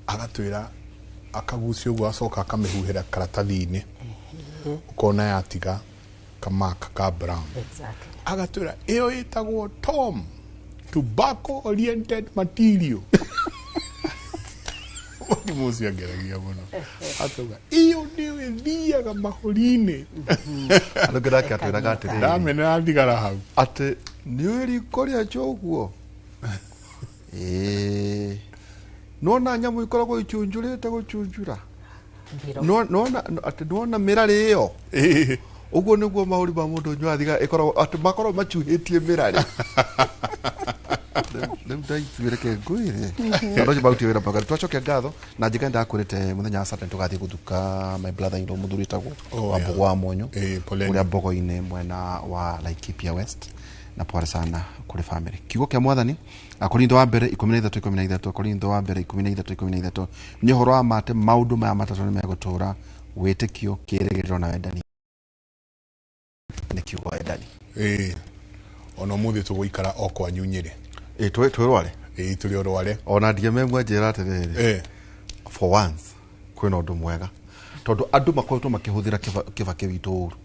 Agatwĩra akagucia ũguo, acoka akamĩhuhĩra karatathi-inĩ, ũkona yatiga kamaka ka brown. Agatwĩra ĩyo ĩtagwo tom, tobacco oriented material. Mũrimũ ũcio angeragia mũno, akauga ĩyo nĩyo ĩthiaga mahũri-inĩ. Andũ nake atwĩraga atĩrĩrĩ, Ndamenera thigara hau. Atĩ nĩ riko rĩa njoguo, ĩĩ, nona nyamũ ikoragwo icunjurĩte gũcunjura. Nona atĩ nona mĩrarĩ ĩyo, ũguo nĩguo mahũri ma mũndũ ũnyuaga thigara ĩkoragwo atĩ makoragwo macuhĩtie mĩrarĩ. Rĩu ndaithuĩ reke ngwĩre, andũ acio marutie wĩra mwega. Twacokia ngatho na njĩka ndakwĩrĩte mũthenya wa Saturday tũgathiĩ gũthuka my brother in law mũthuri wĩtagwo Oh, wa yeah. Mbogo wa Monyo, poleni. kũrĩa Mbogo-inĩ mwena wa Laikipia West, na pole sana kũrĩ family. Kiugo kĩa mwathani, Akorintho wa mbere 13:13, Akorintho wa mbere 13:13, nĩ ũhoro wa ma atĩ maũndũ maya matatũ nĩ megũtũũra: wĩtĩkio, kĩĩrĩgĩrĩro na wendani. Nĩ kiugo wendani. Ĩĩ, ona ũmũthĩ tũgũikara o kwanyu Nyĩrĩ. Ĩ twĩ rware. Ĩĩ, tũrĩ o rware. Ona DMM anjĩra atĩrĩrĩ, for once kwĩna ũndũ mwega, tondũ andũ makoretwo makĩhũthĩra Kĩbakĩ witũ ũru.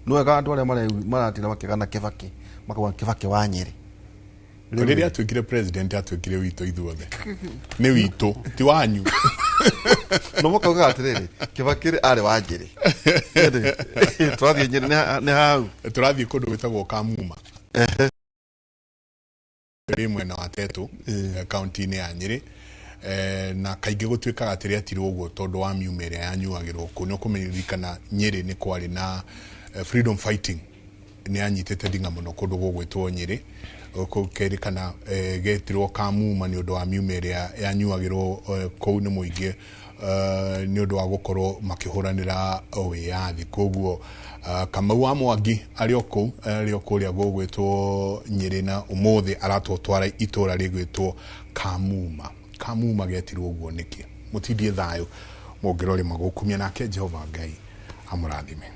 Nĩ wega andũ arĩa maratinda makĩgana Kĩbakĩ makauga Kĩbakĩ wa Nyĩrĩ. Rĩrĩa atuĩkire president, atuĩkire witũ ithuothe, nĩ witũ, ti wanyu. No makaugaga atĩrĩrĩ, Kĩbakĩ rĩ, arĩ wa Nyĩrĩ. Tũrathiĩ Nyĩrĩ nĩ hau. Tũrathiĩ kũndũ gwĩtagwo Kamuma, rĩ mwena wa Tetu, kaunti-inĩ ya Nyĩrĩ. Na kaingĩ gũtuĩkaga atĩ rĩetirwo ũguo tondũ wa miuma ĩrĩa yanyuagĩrwo kũu. Nĩ ũkũmenyerikana Nyĩrĩ nĩ kwarĩ na freedom fighting, nĩ yanyitĩte nding'a mũno kũndũ gũgwĩtwo Nyĩrĩ. Kũu kerĩkana getirwo Kamuma nĩ ũndũ wa miuma ĩrĩa yanyuagĩrwo kũu nĩ mũingĩ, nĩ ũndũ wa gũkorwo makĩhũranĩra wĩyathi. Koguo Kamau wa Mwangi arĩ o kũu, arĩ o kũrĩa gũgwĩtwo Nyĩrĩ, na ũmũthĩ aratũtwara itũra rĩgwĩtwo Kamuma. Kamuma getirwo ũguo nĩkĩ. Mũtindie thayũ mũngĩrorĩ magũkumia nake Jehova Ngai amũrathime.